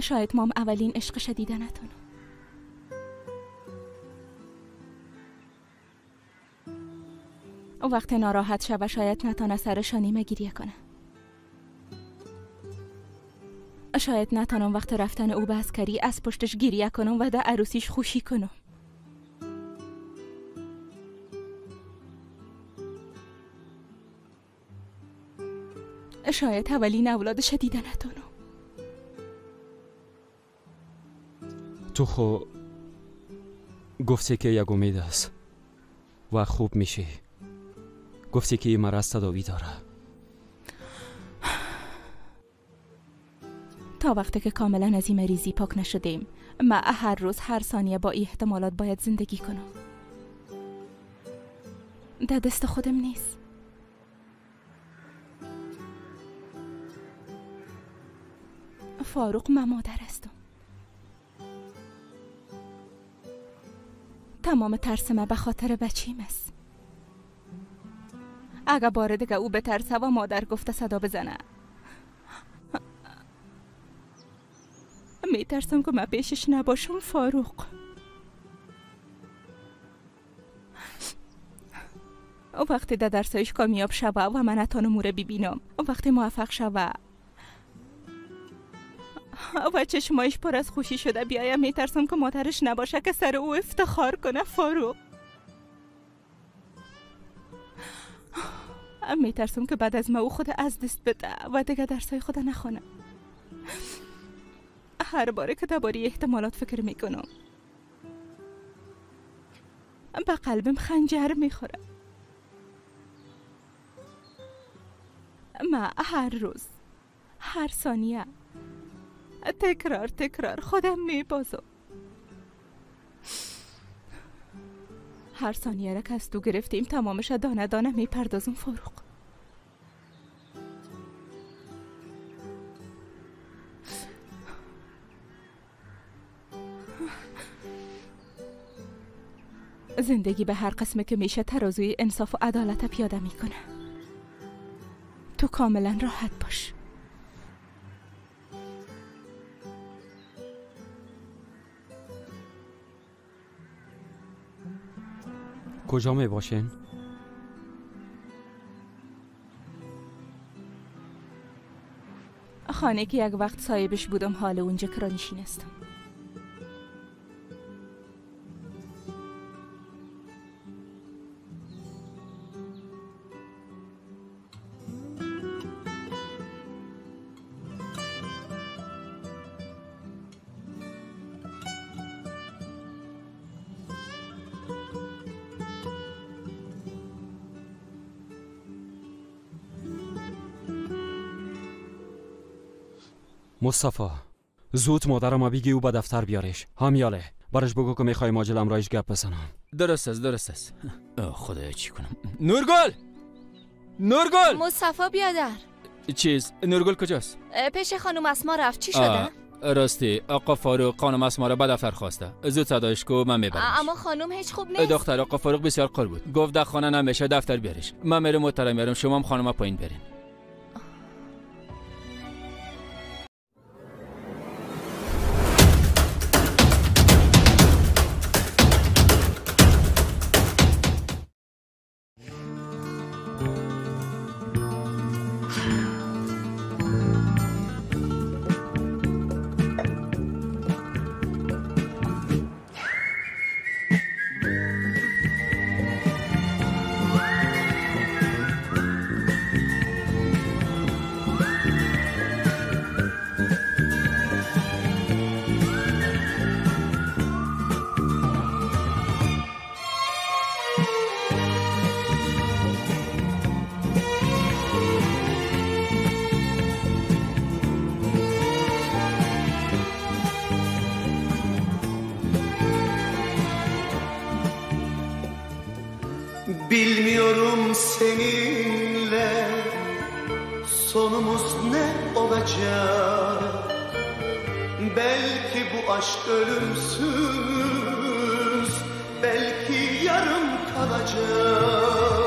[SPEAKER 3] شاید مام اولین عشقش دیده نتونم. وقت ناراحت شوه شاید نتانه سر شانیمه گریه کنه. شاید نتانم وقت رفتن او به عسکری از پشتش گریه کنم و در عروسیش خوشی کنم. شاید اولین اولادش دیده نتانم.
[SPEAKER 21] تو خو گفتی که یک امید است و خوب میشی. گفتی که این مرض تداوی داره.
[SPEAKER 3] تا وقتی که کاملا از این مریضی پاک نشدیم من هر روز هر ثانیه با احتمالات باید زندگی کنم. در دست خودم نیست. فاروق، من مادر هستم. تمام ترس من به خاطر بچیم است. اگه بار دیگه او بترسه و مادر گفته صدا بزنه، میترسم که من پیشش نباشم فاروق. وقتی در درسایش کامیاب شوه و من نتانم او را ببینم، وقتی موفق شوه و چشمایش پر از خوشی شده بیایم، میترسم که مادرش نباشه که سر او افتخار کنه فاروق. میترسم که بعد از ما او خود از دست بده و دیگه درسای خود نخونه. هر باره که درباره احتمالات فکر میکنم به قلبم خنجر میخوره. ما هر روز هر ثانیه تکرار تکرار خودم میبازم. هر ثانیه را که از تو گرفتیم تمامش دانه دانه میپردازم فاروق. زندگی به هر قسمه که میشه ترازوی انصاف و عدالت پیاده میکنه. تو کاملا راحت باش.
[SPEAKER 21] کجا می باشین؟
[SPEAKER 3] خانه که یک وقت صاحبش بودم، حال اونجا کرانشین هستم.
[SPEAKER 21] مصطفی، زود مادرم بگی او به دفتر بیارش. همیاله برش بگو که میخوای ماجل امرایش گپ بزنم.
[SPEAKER 2] درست است، درست است. خدایا چی کنم؟ نورگل، نورگل!
[SPEAKER 17] مصطفی بیادر.
[SPEAKER 2] چیز نورگل کجاست؟
[SPEAKER 17] پیش خانم اسما رفت. چی شده؟
[SPEAKER 2] راستی آقا فاروق خانم اسما را به دفتر خواسته. زود صدایش کو، من میبرمش.
[SPEAKER 17] اما خانم هیچ خوب نیست.
[SPEAKER 2] دختر آقا فاروق بسیار قر بود، گفت در خانه نمیشه، دفتر بیارش. من میرم و میرم، شما هم خانم پایین برین.
[SPEAKER 20] Bilmiyorum seninle sonumuz ne olacak. Belki bu aşk ölümsüz, belki yarım kalacak.